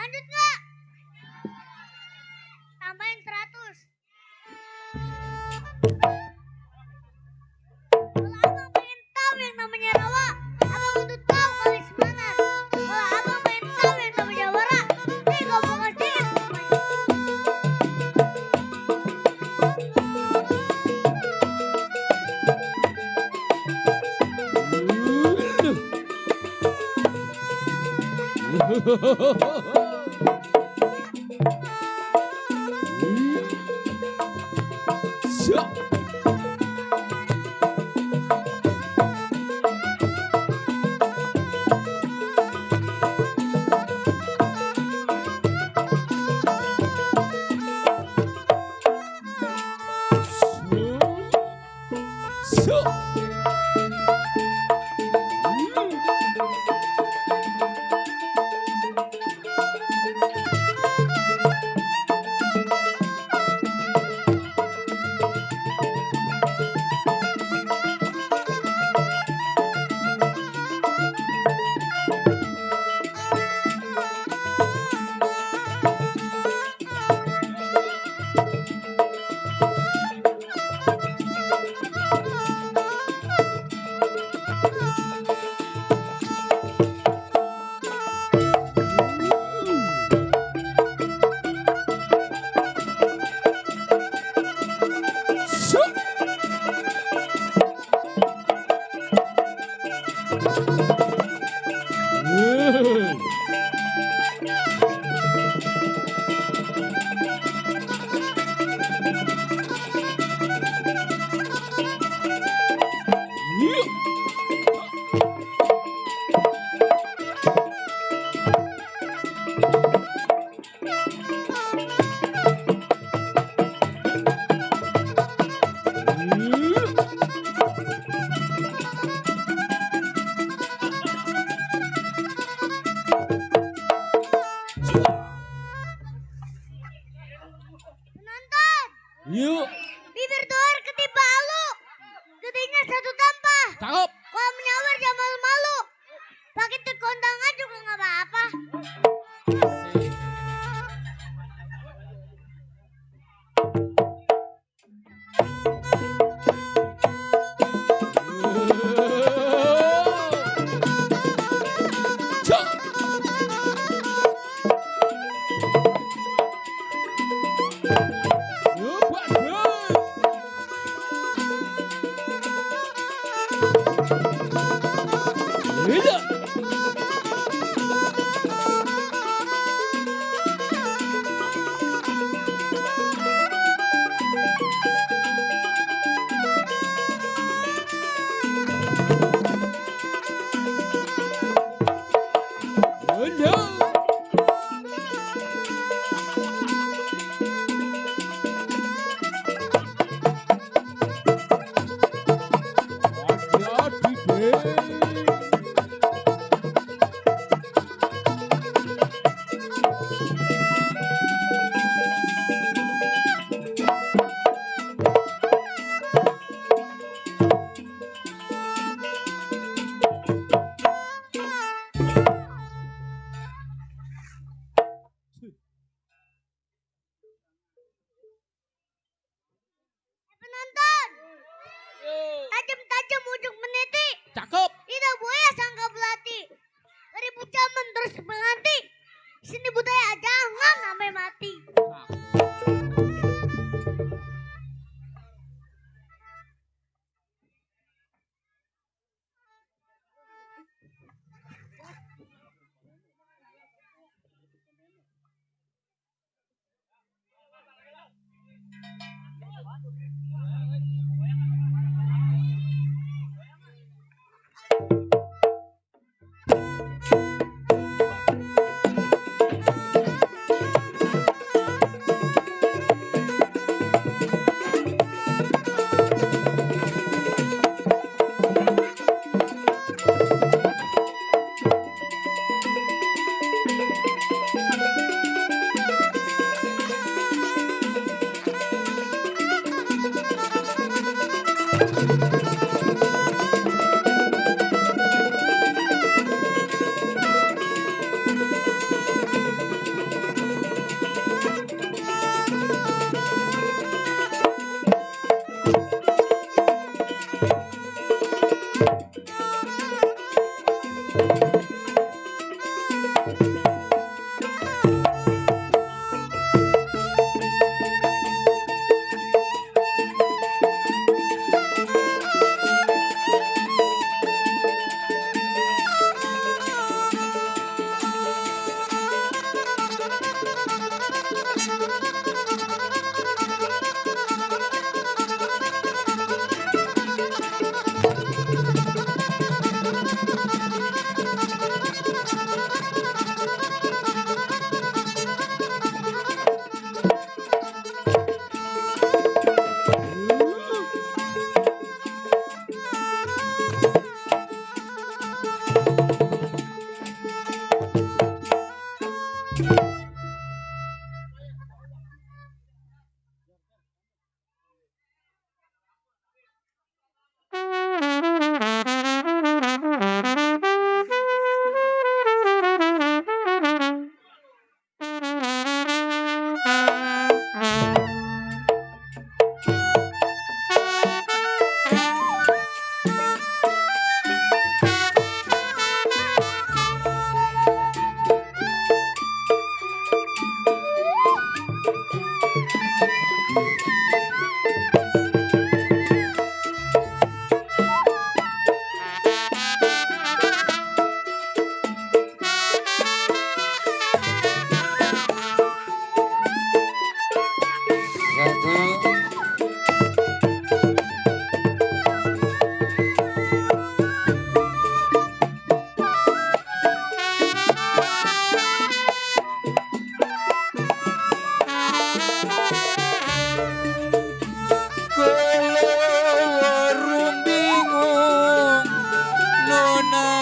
Lanjut nggak? Tambahin 100. Kalau abang pengen tahu yang namanya rawa, abang untuk tahu kali semangat. Kalau abang pengen tahu yang namanya wara, gak mau ngertiin. Penonton, Yuk, bibir doer ketiba alu, gedenya satu tampah. cakep. Kalau menyawer jangan malu-malu, pakai kondangan juga nggak apa-apa.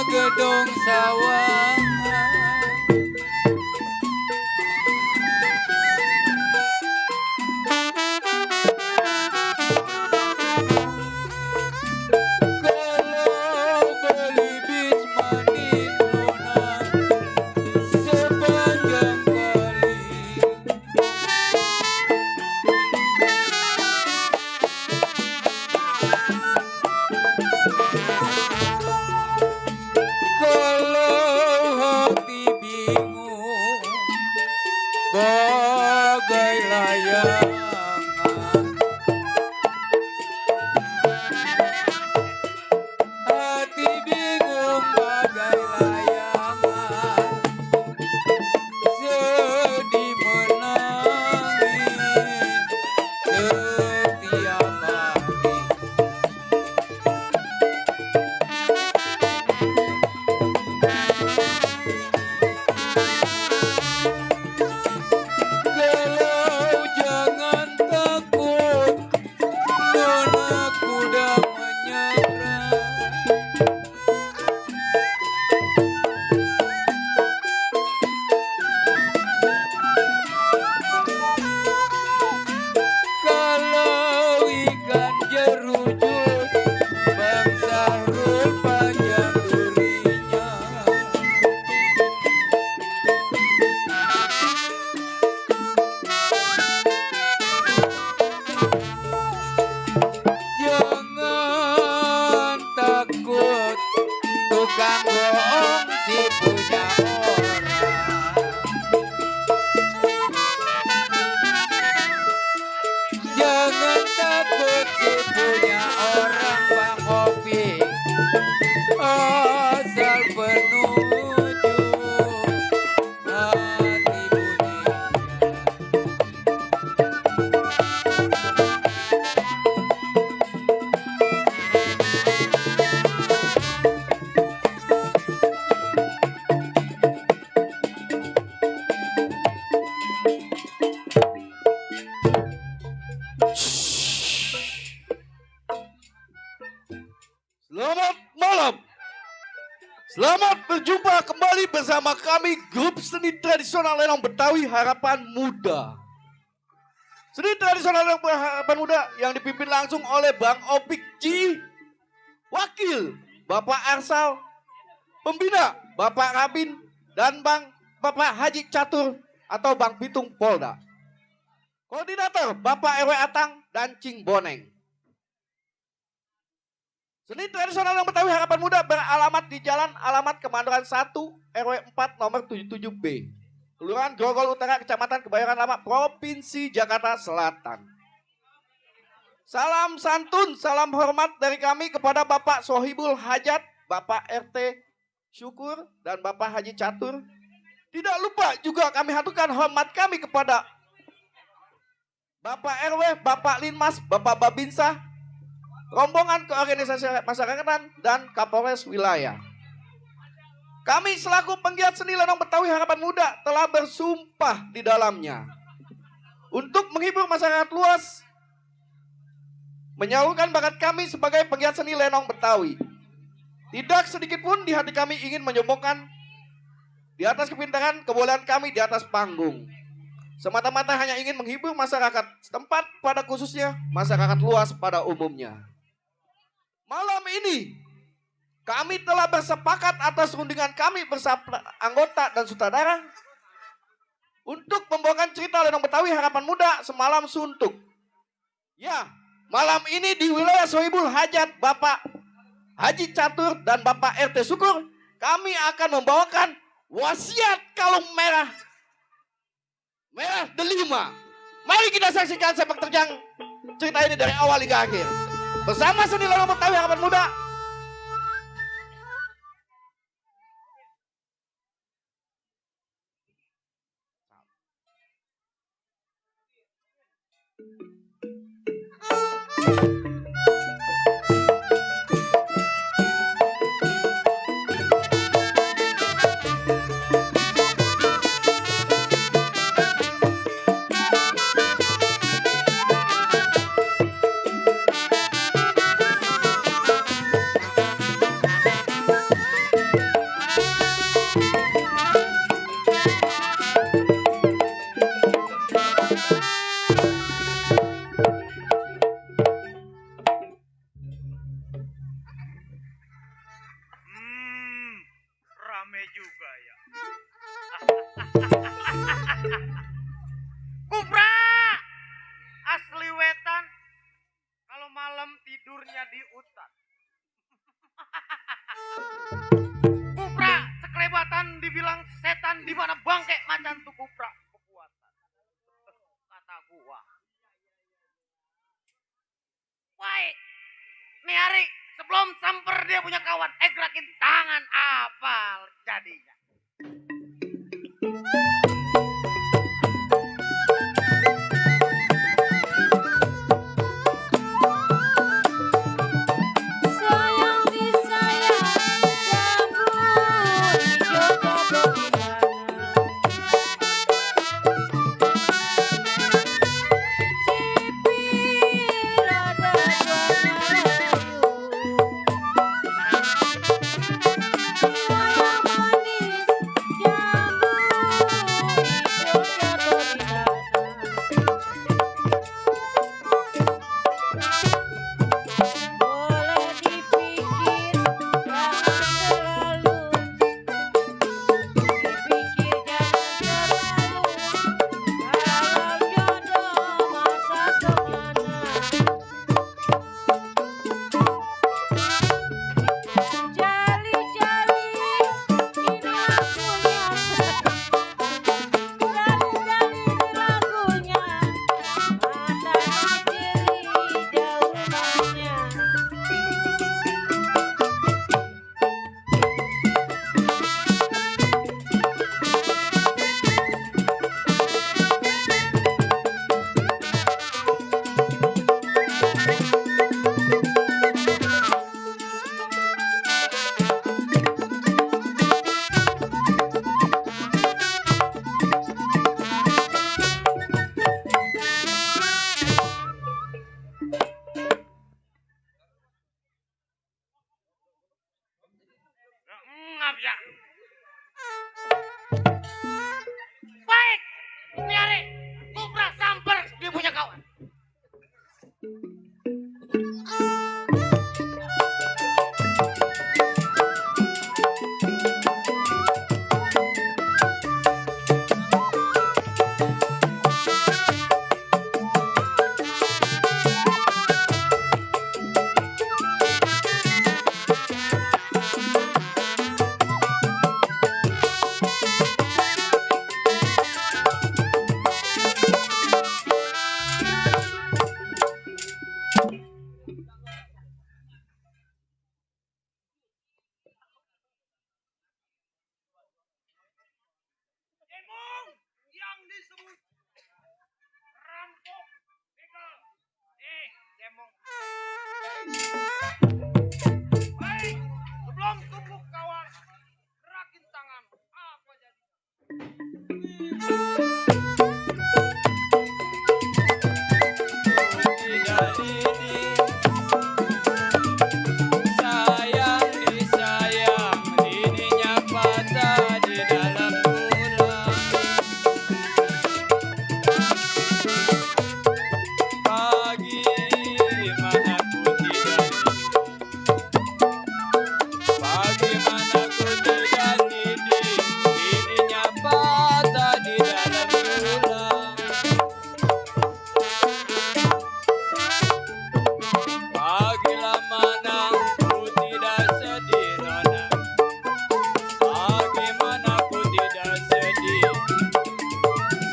gedong sawah. Kalau beli bis manis nona sepanjang kali. Kalau hati bingung bagai layangan, hati bingung bagai layangan, sedih menangis setiap hari. Kalau jangan takut, nona kuda menyeberang. Kalau ikan jerujus, Bang Sahrul panjang durinya. Jangan takut, tukang bohong si punya orang. Jangan takut si punya orang, Bang Opik, asal penuju hati bunyinya. Selamat malam. Selamat berjumpa kembali bersama kami grup seni tradisional Lenong Betawi Harapan Muda. Seni tradisional Lenong Harapan Muda yang dipimpin langsung oleh Bang Opik Ji, Wakil Bapak Arsal, Pembina Bapak Rabin, dan Bapak Haji Catur atau Bang Pitung Polda. Koordinator Bapak RW Atang dan Cing Boneng. Seni tradisional yang Betawi Harapan Muda beralamat di Jalan Alamat Kemandoran 1 RW 4 nomor 77B. Kelurahan Grogol Utara, Kecamatan Kebayoran Lama, Provinsi Jakarta Selatan. Salam santun, salam hormat dari kami kepada Bapak Sohibul Hajat, Bapak RT Syukur, dan Bapak Haji Catur. Tidak lupa juga kami haturkan hormat kami kepada Bapak RW, Bapak Linmas, Bapak Babinsa, rombongan keorganisasi masyarakatan, dan Kapolres wilayah. Kami selaku penggiat seni lenong Betawi Harapan Muda telah bersumpah di dalamnya untuk menghibur masyarakat luas, menyalurkan bakat kami sebagai penggiat seni lenong Betawi. Tidak sedikit pun di hati kami ingin menyombongkan di atas kepintaran kebolehan kami di atas panggung. Semata-mata hanya ingin menghibur masyarakat setempat, pada khususnya masyarakat luas pada umumnya. Malam ini kami telah bersepakat atas rundingan kami bersama anggota dan sutradara untuk membawakan cerita lenong Betawi Harapan Muda Semalam Suntuk. Ya, malam ini di wilayah Sohibul Hajat, Bapak Haji Catur dan Bapak RT Syukur, kami akan membawakan Wasiat Kalung Merah Delima. Mari kita saksikan sepak terjang cerita ini dari awal hingga akhir bersama seni lenong Betawi Harapan Muda. Rame juga ya. Kupra asli wetan, kalau malam tidurnya di hutan. Kupra sekelebatan dibilang setan, di mana bangke macan tuh kupra kekuatan. Kata gua. Baik, nih hari sebelum samper dia punya kawan, gerakin tangan apal jadinya. Sayang disayang, jambu hijau kebunana. Cipir ada Melayu. Ngap ya. Baik, nih hari kupra samper dia punya kawan. Cemong yang disebut rampok begal. Cemong. Baik, sebelum tumbuk kawan, gerakin tangan. Apa jadi? Tidak ini sayang disayang, ininya patah di dalam tulang. Pagi mana ku tidak, pagi mana ku tidak didih, ininya patah di dalam tulang. Pagilah mana ku tidak sedih nona, pagi mana ku tidak sedih,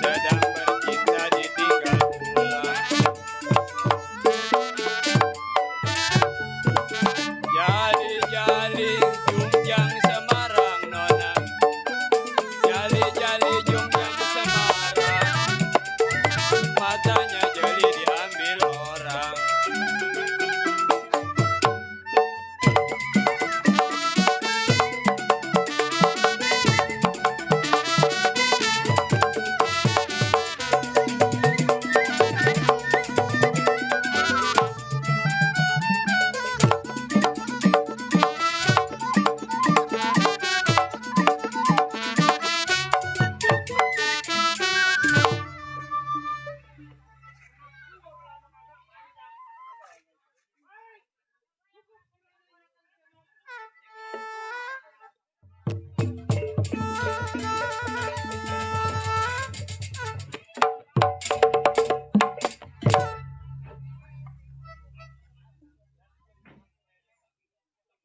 sedang bercinta ditinggal pulang. Jali-jali jungjang Semarang nona, jali-jali jungjang Semarang, matanya jeli diambil orang.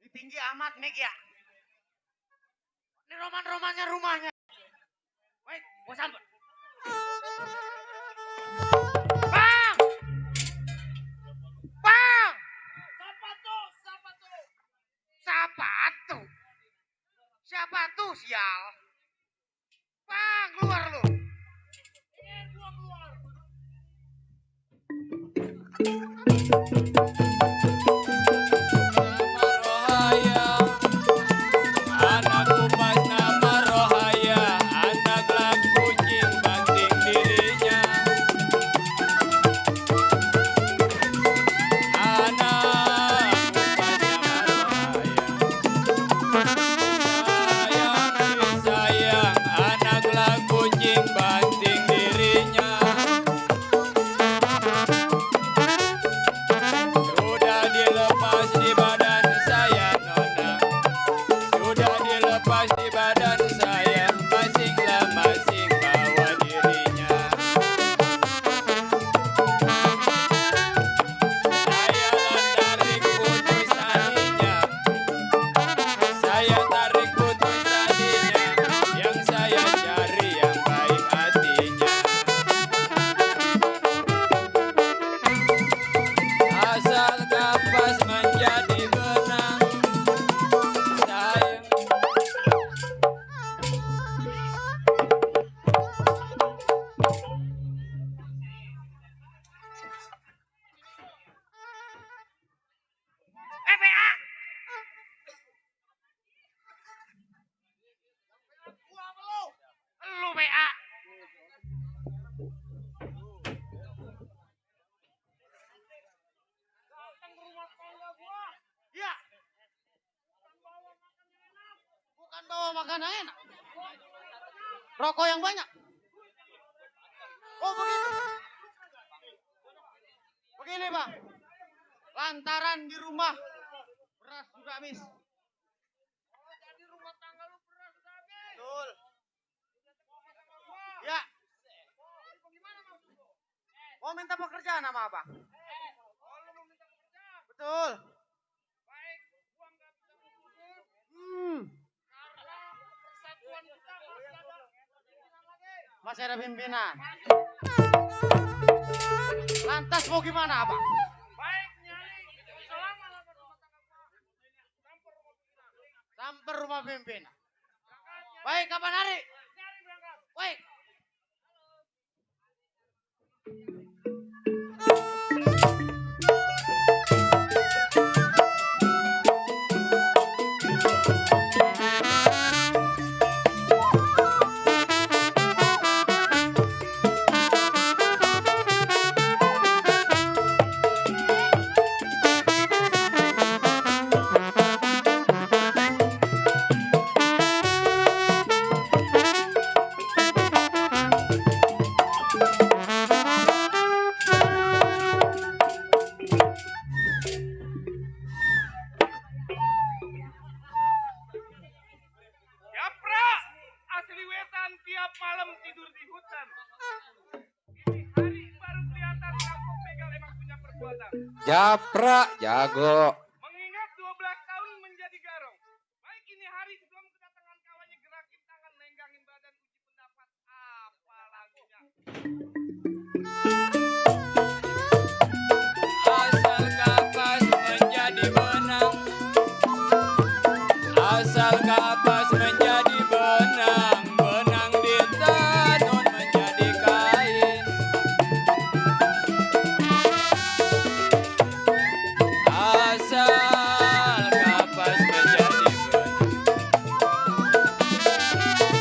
Ini tinggi amat, Mek ya. Ini roman-romannya rumahnya. Baik, gua sambut. Bang! Bang! Siapa tuh? Siapa tuh? Siapa tuh? Siapa tuh, sial? Bang, keluar lu. Ingin gua keluar. Nama Rohaya, anakku pas nama Rohaya, anak laki kucing banting dirinya. Anakku pas nama Rohaya, sayang disayang, anak laki kucing banting dirinya. Sudah dilepas di badan saya nona, sudah dilepas di badan saya, masinglah masing bawa dirinya. Saya tarik putus talinya, saya tarik putus talinya, yang saya cari yang baik hatinya. Asal kapas menjadi benang, sayang. PA! Gua apa lu? Lu PA. Datang ke rumah tangga gua. Iya. Bukan bawa makanan enak. Rokok yang banyak. Oh begitu. Begini bang. Lantaran di rumah beras sudah habis. Oh jadi rumah tangga lu beras sudah habis. Betul. Ya. Mau minta pekerjaan sama abang? Oh lu mau minta pekerjaan? Betul. Baik, gua nggak bisa bersyukur. Karena satuan kita masih ada pimpinan. Lantas mau gimana abang? Baik, nyari selama rumah tangga sampai rumah pimpinan. Baik, kapan hari? Baik. Japra, asli wetan tiap malam tidur di hutan. Ini hari baru kelihatan kampung begal emang punya perbuatan. Japra jago. Mengingat 12 tahun menjadi garong. Baik ini hari sebelum kedatangan kawannya gerakin tangan, lenggangin badan, uji pendapat. Apa lagunya? Asal kapas menjadi benang. Asal kapas menjadi benang. Benang ditenun menjadi kain. Asal kapas menjadi benang.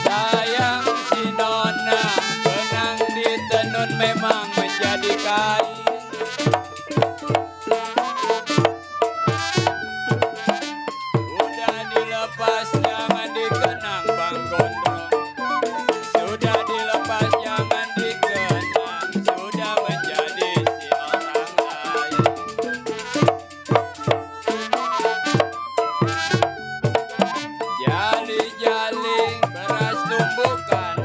Sayang si nona, benang ditenun memang menjadi kain. Sudah dilepas jangan dikenang Bang Gondrong. Sudah dilepas jangan dikenang. Sudah menjadi si orang lain. Jali-jali beras tumbukan.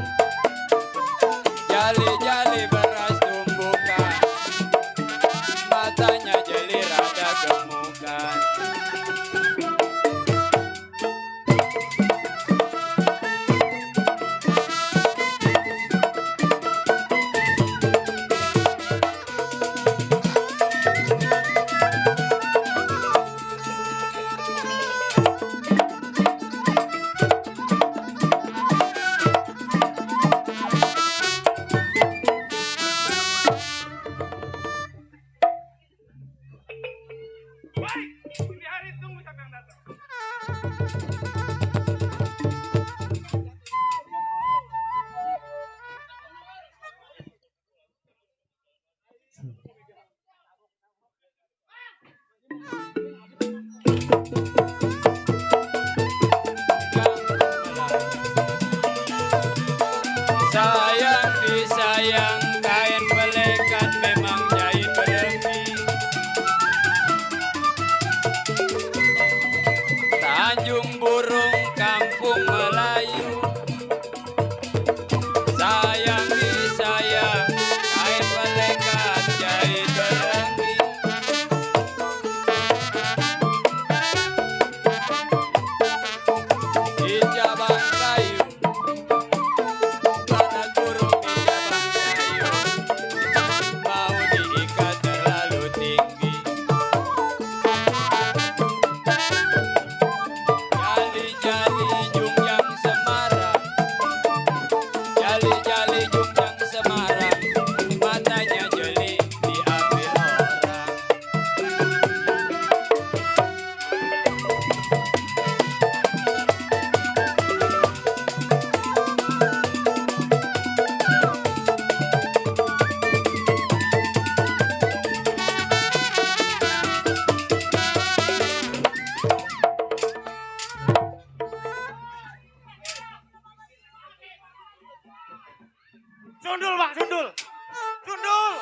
Jali-jali beras tumbukan. Matanya jeli rada gemukan. Baik, ini hari tunggu siapa yang datang. Sayang disayang kain belekan memang jahit berlebih. Tanjung Burung Kampung Melayu. Sayang disayang kain belekan jahit berlebih. Di Jabang Kayu para burung di Jabang Kayu mau diikat terlalu tinggi. Jali-jali jungjang Semarang. Jali-jali jungjang Semarang. Matanya jeli diambil orang. Sundul, Bang, sundul. Sundul.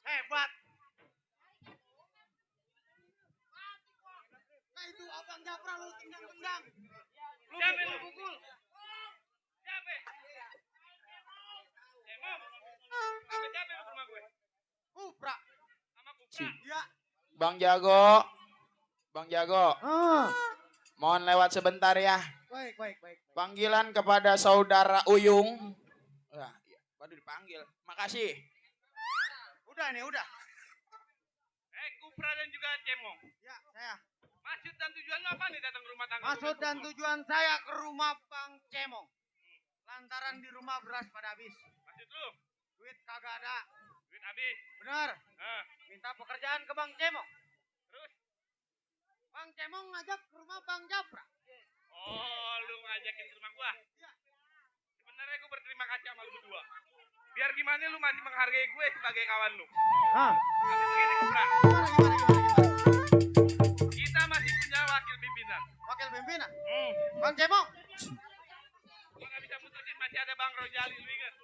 Hebat. Nah itu Abang Japra lu tendang-tendang. Siapa yang lu pukul? Siapa? Emang? Sama siapa yang lu ke rumah gue? Kupra. Sama Kupra? Ya. Bang Jago. Bang Jago. Mohon lewat sebentar ya. Baik, baik, baik. Panggilan kepada saudara Uyung. Wah, iya, baru dipanggil. Makasih. Udah nih, udah. Kupra dan juga Cemong. Ya, saya. Maksud dan tujuan lu apa nih datang ke rumah tangga? Maksud dan tujuan saya ke rumah Bang Cemong. Lantaran di rumah beras pada habis. Maksud lu? Duit kagak ada. Duit habis. Bener. Nah, Minta pekerjaan ke Bang Cemong. terus? Bang Cemong ngajak ke rumah Bang Japra. Oh, lu ngajakin ke rumah gua? Iya. Sebenarnya gua berterima kasih sama lu berdua. Biar gimana lu masih menghargai gue sebagai kawan lu. Hah? Tapi begini, Kopra. Gimana? Kita masih punya wakil pimpinan. Wakil pimpinan. Bang Cemong. Gua nggak bisa putusin, masih ada Bang Rojali, lu ingat?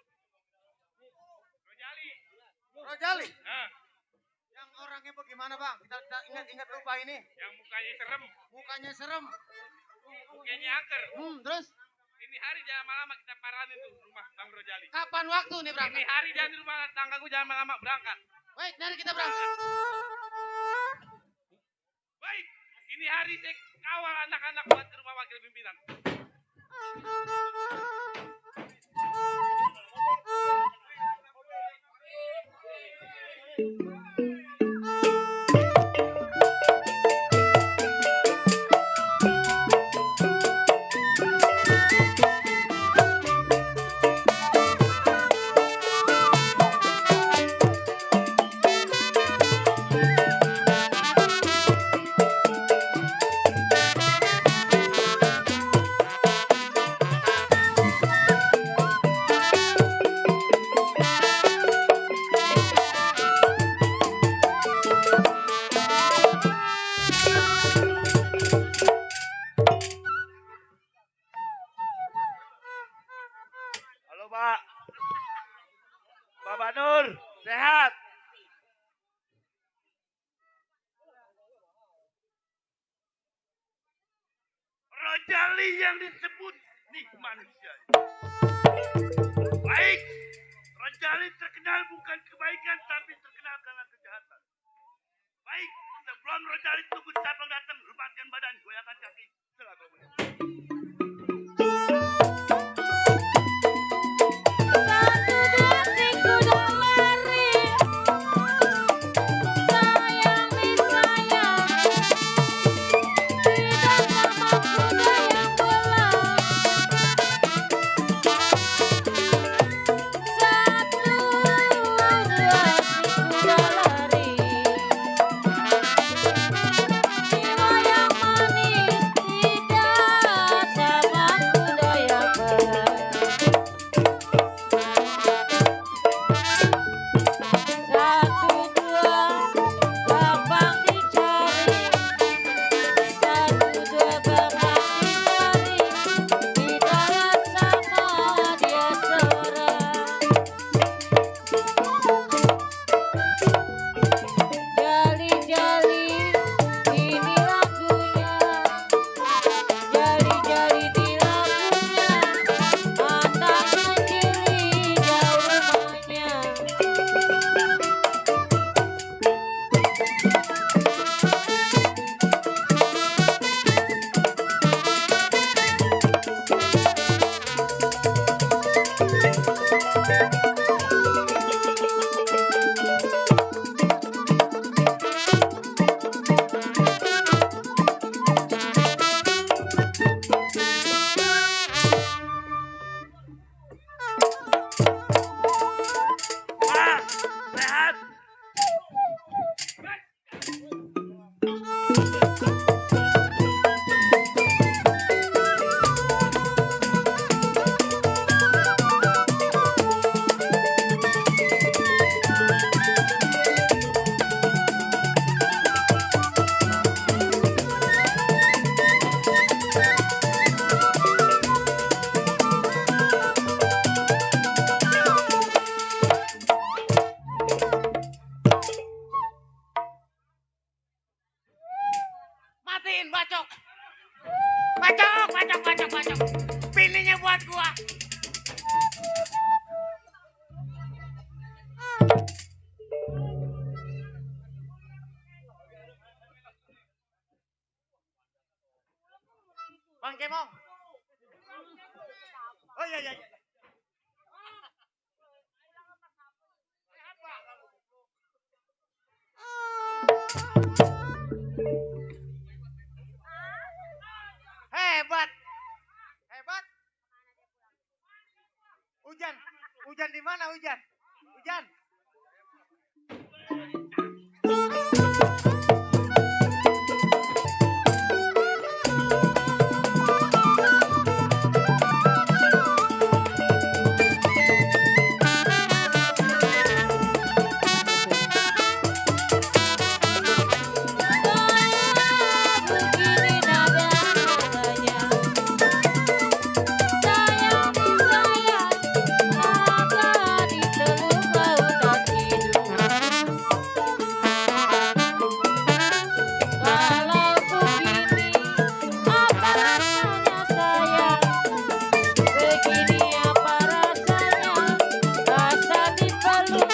Rojali. Rojali. Nah, Yang orangnya bagaimana Bang? Kita ingat lupa ini. yang mukanya serem, Mukanya serem. mukanya angker. Terus Ini hari jangan lama-lama kita paranin tuh rumah Bang Rojali. kapan waktu nih Ini berangkat? hari jangan di rumah tanggaku jangan lama-lama berangkat. Baik, dari kita berangkat. Baik, ini hari saya kawal anak-anak buat ke rumah wakil pimpinan. Halo Pak. Bapak Nur, sehat? Rojali yang disebut nih manusia. Baik, Rojali terkenal bukan kebaikan tapi terkenal karena kejahatan. Baik, sebelum Rojali tunggu cabang datang, lepaskan badan, goyangkan kaki. Selalu Satu dua tiga udah lari. Sayang disayang. Tidak sama kuda yang pulang. Satu dua tiga udah lari. Jiwa yang manis tidak sama kuda yang berat. Satu dua gampang dicari. Satu dua gampang dicari. Tidak sama dia seorang. Jali-jali ini lagunya. Jali-jali di lagunya. Anaknya ciri jauh rumahnya. Pak, sehat? Matiin bacok. Bacok. Pilihnya buat gua. Bang Cemong. Oh iya. Hebat. Hujan. Hujan di mana hujan? Hujan. Begini nadanya, sayang disayang ada di teluk lautan hidup. Kalau begini, apa rasanya sayang? Begini apa rasanya? Rasa dipeluk.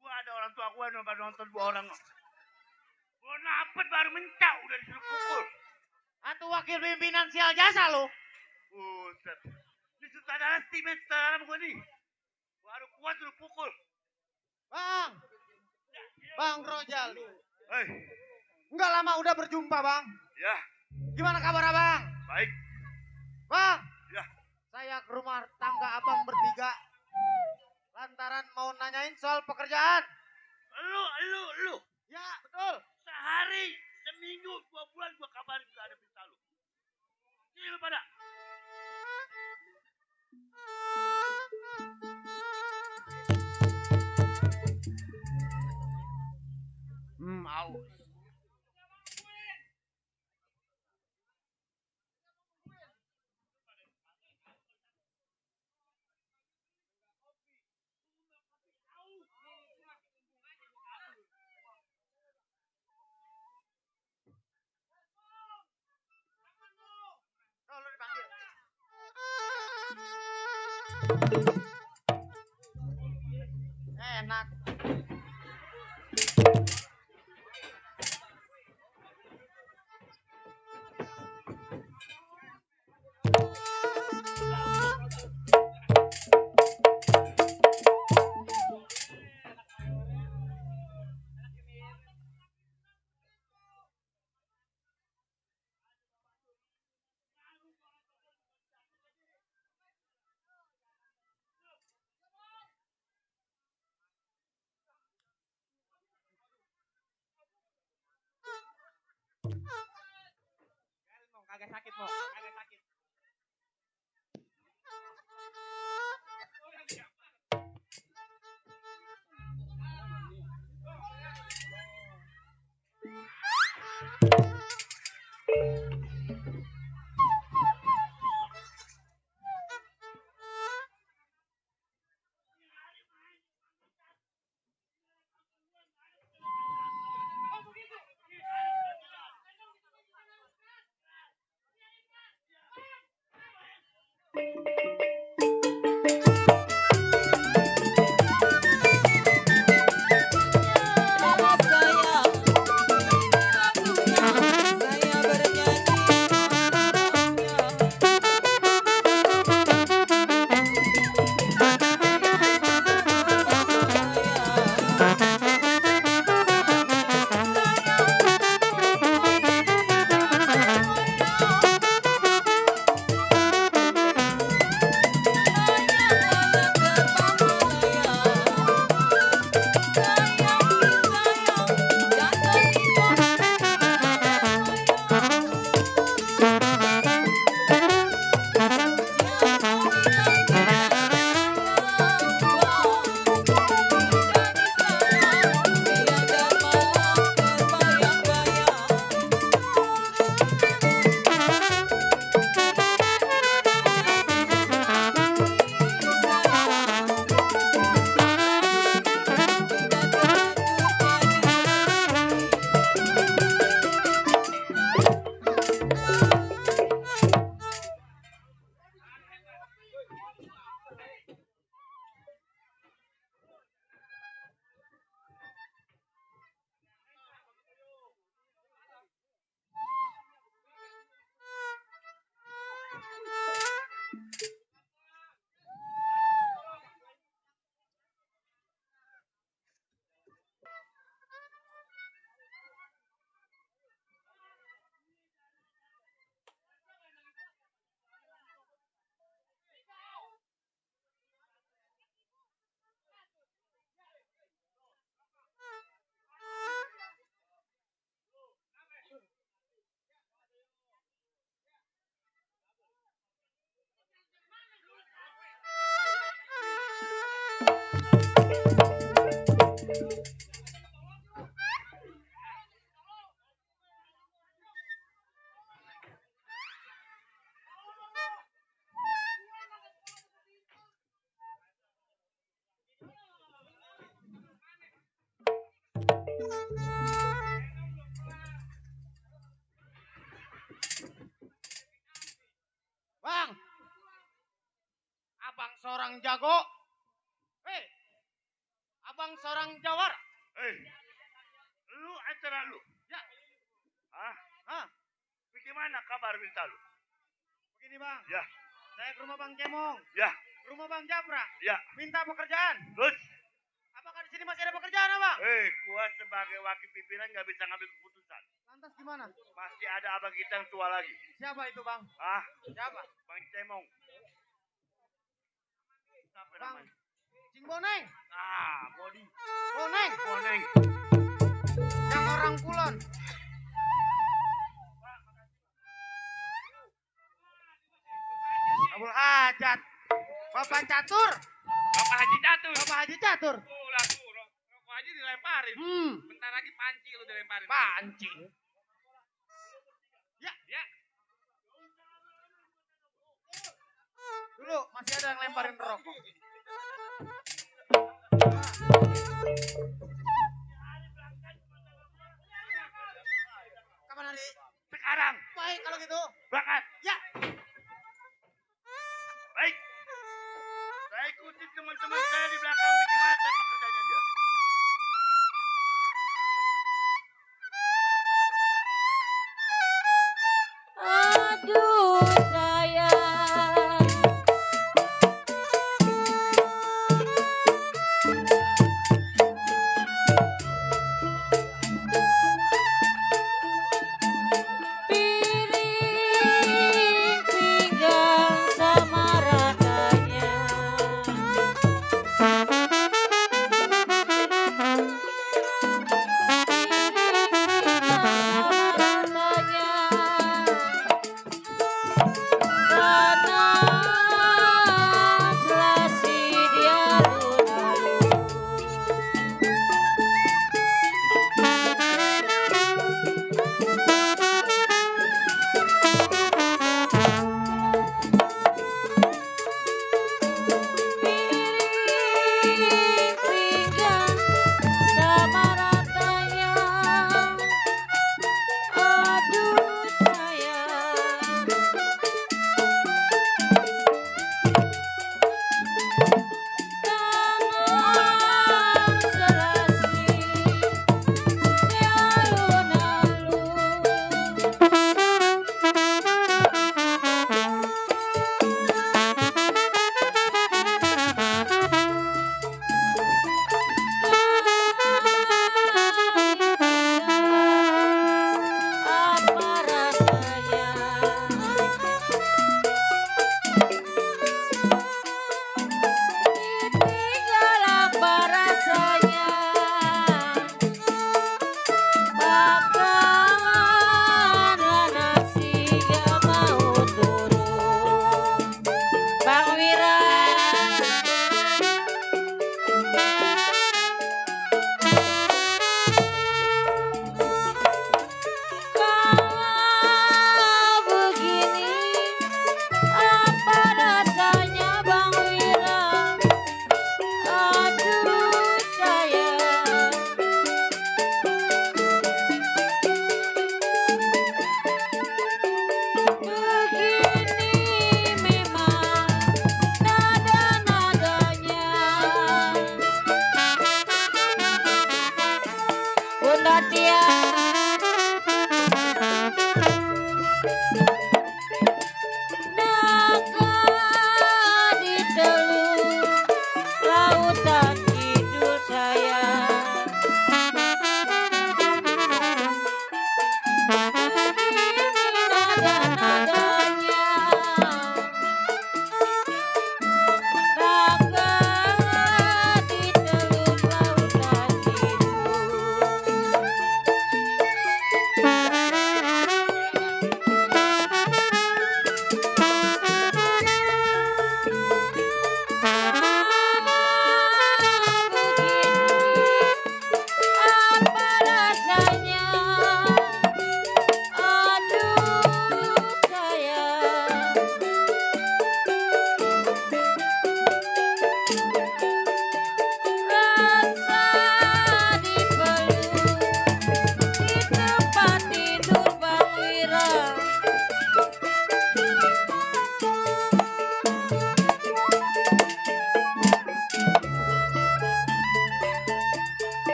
Gua ada orang tua gua nonton 2 orang. Gua napet baru mencak udah disuruh pukul. Atau wakil pimpinan sial jasa lo. Buset. Ini sutradara Steven sutradara gua nih. Baru kuat suruh pukul. Bang. Bang Rojali. Hei, Enggak lama udah berjumpa bang. ya, Gimana kabar abang? baik. Bang. Ya. Saya ke rumah tangga abang bertiga. Lantaran mau nanyain soal pekerjaan. Lu. Ya betul. Sehari, seminggu, 2 bulan gua kabarin gak ada berita lu. Sini lu pada. Aus. Oh, lu dipanggil. Enak. Kagak sakit mo, kagak sakit. Bang, abang seorang jago. Hei, abang seorang jawara. Hei, lu antara lu. Ya. Hah? Bagaimana kabar berita lu? Begini bang, Ya, saya ke rumah Bang Cemong, ya, ke rumah Bang Japra, ya. minta pekerjaan. Terus, Apakah di sini masih ada pekerjaan, abang? gua sebagai wakil pimpinan nggak bisa ngambil keputusan. Lantas gimana? Masih ada abang kita yang tua lagi. Siapa itu bang? Siapa? Bang Cemong. Siapa Bang namanya? Cing Boneng. Bodi. Boneng. Boneng. Yang orang Kulon. Abul Hajat. Bapak Catur. Bapak Haji Catur. Bapak Haji Catur. Rokok aja dilemparin. Bentar lagi panci lu dilemparin. Panci. Ya. Dulu masih ada yang lemparin rokok. Kapan hari? Sekarang. Baik kalau gitu. Berangkat. Ya. Baik. Saya ikuti teman-teman saya di belakang. Bagaimana saya pekerjaannya dia? Aduh sayang, piring pinggang sama ratanya.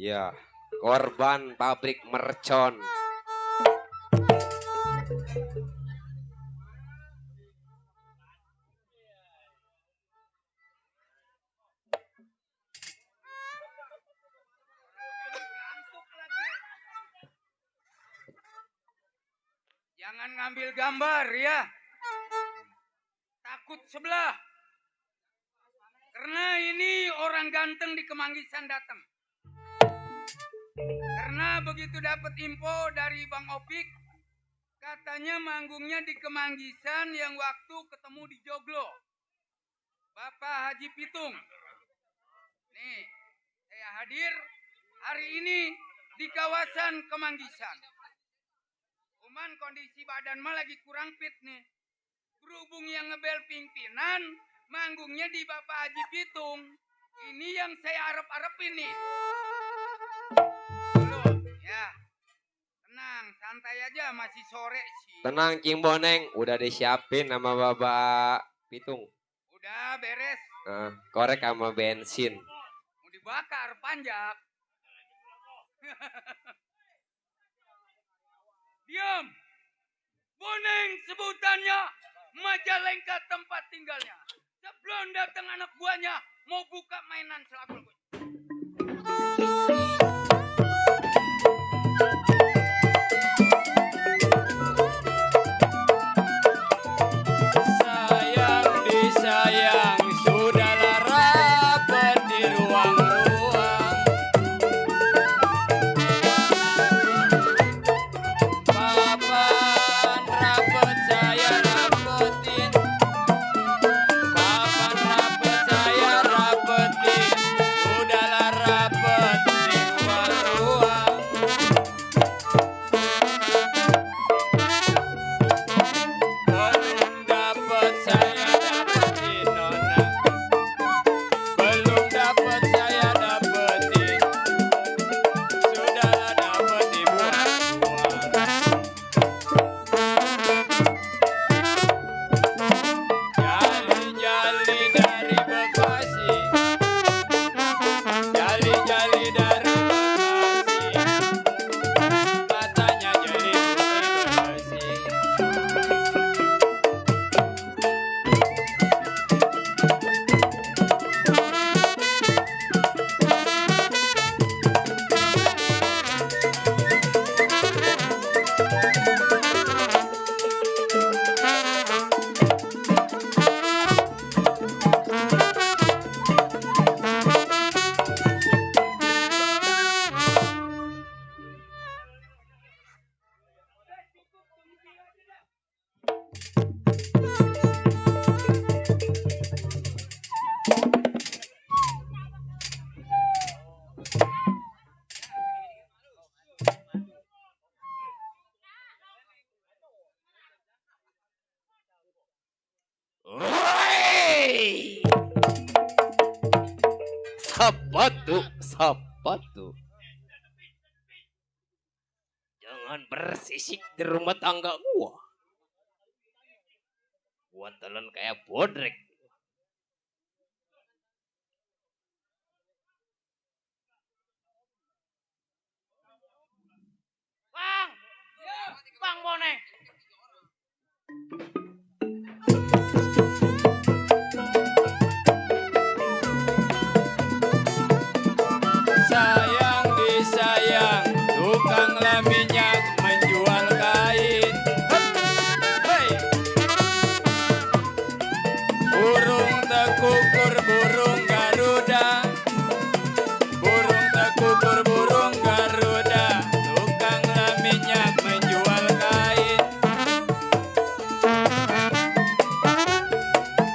Ya, korban pabrik mercon. Jangan ngambil gambar ya. Takut sebelah. Karena ini orang ganteng di Kemanggisan datang. Karena begitu dapat info dari Bang Opik, katanya manggungnya di Kemanggisan yang waktu ketemu di Joglo. Bapak Haji Pitung. Nih, saya hadir hari ini di kawasan Kemanggisan. Cuman kondisi badan mah lagi kurang fit nih. Berhubung yang ngebel pimpinan, manggungnya di Bapak Haji Pitung. Ini yang saya arep-arepin nih. Dulu, ya. Tenang, santai aja, masih sore sih. Tenang King Boneng, udah disiapin sama Bapak Pitung. Udah beres, Korek sama bensin. mau dibakar panjang. Diam. Boneng sebutannya, Majalengka tempat tinggalnya. Sebelum datang anak buahnya, mau buka mainan selagul. Sayang disayang, sudahlah rapat di ruang-ruang. Papan rapet saya rapetin. Papan rapet saya rapetin. Sudahlah rapet di ruang-ruang. Belum dapat saya dapetin nona. Belum dapat saya dapetin. Sudahlah dapat dibuang-buang. Jali-jali dari Bekasi. Jali-jali dari Bekasi. Matanya jeli putih bersih. Woi! Sepatu. Jangan bersisik di rumah tangga gua. Gua telan kayak bodrek. Bang! Bang Boneng! Sayang disayang, tukang minyak menjual kain. Hei! Burung tekukur burung Garuda. Burung tekukur burung Garuda. Tukang minyak menjual kain.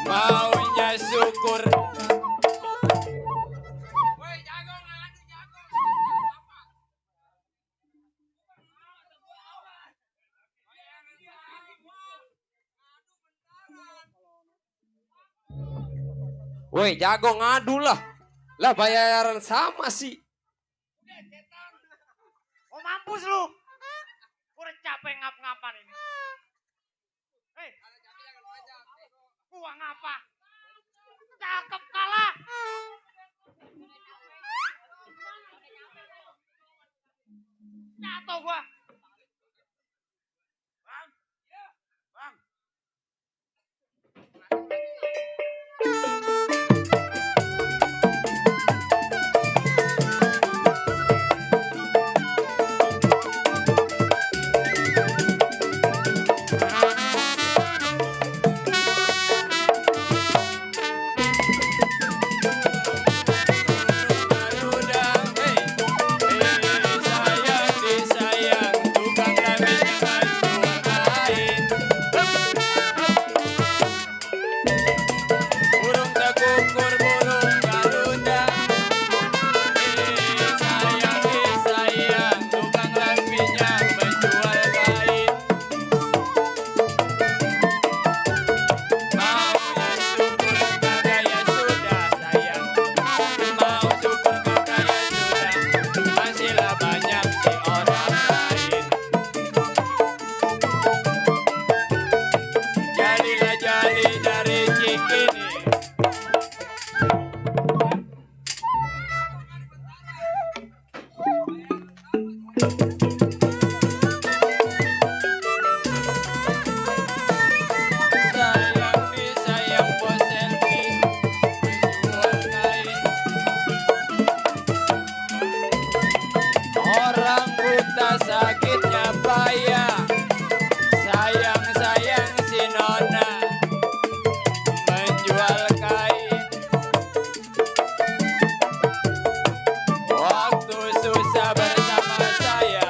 Maunya syukur. Woi, jago ngadu lah. Lah bayaran sama sih. Oh mampus lu! Gue udah capek ngap-ngapan ini. Hei! Gua ngapa? Cakep kalah! Jatuh gua. Bang. Ya. Bang. Garuda, hey, sayang disayang, tukang laminnya jual kain. Burung tekukur burung Garuda, sayang disayang, tukang laminnya menjual kain. Mau ya syukur kagak ya sudah sayang. Mau syukur kagak ya sudah, masihlah banyak di orang lain. Jalilah jali dari Cikini. Sayang disayang Bos Selvi, menjual kain. Orang buta sakitnya payah, sayang-sayang si Nona menjual kain. Waktu susah bersama saya,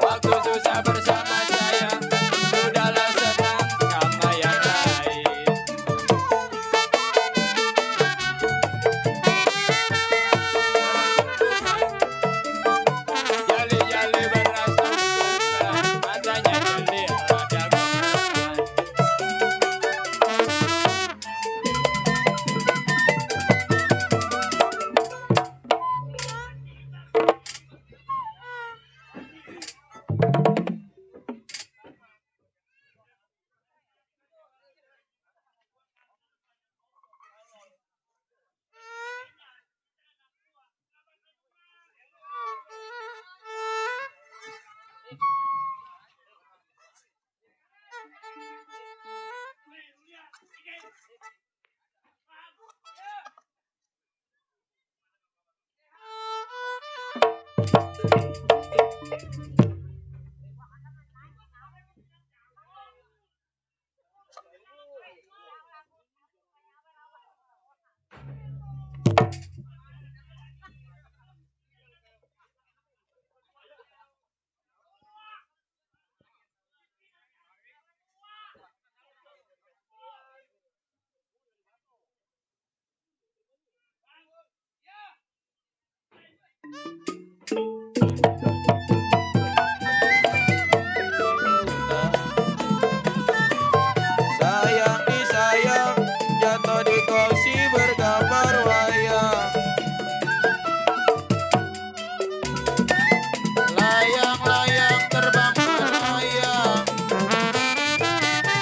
waktu susah bersama saya, sudahlah senang sama yang lain. Jali-jali beras tumpukan, matanya jeli ada kebutuhan. Sayang disayang, jatuh di kursi bergambar wayang. Layang-layang terbang melayang.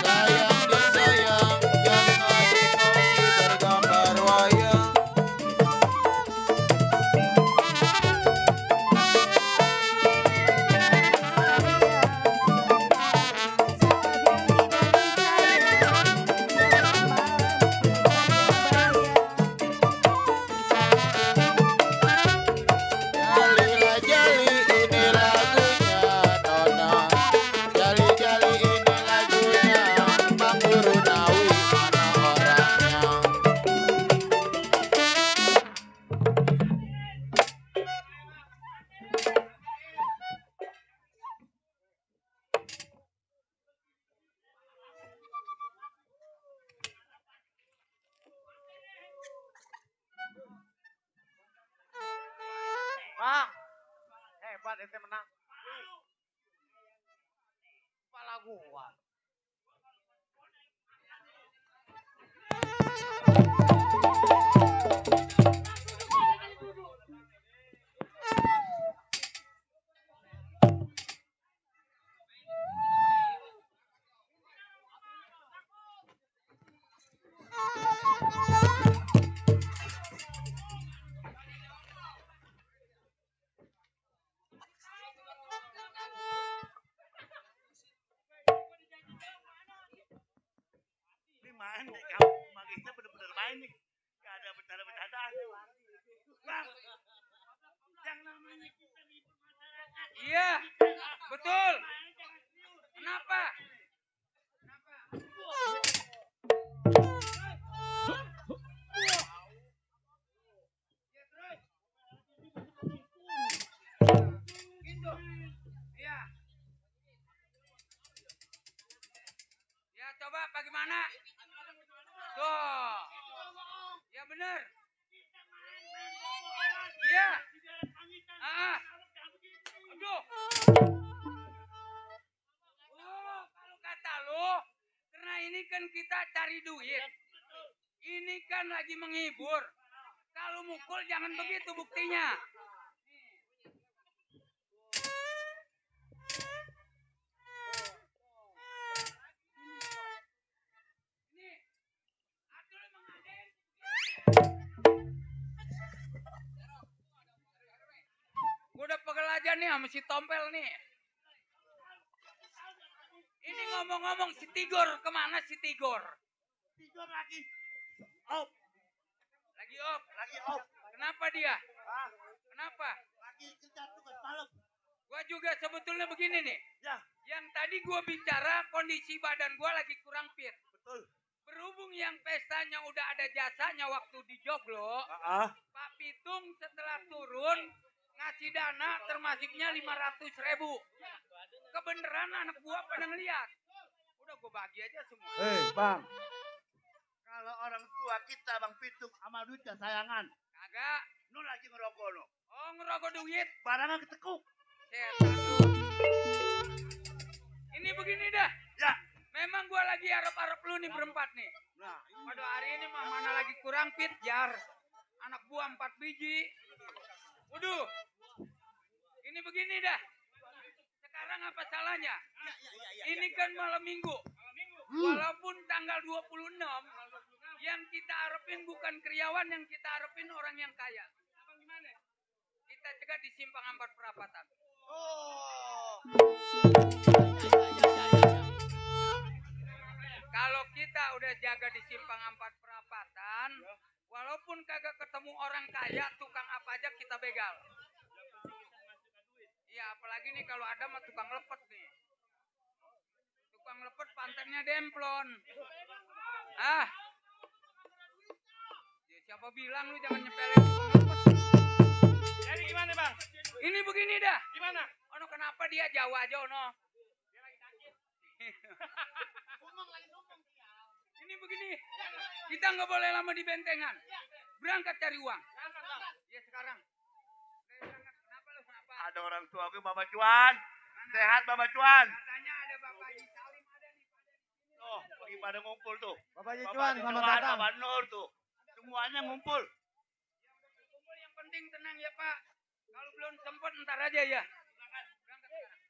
Sayang disayang, jatuh di kursi bergambar wayang. Jalilah jali ini lagunya Nona, jali-jali ini lagunya Bang Guru Nawi, mana orangnya? Bang. Hebat ente menang. Kepala gua. Bang, yang namanya kita hibur masyarakat. Iya, betul. Kenapa? Ya, terus. Gitu. Iya. Ya, coba bagaimana? Tuh. Ya benar. Iya. Aduh. Oh, kalau kata lo, karena ini kan kita cari duit. Ini kan lagi menghibur. Kalau mukul jangan begitu buktinya. Ini, aduh emang ada yang gue udah pegel aja nih sama si Tompel nih. Ini ngomong-ngomong si Tigor, kemana si Tigor? Tidur lagi. Op, Lagi op. lagi op. Kenapa dia? Kenapa? Lagi kerja tugas malam. Gua juga sebetulnya begini nih. Ya, Yang tadi gua bicara kondisi badan gua lagi kurang fit. betul. Berhubung yang pestanya udah ada jasanya waktu di Joglo, Pak Pitung setelah turun ngasih dana termasuknya 500.000. Kebeneran anak gua pada ngeliat. Udah gua bagi aja semua. Bang. Kalau orang tua kita Bang Pitung sama duitnya sayangan. Kagak. Nu lagi ngerokok no. Oh ngerokok duit. Barangnya ketekuk. Setan lu. Ini begini dah. Ya. Memang gua lagi arep-arep lu nih berempat nih. Nah, Pada hari ini mah mana lagi kurang fit jar. Anak gua 4 biji. Waduh. Ini begini dah. Sekarang apa salahnya? Ini kan malam minggu. Walaupun tanggal 26 yang kita harapin bukan karyawan, yang kita harapin orang yang kaya. Kita cegat di Simpang Ampat Perapatan. Kalau kita udah jaga di Simpang Ampat Perapatan, walaupun kagak ketemu orang kaya, tukang apa aja kita begal. Iya, apalagi nih kalau ada mah tukang lepet nih. Tukang lepet pantatnya demplon. Ah. Ya, siapa bilang lu jangan nyepelin tukang lepet. jadi gimana Bang? Ini begini dah. Gimana? Ono kenapa dia jauh aja ono? Ini begini. Kita nggak boleh lama di bentengan. Berangkat cari uang. Ya sekarang. Kenapa lu? Kenapa? Ada orang tua gue Bapak Cuan. Sehat Bapak Cuan. Katanya ada Bapak Haji Salim ada nih. Oh, lagi pada ngumpul tuh. Bapak Haji Bapak Cuan, Haji selamat Cuan, datang. Bapak Nur tuh. Semuanya ngumpul. Kumpul yang penting tenang ya Pak. Kalau belum sempat ntar aja ya. Berangkat sekarang.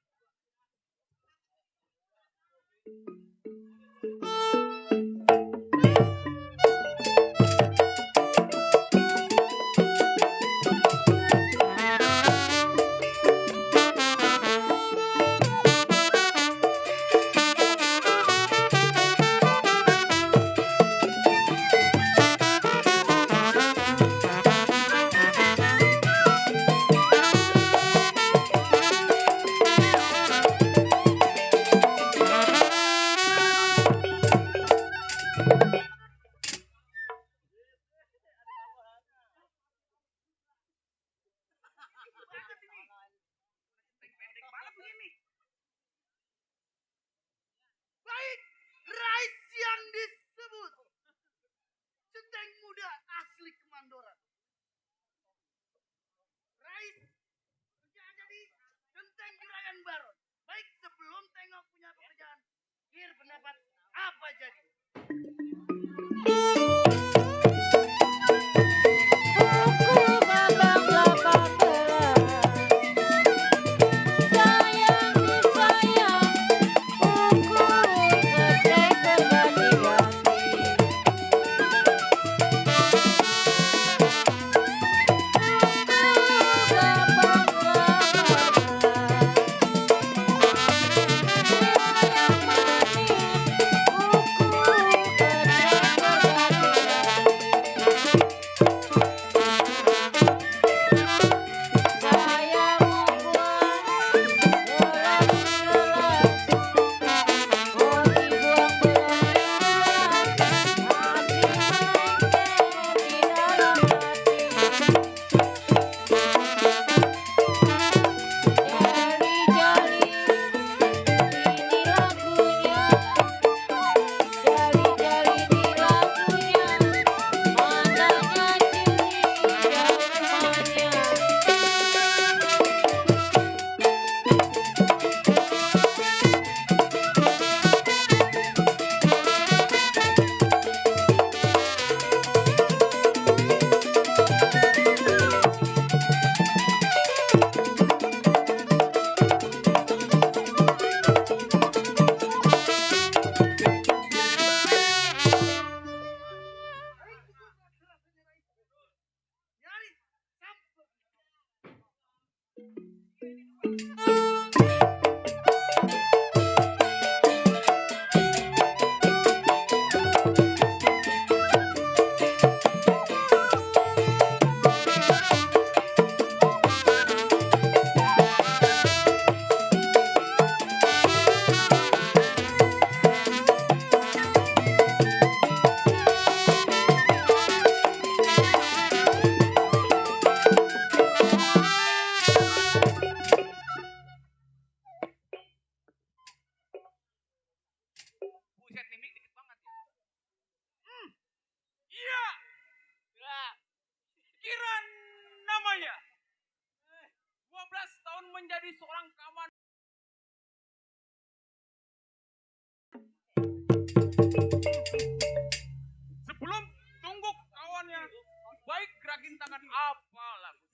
dengan apa lagu?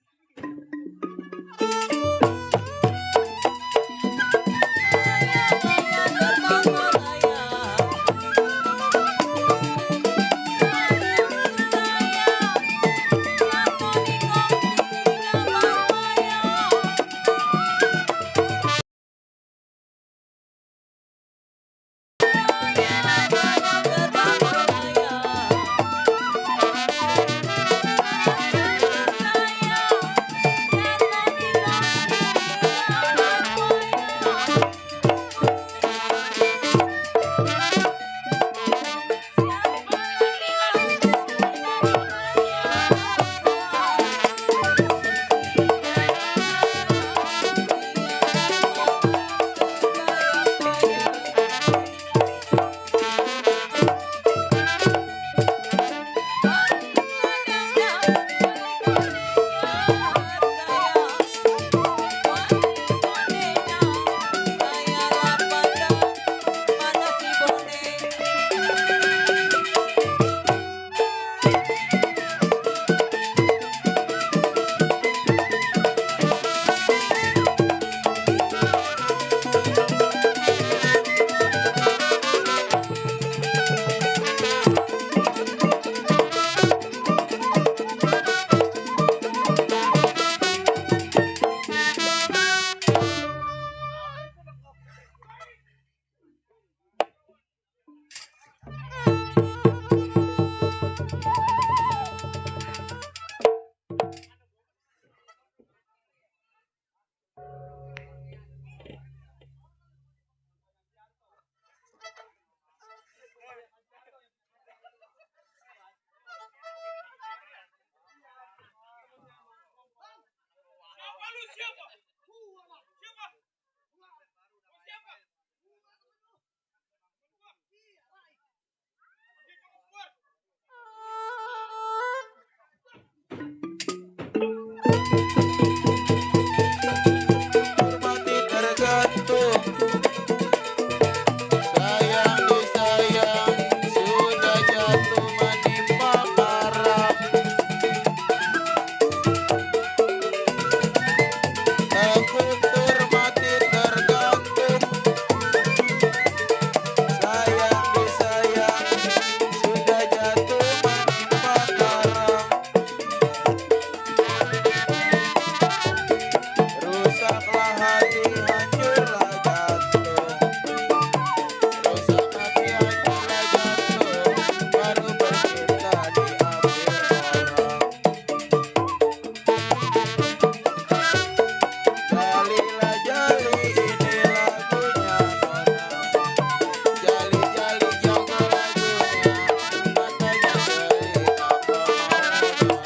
Hormati tergantung, sayang disayang, sudah jatuh menimpa karang. Aku termati tergantung, sayang disayang, sudah jatuh menimpa karang. Rusaklah hati, hancurlah jantung. Rusak hati, hancurlah jantung. Baru bercinta diambil orang. Jalilah jali, ini lagunya Nona. Jali jali jago lagunya, matanya jeli apa maunya.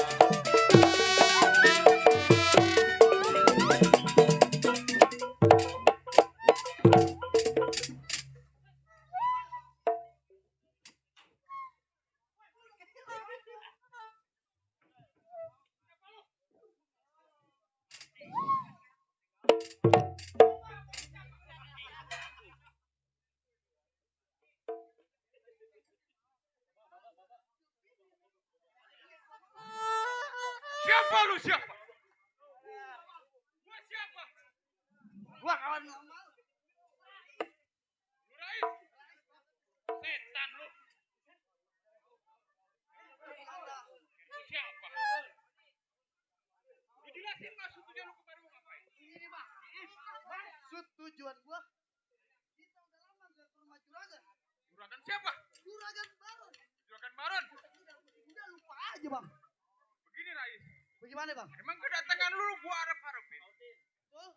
Siapa lu siapa? Gua siapa? Gua kawan Lu Rais? Setan lu. Lu siapa? Lu jelasin maksud tujuan lu kemarin mau ngapain? ini, Bang. Maksud tujuan gua kita udah lama nggak ke rumah juragan. Juragan siapa? Juragan baru. Juragan Baron. Udah lupa aja, Bang. Begini Rais, Bagaimana, Bang? emang kedatangan lu gua harap-harapin. Oh,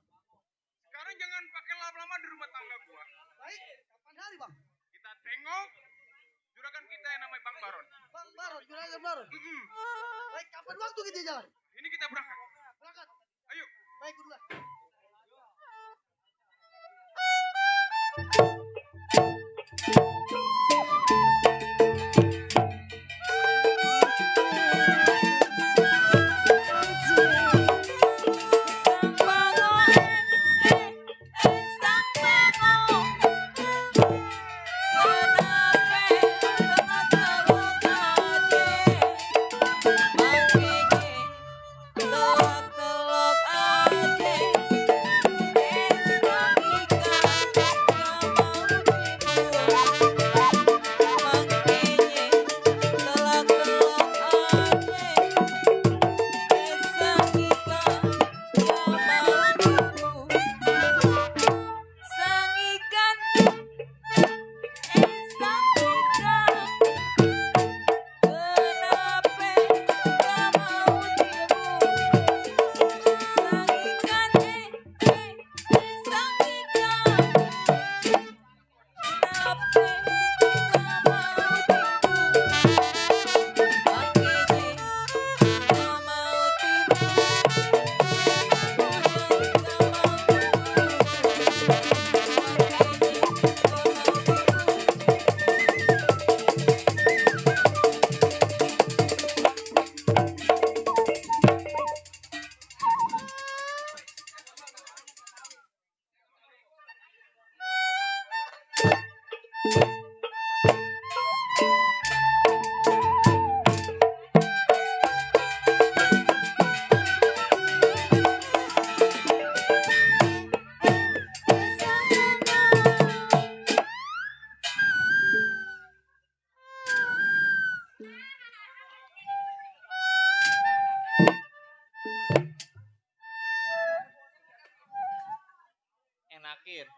Sekarang jangan pakai lama-lama di rumah tangga gua. baik. Kapan hari, Bang? Kita tengok juragan kita yang namanya Bang Baron. Bang Baron, juragan Baron. Baik, kapan waktu kita jalan? Ini kita berangkat. Berangkat. Ayo. Baik, kedua. Enakin.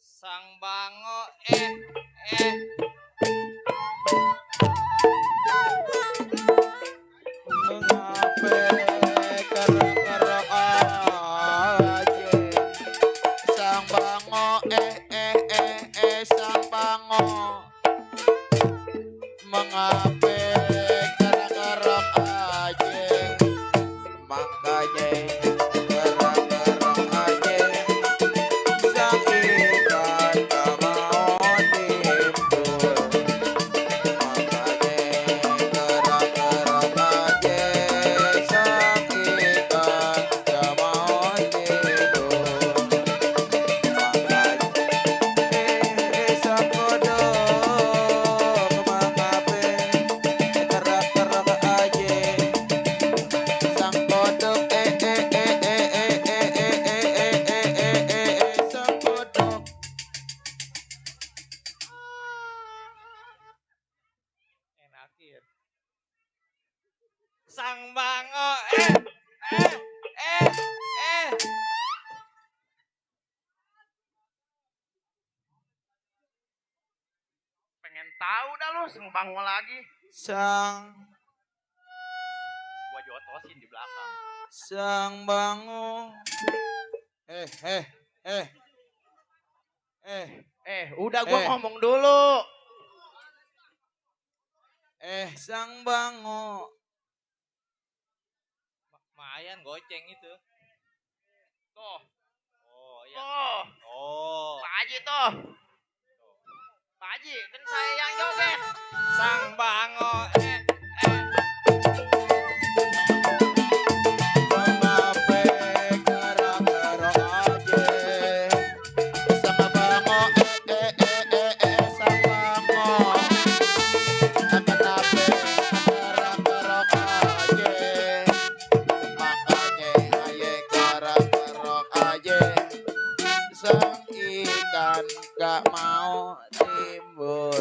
Sang bango eh mengape kerak-kerak aja sang bango sang bango mengape kerak-kerak aja makanya kerak-kerak aja sang ikan gak mau timbul makanya kerak-kerak aja sang ikan gak mau timbul makanya sang kodok mengape kerak-kerak aja sang kodok sang kodok Enakin. Sang bango Pengen tahu dah lu, sang bango lagi. sang Gua jotosin di belakang. sang bango Udah gua ngomong dulu. sang bango Mayan goceng itu. Tuh, Oh iya. tuh. Oh. Pak Haji tuh. Pak Haji, kan saya yang joget. Sang bango mengape kerak-kerak aja sang bango sang bango kenapa kerak-kerak aja makanya aye kerak-kerak aja sang ikan gak mau timbul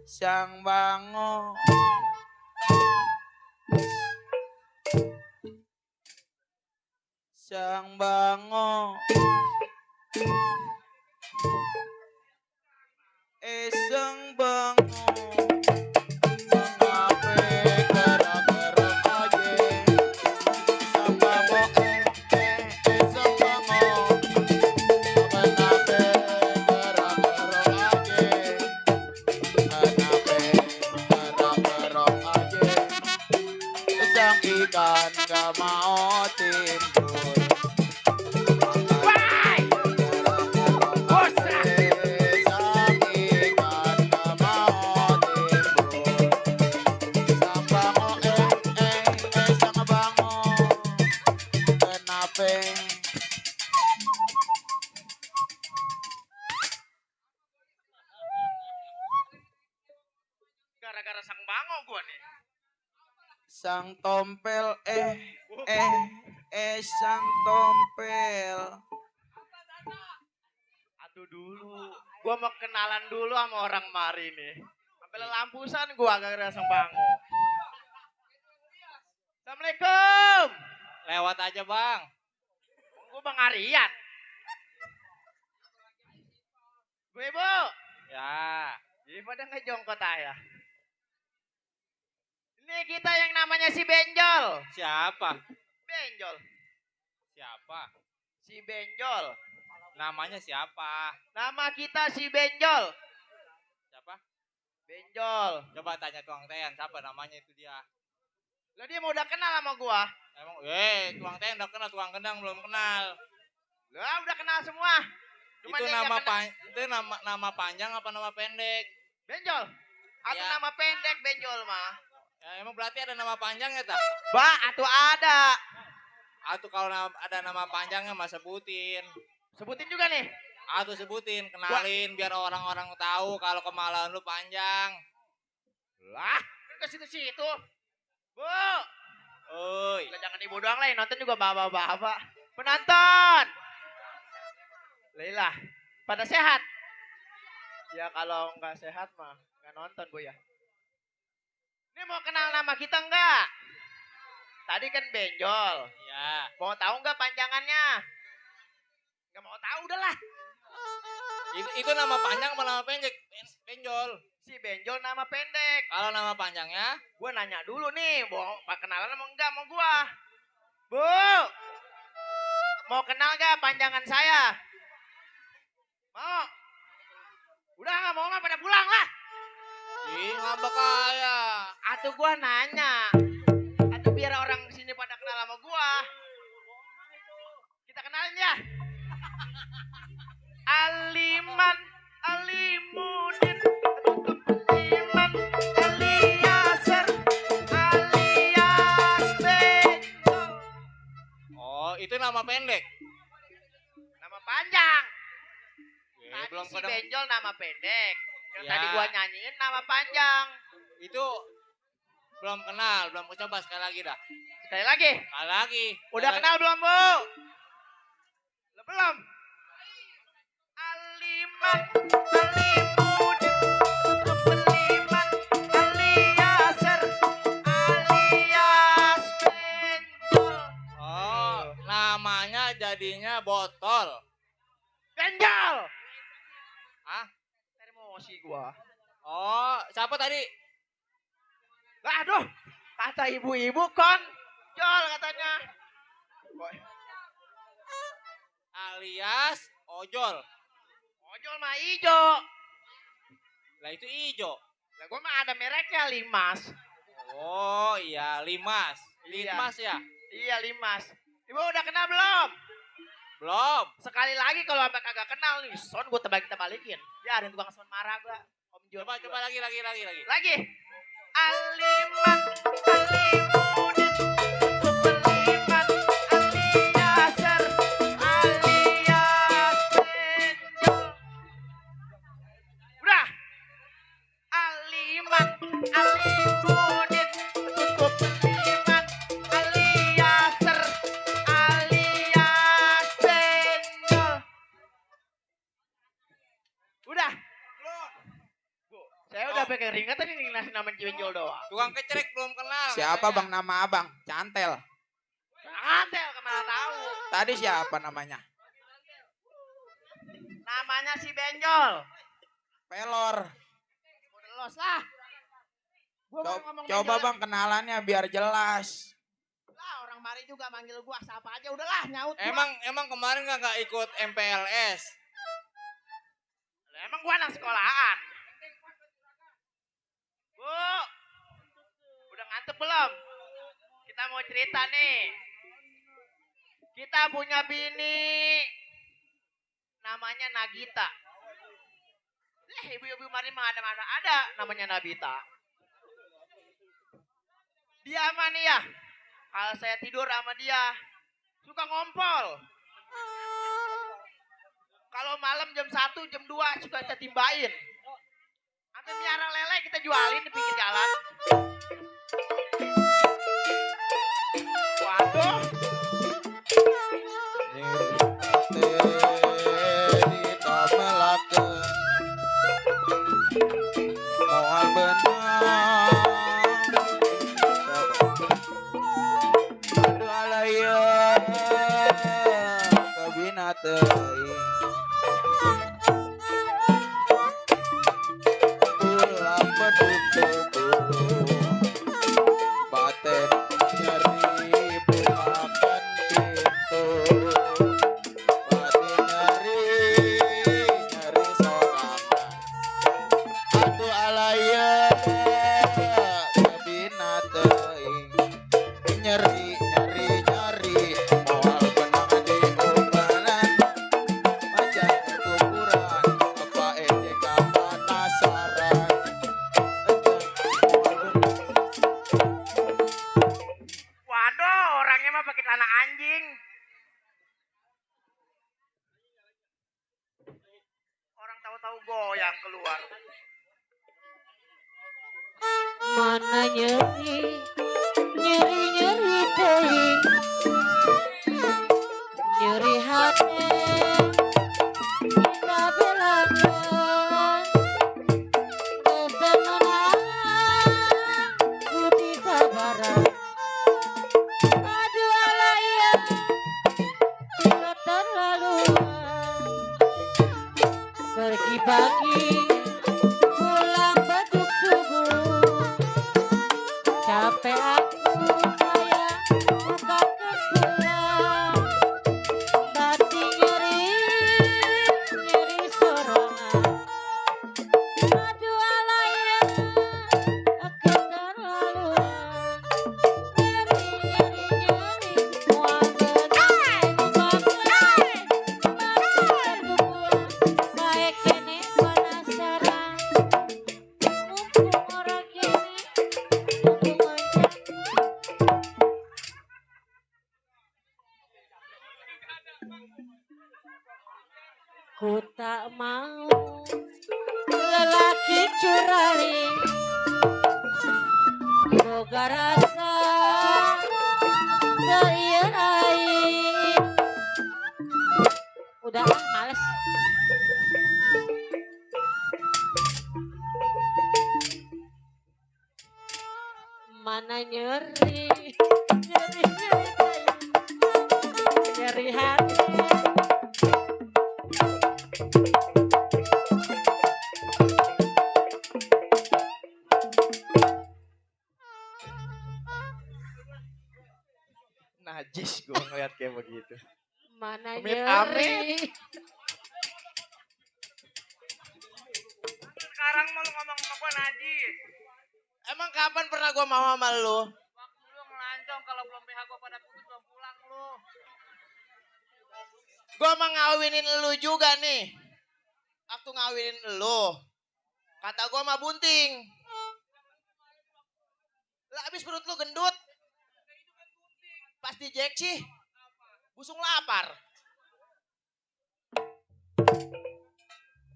sang bango sang bango sang bango mengape kerak-kerak aja sang bango sang bango mengape kerak-kerak aja mengape kerak-kerak aja sang ikan gak mau timbul Wah! sang ikan gak mau timbul sang bango sang bango kenapa Gara-gara sang bango gua nih. sang tompel sang tompel Aduh dulu. Gua mau kenalan dulu sama orang mari nih. Sampai lampusan gua gara-gara sang bango. Assalamualaikum. lewat aja, Bang. Gua Bang Aryan. Gue Ibu. Ya. Ji. Daripada ngejongkot aja. Ini kita yang namanya si Benjol. Siapa? Benjol. Siapa? Si Benjol. Namanya siapa? Nama kita si Benjol. Siapa? Benjol. Coba tanya tukang ten, siapa namanya itu dia? Lah dia mau udah kenal sama gua. Emang, tukang ten udah kenal, tukang kendang belum kenal. Lah udah kenal semua. Cuma Itu dia nggak kenal. itu nama panjang apa nama pendek? Benjol. Atau Ya. nama pendek Benjol mah. Ya, emang berarti ada nama panjangnya tak? Atau ada. Atau kalau ada nama panjangnya mas sebutin. Sebutin juga nih. Atau sebutin, kenalin biar orang-orang tahu kalau kemaluan lu panjang. Lah, ke situ-situ. Bu, Oi. lah jangan ibu doang lah, yang nonton juga bapak-bapak. Penonton. Lelah, pada sehat? Ya kalau nggak sehat mah nggak nonton bu ya. Ini mau kenal nama kita nggak? Tadi kan Benjol. Ya. Mau tahu nggak panjangannya? Nggak mau tahu udahlah. Itu nama panjang apa nama pendek? Benjol. Si Benjol nama pendek. Kalau nama panjangnya? Gua nanya dulu nih, mau kenalan mau enggak sama gua? Bu, mau kenal gak panjangan saya? Mau? Udah nggak mau mah pada pulang lah. Ih, ngambek kaya. Atau gua nanya, atau biar orang sini pada kenal sama gua. Kita kenalin ya. Aliman, Alimudin, Iman, Eliezer, alias Benjol. Oh, itu nama pendek. Nama panjang. Eh, Tadi belum si kadang. Benjol nama pendek. Yang Ya. tadi gua nyanyiin nama panjang. Itu belum kenal, belum coba sekali lagi dah. Sekali lagi. Sekali lagi. Udah Sekali kenal belum, Bu? Belum. Aliman, Alimudin, Beliman, Eliezer, alias Benjol. Oh, namanya jadinya botol. Benjol. Hah? Emosi gua. Oh, siapa tadi? Aduh, kata ibu-ibu konjol katanya. Alias ojol. Ojol mah ijo. Lah itu ijo. Lah gua mah ada mereknya Limas. Oh iya, Limas. Iya. Limas ya? Iya Limas. Ibu udah kenal belum? Belum. Sekali lagi kalau sampai kagak kenal nih, son gua balikin. Ya ada tukang son marah gua. Om Jon. Coba lagi. Lagi. Aliman, Alimudin, Beliman, Eliezer, alias Benjol. Udah. Aliman, Alimudin, Beliman, Eliezer, alias Benjol. Udah. Saya udah pegang ringan tadi nih ngasih nama Benjol doang. Tukang kecerek belum kenal. Siapa katanya. bang nama abang? Cantel. Antel kemana tahu. Tadi siapa namanya? Namanya si Benjol. Pelor. Udah los lah. Gua mau ngomong Coba Benjol. bang kenalannya biar jelas. Lah orang mari juga manggil gua siapa aja udahlah nyaut gua. Emang kemarin nggak ikut MPLS? Lah, emang gua anak sekolahan. Bu. Udah ngantuk belum? Kita mau cerita nih. Kita punya bini namanya Nagita. Ibu-ibu mari mah ada namanya Nabita. Dia mah nih ya. Kalau saya tidur sama dia suka ngompol. Kalau malam jam 1, jam 2 suka kita timbain. Sampai miara lele kita jualin di pinggir jalan. Waduh. Moal benang. Aduh alaya kabina teuing. mana nyeri nyeri teuing nyeri hati kita belakan kesenangan putih sabaran aduh alaya keterlaluan pergi pagi pulang beduk subuh capek aku sayang bukan pulang batin nyeri sorangan aduh alaya keterlaluan nyeri mual batin batin terbuka baik kene penasaran mumpung orang kene mumpung aja ku tak mau lelaki curali boga rasa terirai udah males mana nyeri nyeri hati Najis gue ngeliat kayak begitu. mana Amit-amit. nyeri Sekarang mau lu ngomong sama gue najis. Emang kapan pernah gue mau sama lu? Waktu lu ngelancong kalau belum PH gue pada putus belum pulang lu. Gue mau ngawinin lu juga nih. Waktu ngawinin lu. Kata gue mah bunting. Lah abis perut lu gendut. Pasti Jack sih. Busung lapar.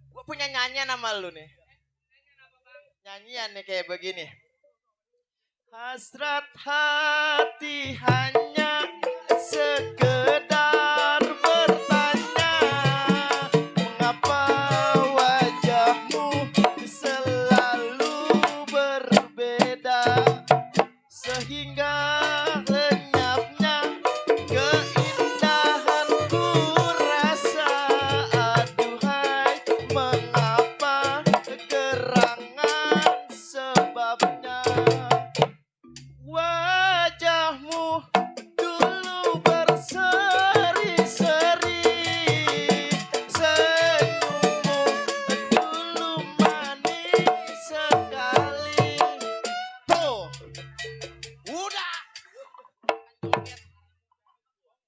Gue punya nyanyian sama lu nih. Nyanyian nih kayak begini. Hasrat hati hanya sekedar bertanya, mengapa wajahmu selalu berbeda, sehingga lenyapnya keindahanku rasa. Aduhai, mengapa kegerangan sebabnya. Wajahmu dulu berseri-seri, senyummu dulu manis sekali. Tuh, udah.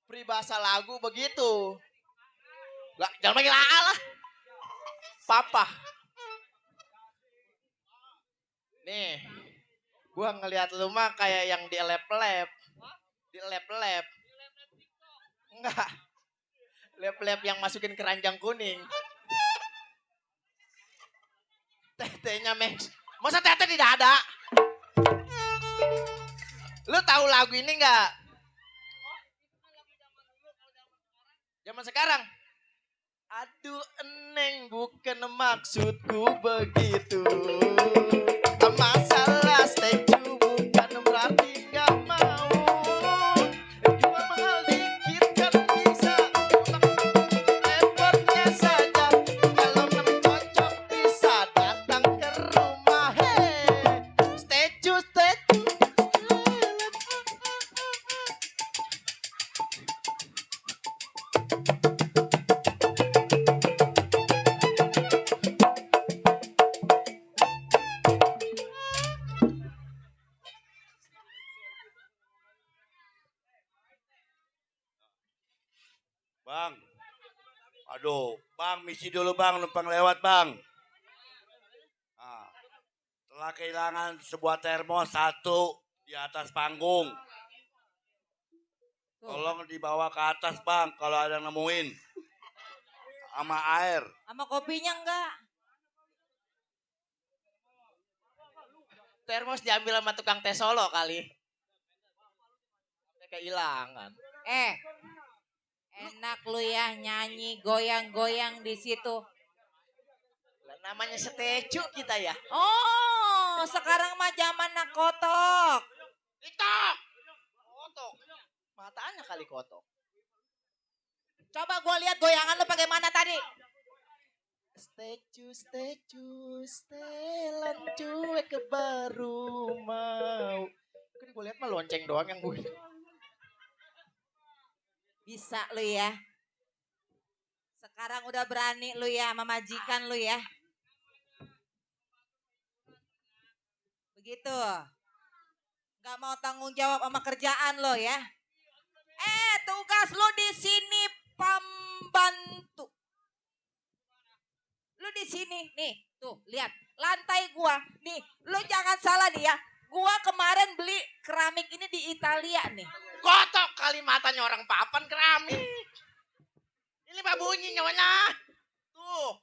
Peribahasa lagu begitu. Lah, jangan panggil Allah. Papa. Nih, gua ngelihat lu mah kayak yang di lab-lab. Di lab-lab. Enggak. Lab-lab yang masukin keranjang kuning. Tetenya Max. Masa tete tidak ada? Lu tahu lagu ini enggak? Zaman sekarang. Aduh eneng, bukan maksudku begitu. Masalah setuju bukan berarti gak mau. Cuma mahal dikit kan bisa. Effortnya saja. Kalau memang cocok bisa datang ke rumah. Hey, setuju. Bang, aduh, bang, misi dulu bang, numpang lewat bang. Nah, telah kehilangan sebuah termos satu di atas panggung. Tolong dibawa ke atas bang, kalau ada yang nemuin. Sama air. sama kopinya enggak Termos diambil sama tukang teh Solo kali. Kehilangan. Enak lu ya nyanyi goyang-goyang di situ. Lah, namanya seteju kita ya. Oh, sekarang mah zaman nak kotok. TikTok. Kotok. Matanya kali kotok. Coba gua lihat goyangan lu bagaimana tadi. Statue, setelan cuek ke baru mau. Kan gue lihat mah lonceng doang yang gue. Bisa lu ya. Sekarang udah berani lu ya sama majikan lu ya. Begitu. Gak mau tanggung jawab sama kerjaan lo ya. Tugas lu di sini pembantu. Lu di sini nih, tuh lihat lantai gua. Nih, lu jangan salah nih ya. Gua kemarin beli keramik ini di Italia nih. Kotok kali matanya orang papan keramik. Ini mah bunyi nyonya. Tuh.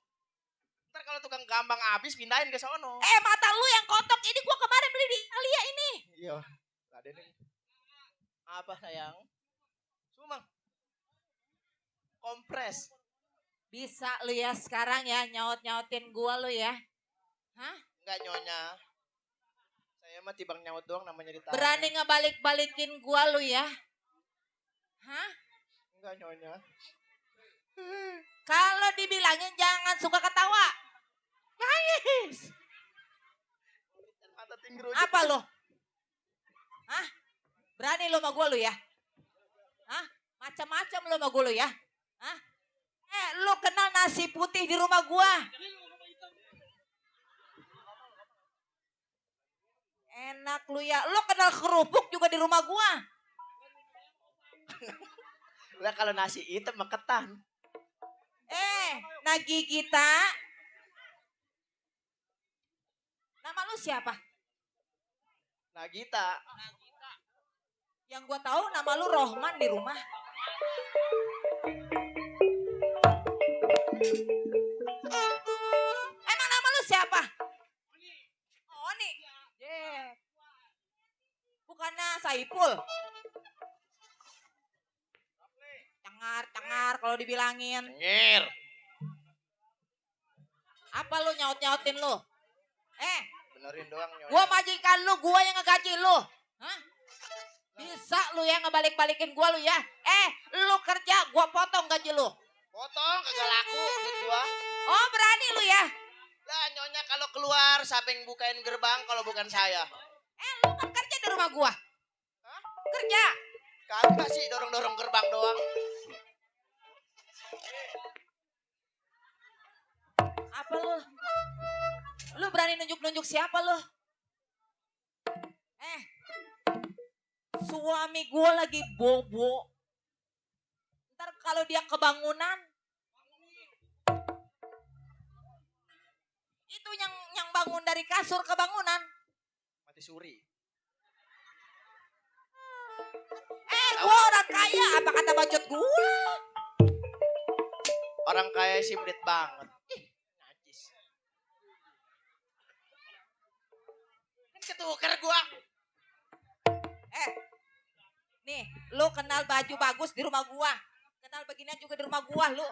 Ntar kalau tukang gampang habis pindahin ke sono. Mata lu yang kotok ini gua kemarin beli di Italia ini. Iya. Ladenin. Apa sayang? Sumang. Kompres. Bisa lu ya sekarang ya nyaut-nyautin gua lu ya. Hah? Enggak nyonya. Saya mah tibang nyaut doang namanya ditarik. Berani ngebalik-balikin gua lu ya. Hah? Enggak nyonya. Kalau dibilangin jangan suka ketawa. Nangis. Mata tinggi. Apa lu? Hah? Berani lu sama gua lu ya? Hah? Macam-macam lu sama gua lu ya? Hah? Lu kenal nasi putih di rumah gua? Enak lu ya. Lu kenal kerupuk juga di rumah gua? Lah kalau nasi hitam mah ketan. Nagi kita. Nama lu siapa? Nagita. Yang gua tahu nama lu Rohman di rumah. Emang nama lu siapa? Oni. Bukannya Saipul. Cengar kalau dibilangin. Ngir. Apa lu nyaut-nyautin lu? Benerin doang nyonya. Gua majikan lu, gua yang ngegaji lu. Hah? Bisa lu yang ngebalik-balikin gua lu ya. Lu kerja, gua potong gaji lu. Potong kagak laku duit gua. Oh, berani lu ya? Lah nyonya kalau keluar siapa yang bukain gerbang kalau bukan saya? Lu kan kerja di rumah gua. Hah? Kerja. Kagak sih dorong-dorong gerbang doang. Apa lu? Lu berani nunjuk-nunjuk siapa lu? Suami gua lagi bobo. Ntar kalau dia kebangunan, itu yang bangun dari kasur kebangunan. Mati suri. Gua orang kaya, apa kata bacot gua? Orang kaya sih belit banget. Najis. Kan ketukar gua. Nih, lu kenal baju bagus di rumah gua. Kenal beginian juga di rumah gua lu.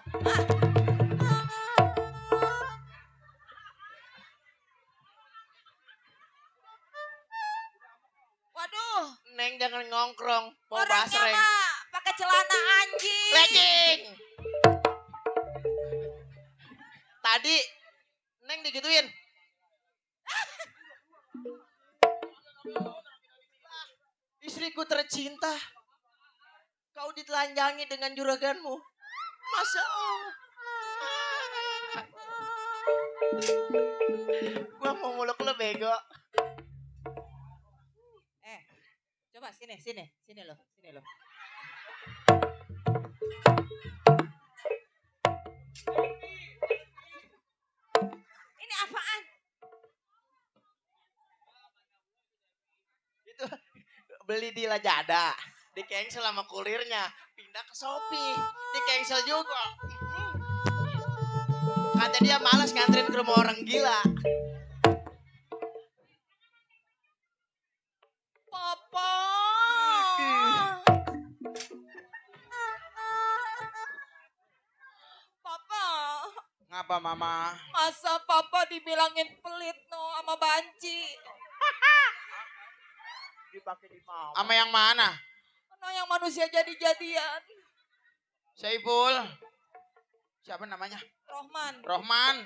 Waduh, Neng jangan ngongkrong. Mau orangnya basreng. mah pakai celana anjing. Legging. Tadi Neng digituin. Istriku tercinta. Kau ditelanjangi dengan juraganmu. Masya Allah. Gua mau muluk lu bego. Coba sini lo. Ini apaan? Itu beli di Lazada, di cancel sama kurirnya, pindah ke Shopee, di cancel juga. Kata dia malas nganterin ke rumah orang gila. Kenapa Mama? Masa papa dibilangin pelit no sama Banci? Dipakai di mama. Sama yang mana? Mana yang manusia jadi-jadian? Saiful. Siapa namanya? Rohman. Rohman.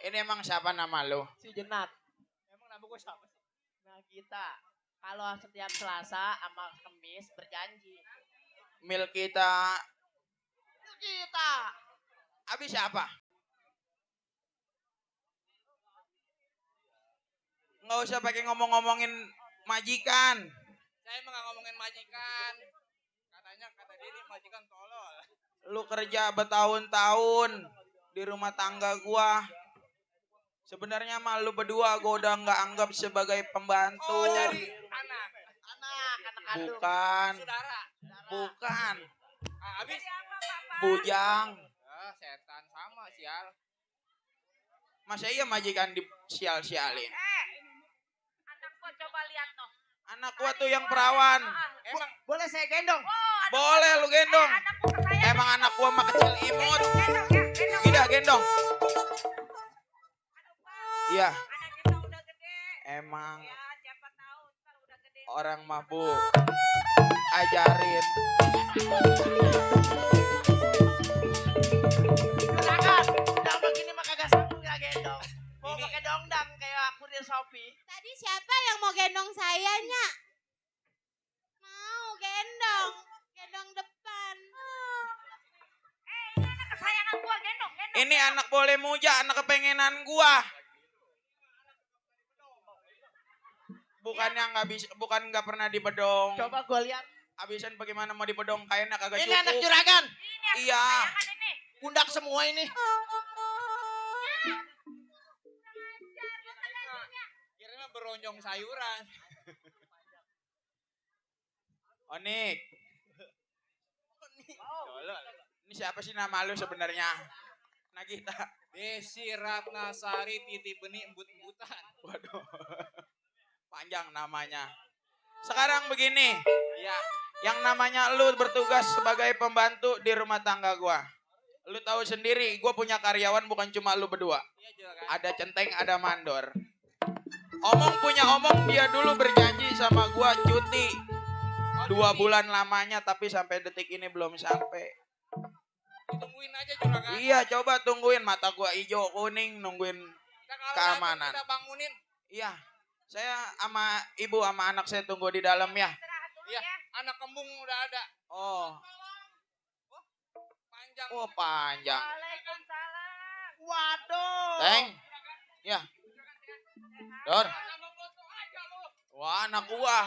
Ini emang siapa nama lu? Si Jenat. Emang nama gue siapa sih? Nah kita. Kalau setiap Selasa sama Kamis berjanji. Mil kita. Kita. Abis siapa? Nggak usah pakai ngomong-ngomongin majikan. Saya emang nggak ngomongin majikan. Kata dia ini majikan tolol. Lu kerja bertahun-tahun di rumah tangga gua. Sebenarnya mah lu berdua gua udah nggak anggap sebagai pembantu. Oh, jadi anak Kandung. Bukan. saudara. Bukan. Habis Bujang. setan sama sial. Masa iya majikan di sial-sialin? Anak gua coba lihat no. Anak gua tuh yang perawan. Emang Boleh saya gendong? Boleh lu gendong. Emang anak gua mah kecil imut. Tidak gendong. Iya. Emang orang mabuk. Ajarin. Silakan. Udah begini mah kagak sanggup gak gendong. Mau pakai dongdang kayak kurir Shopee. Tadi siapa yang mau gendong saya, Nyak? Mau gendong. Gendong depan. Ini anak kesayangan gua, gendong. Ini anak boleh muja, anak kepengenan gua. Bukannya nggak bisa, bukan nggak pernah dibedong. Coba gue lihat. Abisan bagaimana mau dibedong kayaknya kagak Ini cukup. anak juragan. Iya. Pundak semua ini. kira beronjong sayuran. Onik. Tolol. Ini siapa sih nama lu sebenarnya? Nagita. Desi Ratnasari Titi Benih embut-embutan. Waduh. Panjang namanya. Sekarang begini. Iya. Yang namanya lu bertugas sebagai pembantu di rumah tangga gua. Lu tahu sendiri, gua punya karyawan bukan cuma lu berdua. Iya juragan. Ada centeng, ada mandor. Omong punya omong, dia dulu berjanji sama gua cuti 2 bulan lamanya, tapi sampai detik ini belum sampai. Tungguin aja juragan. Iya, coba tungguin, mata gua hijau kuning nungguin. Nah, kalau keamanan. Kita bangunin. Iya, saya sama ibu sama anak saya tunggu di dalam ya. Iya, anak kembung udah ada. Oh, Panjang. oh panjang. Waalaikumsalam. Waduh. Teng, ya. Dor. Wah, anak gua.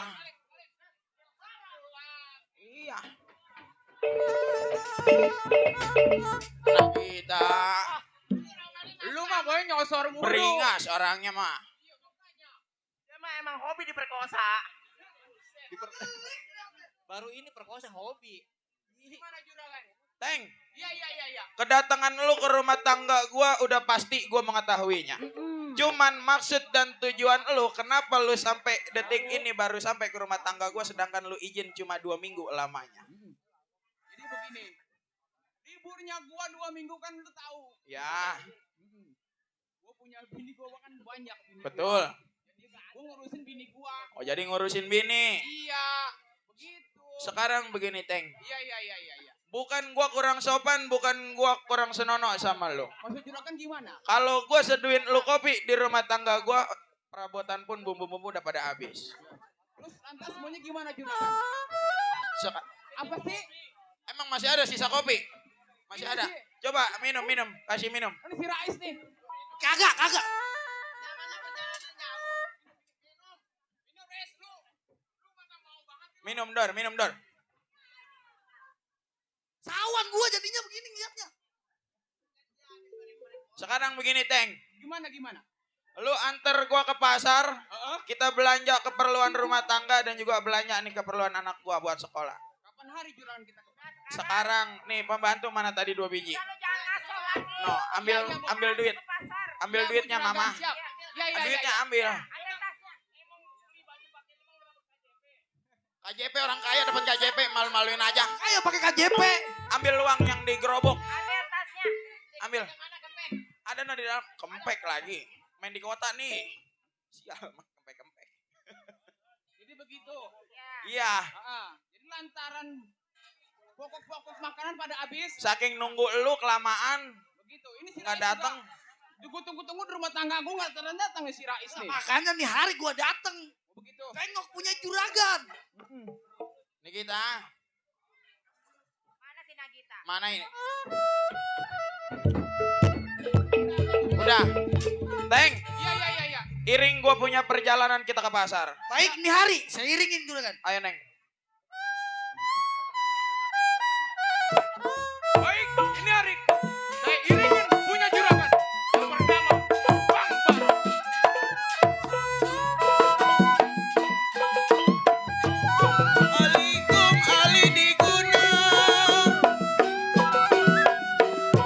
Iya. Anak kita. Lu mah boleh nyosor mulu. Beringas orangnya mah. Dia mah emang hobi diperkosa. Baru ini perkosa hobi. Gimana juragan? Teng, Iya. kedatangan lu ke rumah tangga gua udah pasti gua mengetahuinya. Cuman maksud dan tujuan lu, kenapa lu sampai detik ini baru sampai ke rumah tangga gua sedangkan lu izin cuma 2 minggu lamanya? Jadi begini, liburnya gua 2 minggu kan lu tahu. Ya, Gua punya bini gua kan banyak bini betul. gua. Jadi gua ngurusin bini gua. Oh, jadi ngurusin bini. Iya, begitu. Sekarang begini, Teng. Iya. Bukan gua kurang sopan, bukan gua kurang senono sama lu. Maksud juragan gimana? Kalau gua seduin lu kopi di rumah tangga gua, perabotan pun bumbu-bumbu udah pada habis. Terus lantas semuanya gimana juragan? Sek- Apa sih? Emang masih ada sisa kopi? Masih Ini ada. sih. Coba minum, kasih minum. Ini si Rais nih. Kagak. Minum dor. Sawan gua jadinya begini ngeliatnya. Sekarang begini, Teng. Gimana? Lu antar gua ke pasar, kita belanja keperluan rumah tangga dan juga belanja nih keperluan anak gua buat sekolah. Kapan hari juragan kita ke pasar? Sekarang nih pembantu mana tadi 2 biji? No, ambil duit. Ambil Ya, Bu, duitnya juragan, mama. siap. Ya. Duitnya ambil. KJP orang kaya dapat KJP malu-maluin aja. Ayo pakai KJP. Ambil uang yang di gerobok. Ambil. Ada nah di dalam. Kempek lagi. Main di kota nih. Sial, kempek-kempek. Jadi begitu. Iya. Jadi lantaran pokok-pokok makanan pada habis. Saking nunggu lu kelamaan. Begitu. Ini si Nggak Rais datang. juga. Tunggu-tunggu di rumah tangga gue nggak datang nih si Rais nih. Makanya nih hari gua dateng. Begitu. Tengok punya juragan. Ini kita. Mana si Nagita? Mana ini? Udah. Teng, Iya. iring gua punya perjalanan kita ke pasar. Baik nih hari, saya iringin juragan. Ayo, Neng. Baik, ini hari saya iringin punya juragan. Yang pertama, Bang Baru. Alikum ali di gunung.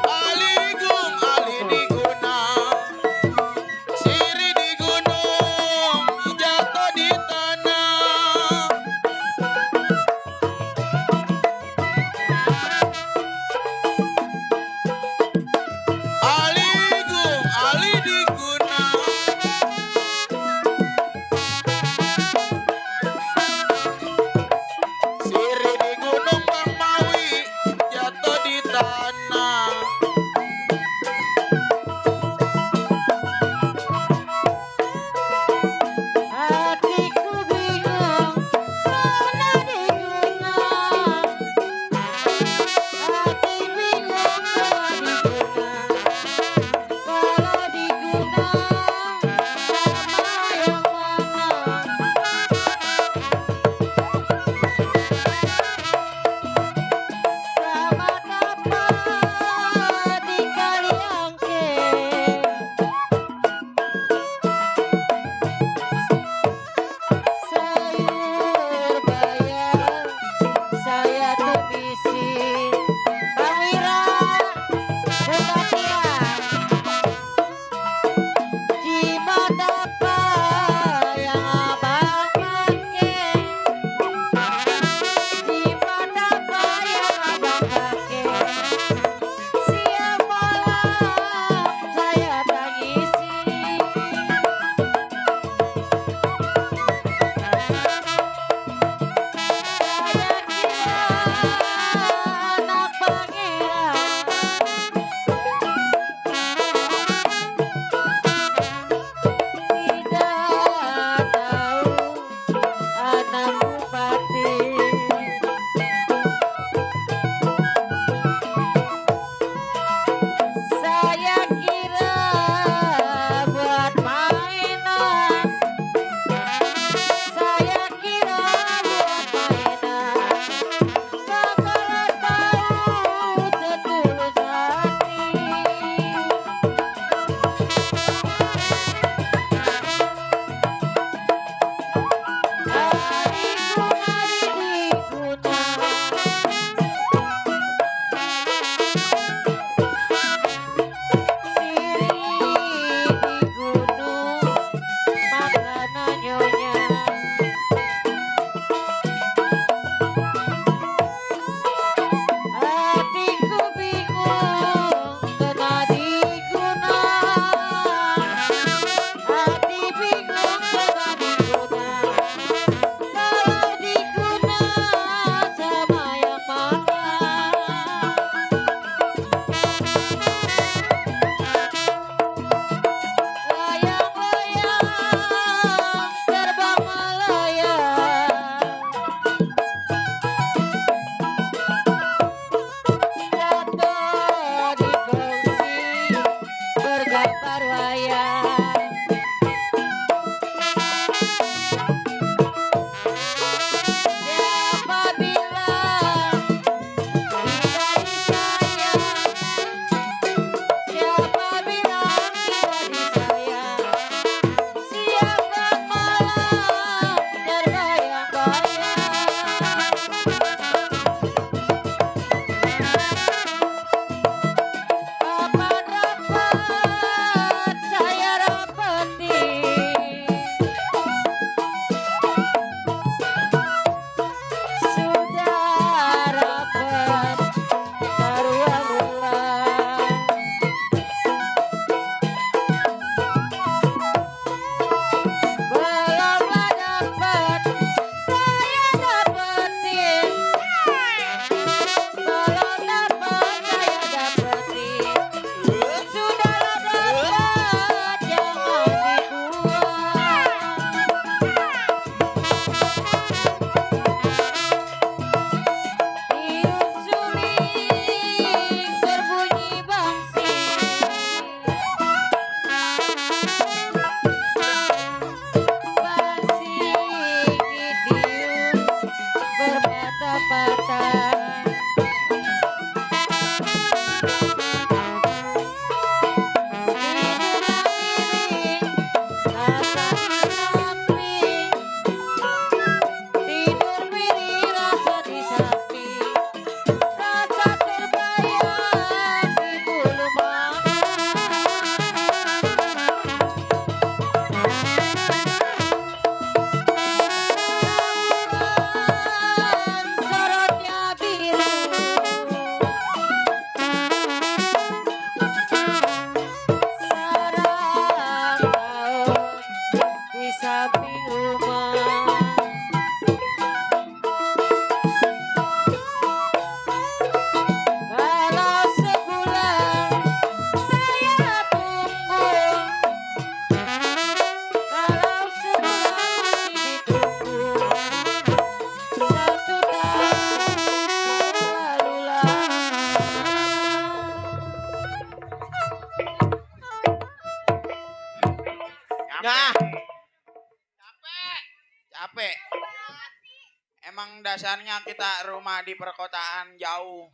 Alikum ali di gunung. Siri di gunung, jatuh di tanah. Nah. Capek. Emang dasarnya kita rumah di perkotaan jauh.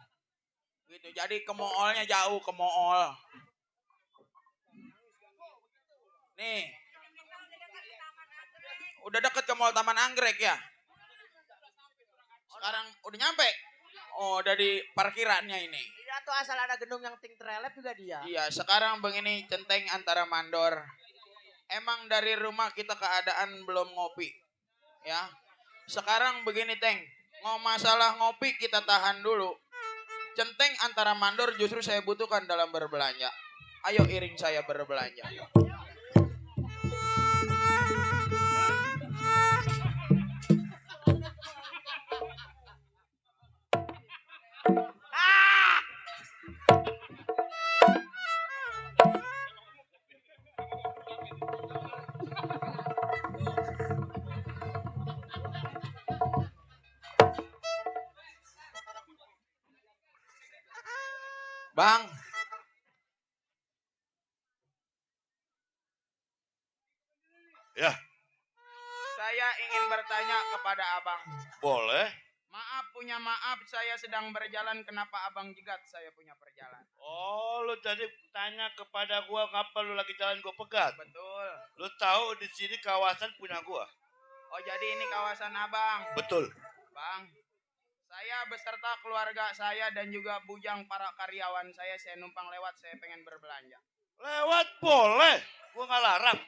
Gitu. Jadi ke mallnya jauh, ke mall. Nih. Udah deket ke mall Taman Anggrek ya? Sekarang udah nyampe? Oh, udah di parkirannya ini. Dia tuh asal ada gedung yang ting terelep juga dia. Iya, sekarang begini centeng antara mandor. Emang dari rumah kita keadaan belum ngopi. Ya. Sekarang begini, Teng. Masalah ngopi kita tahan dulu. Centeng antara mandor justru saya butuhkan dalam berbelanja. Ayo iring saya berbelanja. Bang. Ya, Saya ingin bertanya kepada abang. boleh. Maaf punya maaf, saya sedang berjalan. Kenapa abang jegat saya punya perjalanan? Oh, lu tadi tanya kepada gua ngapa lu lagi jalan gua pegat. Betul. Lu tahu di sini kawasan punya gua. Oh jadi ini kawasan abang. Betul. Bang, saya beserta keluarga saya dan juga bujang para karyawan saya numpang lewat, saya pengen berbelanja. Lewat boleh, gua nggak larang.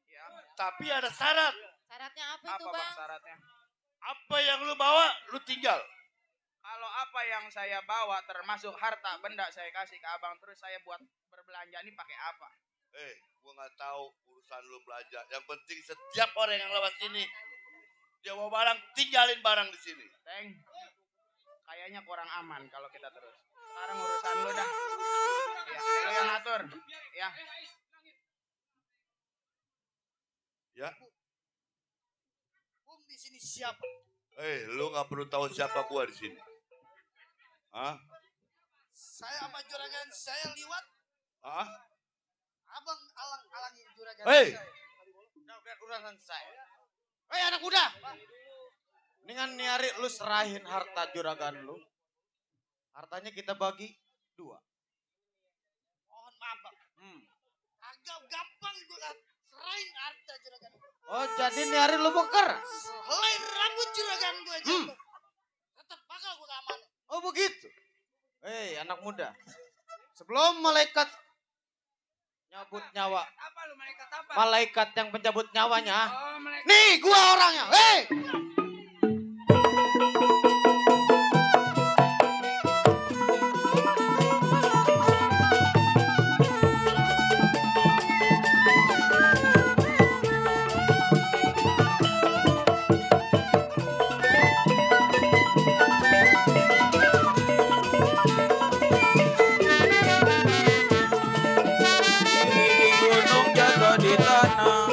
Ya. Tapi ada syarat. Syaratnya apa, Apa itu bang bang? syaratnya? Apa yang lu bawa, lu tinggal. Kalau apa yang saya bawa termasuk harta benda saya kasih ke abang, terus saya buat berbelanja ini pakai apa? Gua nggak tahu urusan lu belanja. Yang penting setiap orang yang lewat sini, dia bawa barang, tinggalin barang di sini. Teng, kayaknya kurang aman kalau kita terus. Sekarang urusan lu dah. Ya, lu yang atur. Ya. Ya. Di sini siapa? Lu nggak perlu tahu siapa gua di sini. Hah? Saya sama juragan saya liwat. Hah? Abang alang-alangin juragan Hei. saya. Udah biar urusan saya. Anak muda. Dengan nyari lu serahin harta juragan lu. Hartanya kita bagi 2. Mohon maaf, Bang. Agak gampang gue serahin harta juragan. Oh, jadi nyari lu boker? Selain rambut juragan gue jatuh. Tetap bakal gue aman. Oh, begitu. Anak muda. Sebelum malaikat nyabut nyawa. Apa lu malaikat apa? Malaikat yang pencabut nyawanya. Oh, malaikat. Nih, gua orangnya. Di gunung jatuh di tanah.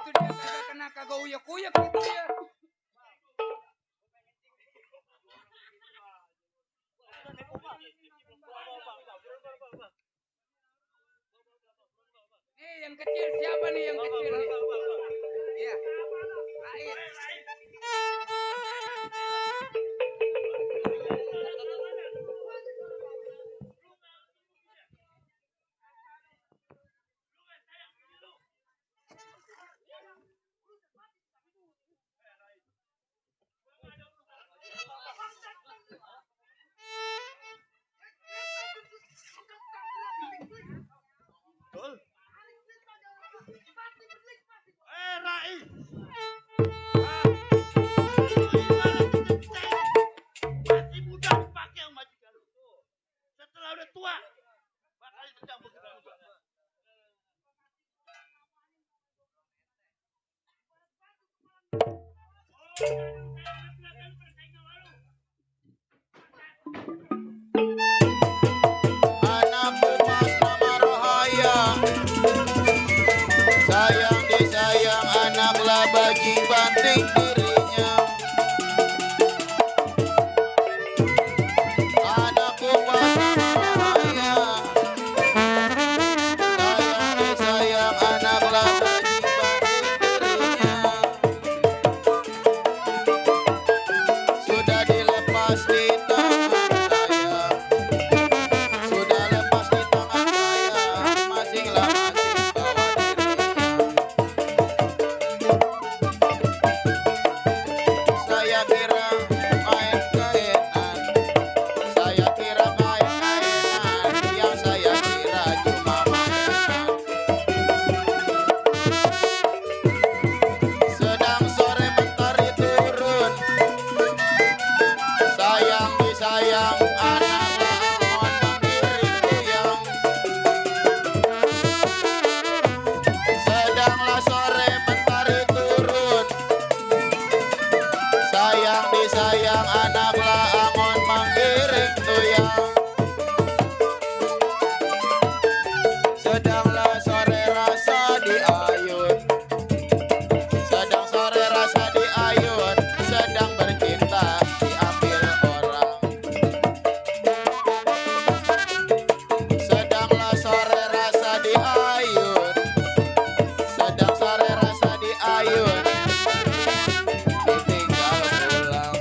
begitu dia kagak kena kagak uyak-uyak gitu ya. Nih yang kecil siapa nih yang kecil nih? Iya. Ait. Rais. Masih muda dipakai sama majikan lu. Setelah udah tua, bakal dicampur kita juga. Anak emas nama Rohaya, sayang disayang anak labaji banting dirinya. Anak emas nama Rohaya, sayang disayang anak labaji banting dirinya. Sudah dilepas di tangan saya, sudah lepas di tangan saya, masinglah masing bawa dirinya. Saya kira main kainan, saya kira main kainan, yang saya kira cuma mainan. Sedang sore mentari turun, sayang disayang anaklah angon mengiring kuyang. Sedanglah sore mentari turun, sayang disayang anaklah angon mengiring tuyang. Sedanglah sore rasa diayun, sedang sore rasa diayun, sedang bercinta diambil orang. Sedanglah sore rasa diayun, sedang sore rasa diayun, ditinggal pulang.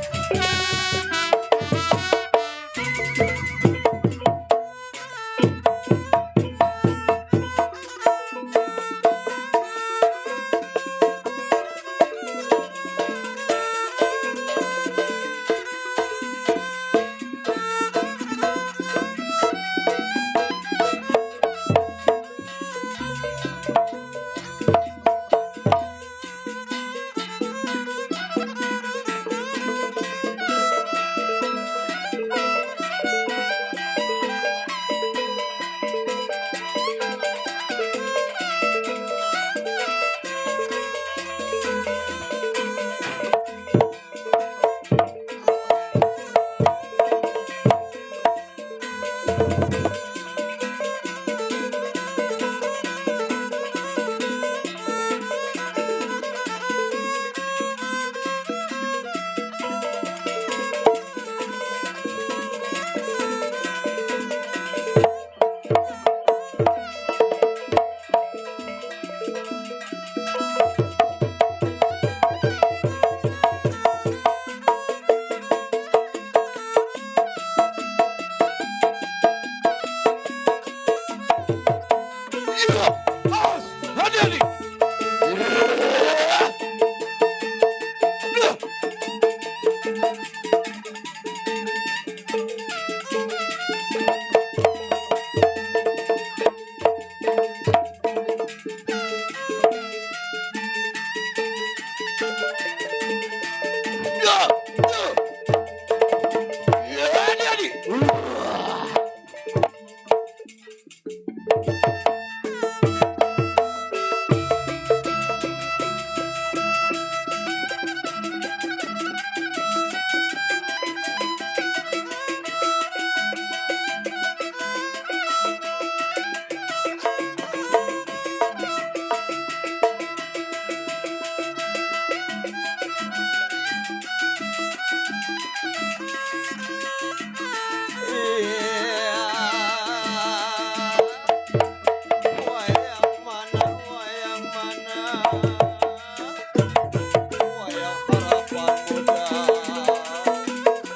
wayang harapan muda,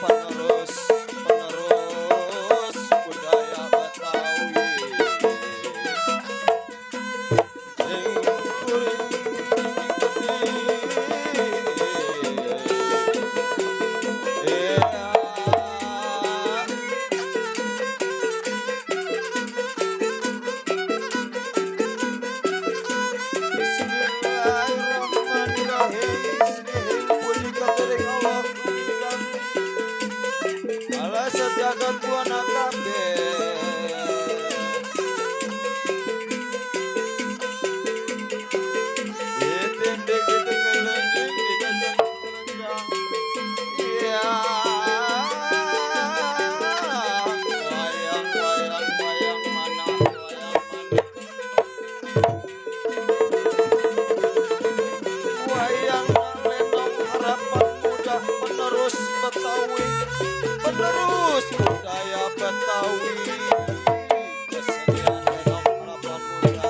penerus budaya Betawi. Sing kuring Bismillahirrahmanirrahim. Sing puji katuring Allah ingkang ala sejagat buana kabeh. Ditindik ditengelenjing dijajan kelenjang. Iya. Wayang mana wayang lenong harapan muda, penerus Betawi, penerus budaya Betawi. Kesenian lenong harapan muda.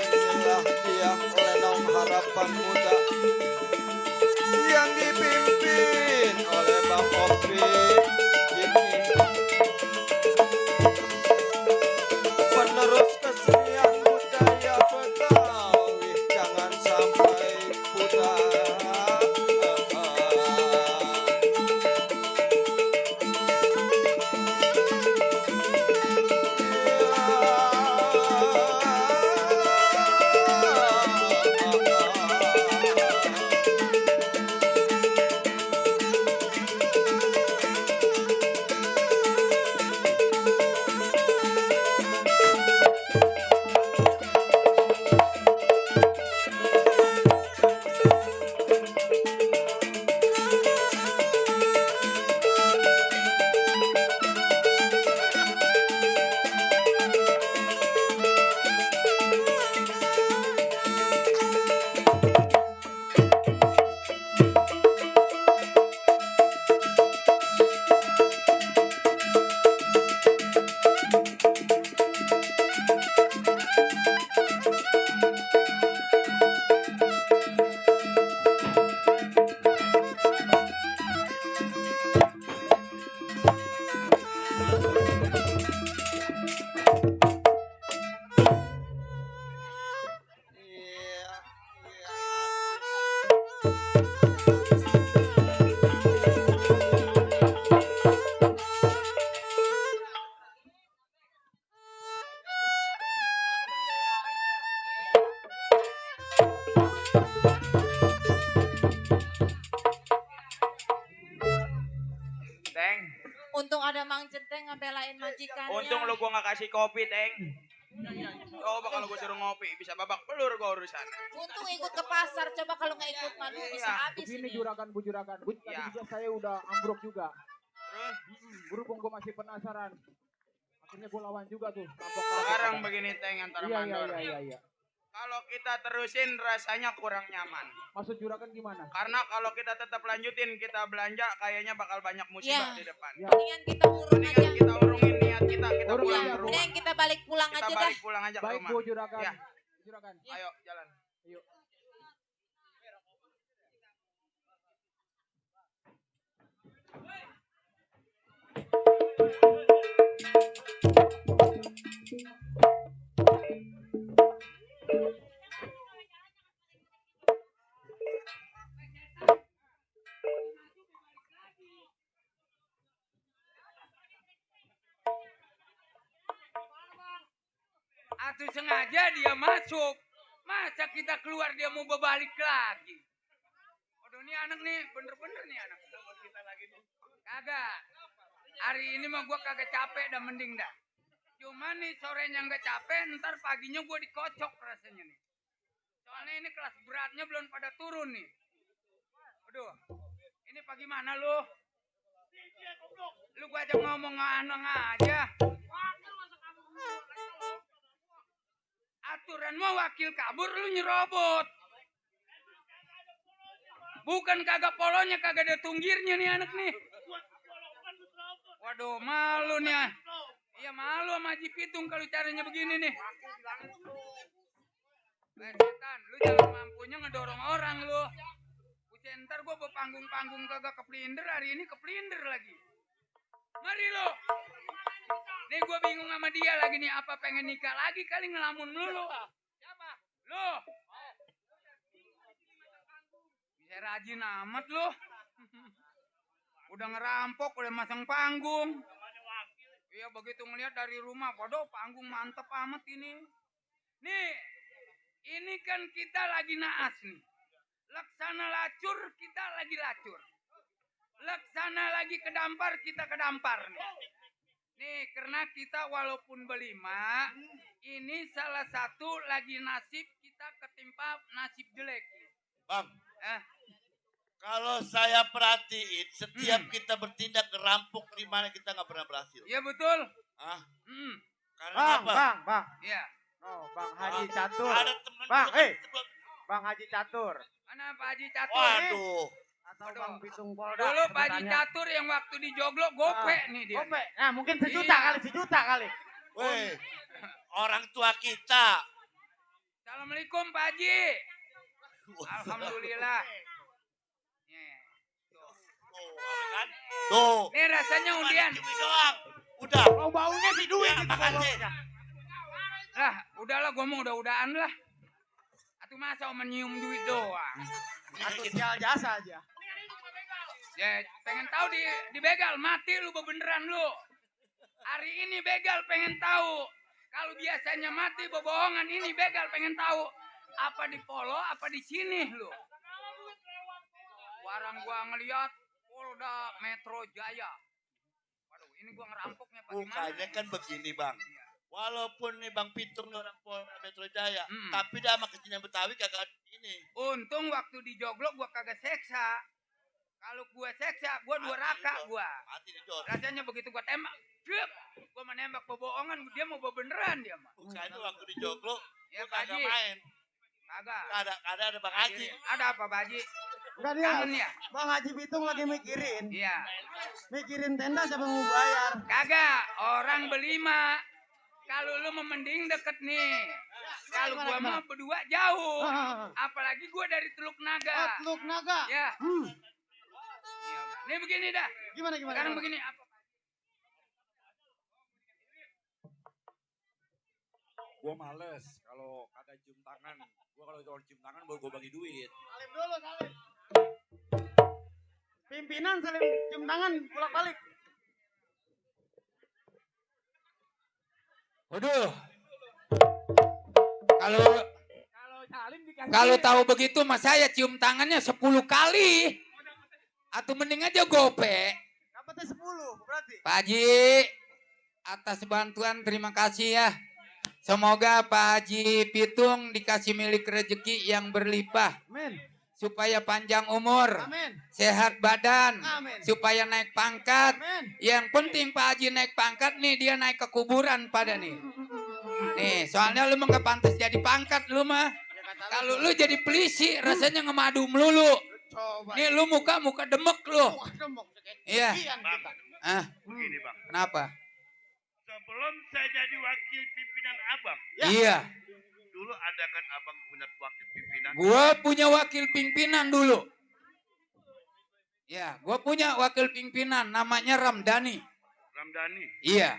Inilah dia lenong harapan muda yang dipimpin oleh Bang Opik. Ini penerus kesenian budaya Betawi, jangan sampai pudar. Teng, Untung ada Mang Centeng ngebelain majikannya. untung lu gua gak kasih kopi, Teng. Coba kalau gua suruh ngopi, bisa babak belur gua urusan. Untung ikut ke pasar. Coba kalau nggak ikut madu bisa habis Begini ini. juragan. Tadi Ya. juga saya udah ambruk juga. Terus Berhubung gue masih penasaran. Akhirnya gue lawan juga tuh. sekarang begini, Teng, antara mandor. Iya. Kalau kita terusin rasanya kurang nyaman. Maksud juragan gimana? Karena kalau kita tetap lanjutin kita belanja kayaknya bakal banyak musibah Iya. di depan. Ya. Mendingan kita urung Mendingan aja. kita urungin niat kita Urung pulang aja, ke rumah. Mendingan kita balik pulang Kita aja dah. balik pulang aja ke Baik rumah. bu juragan. Ya. Juragan. Ayo jalan. Yuk. Atuh sengaja dia masuk. Masa kita keluar dia mau berbalik lagi. Aduh ini anak nih bener-bener nih anak. Kagak. Hari ini mah gua kagak capek dah mending dah. Cuma nih sorenya nggak capek, ntar paginya gua dikocok rasanya nih. Soalnya ini kelas beratnya belum pada turun nih. Aduh, ini pagi mana lu? Lu gua ajak ngomong nganong aja. Aturan mau wakil kabur lu nyerobot. Bukan kagak polonya, kagak ada tunggirnya nih anak nih. Waduh, malu nih. Iya malu sama Haji Pitung kalau caranya begini nih. Setan, lu jangan mampunya ngedorong orang lu. Ntar gue berpanggung-panggung kagak kepelinder, hari ini kepelinder lagi. Mari lo. Nih gue bingung sama dia lagi nih, apa pengen nikah lagi kali ngelamun melulu. Siapa? Lo. Bisa rajin amat lo. Udah ngerampok, udah masang panggung. Iya begitu ngeliat dari rumah, waduh panggung mantep amat ini. Nih, ini kan kita lagi naas nih. Laksana lacur, kita lagi lacur. Laksana lagi kedampar, kita kedampar nih. Nih, karena kita walaupun berlima, ini salah satu lagi nasib kita ketimpa nasib jelek. Bang, kalau saya perhatiin, setiap kita bertindak ngerampok di mana kita nggak pernah berhasil. Iya betul. Ah, karena Bang, apa? bang. Iya. Oh, Bang Haji Catur. Ada temen Bang, gua eh. Bang Haji Catur. Mana Pak Haji Catur nih? Waduh. Atau Bang Pitung Polda. Dulu Pak Haji sebutannya. Catur yang waktu di Joglo gope nih dia. Gope. Nah, mungkin sejuta Iya. sejuta kali. Weh, orang tua kita. Assalamualaikum Pak Haji. Alhamdulillah. Nih, Tuh. nih rasanya undian. Cumi doang. Udah. Bau-baunya sih duit Ya, itu makasih. bau-baunya. Lah, udahlah gua mau udah-udahan lah. Atuh masa menyium duit doang. Atau sial jasa aja. Ya, pengen tahu di begal mati lu beneran lu. Hari ini begal pengen tahu. Kalau biasanya mati bohongan, ini begal pengen tahu. Apa di Polo, apa di sini lu. Warang gua ngeliat Polda Metro Jaya. Waduh, ini gua ngerampoknya apa gimana? Bukannya kan begini bang. Walaupun nih Bang Pitung nih orang Polda Metro Jaya, Hmm. tapi dia sama kesenian Betawi kagak ini. Untung waktu di Joglo gua kagak seksa. Kalau gua seksa, gua dua raka gua. Mati di jor. Rasanya begitu gua tembak, jep, gua menembak bohongan, dia mau beneran dia mah. Bukannya waktu di Joglo, Ya gua Pak kagak Haji, main. kagak. Ada Bang Haji. Ada apa Pak Haji? Enggak dia. Kangen ya? Bang Haji Pitung lagi mikirin. Iya. Mikirin tenda siapa mau bayar. Kagak, orang berlima. Kalau lu mending deket nih. Kalau gua mah berdua jauh. Apalagi gua dari Teluk Naga. Teluk Naga. Ya. Iya, udah. Nih begini dah. Gimana? Sekarang begini apa? Gua males kalau kagak cium tangan. Gua kalau cium tangan baru gua bagi duit. Salim dulu, salim. Pimpinan salim cium tangan bolak-balik. Waduh. Kalau tahu begitu mas saya cium tangannya 10 kali. Atau mending aja gope. Dapatnya 10 berarti. Pak Haji, atas bantuan terima kasih ya. Semoga Pak Haji Pitung dikasih milik rezeki yang berlimpah. Amin. Supaya panjang umur, Amin. sehat badan, Amin. supaya naik pangkat. Amin. Yang penting Pak Haji naik pangkat nih, dia naik ke kuburan pada nih. Nih, soalnya lu mah gak pantas jadi pangkat lu mah. Kalau lu jadi polisi, rasanya ngemadu melulu. Coba. Nih lu muka demek lu. Iya. Ah, Begini bang, kenapa? sebelum saya jadi wakil pimpinan abang, Iya. dulu ada kan abang punya wakil pimpinan. Gua punya wakil pimpinan dulu. Ya, gua punya wakil pimpinan namanya Ramdhani. Ramdhani. Iya.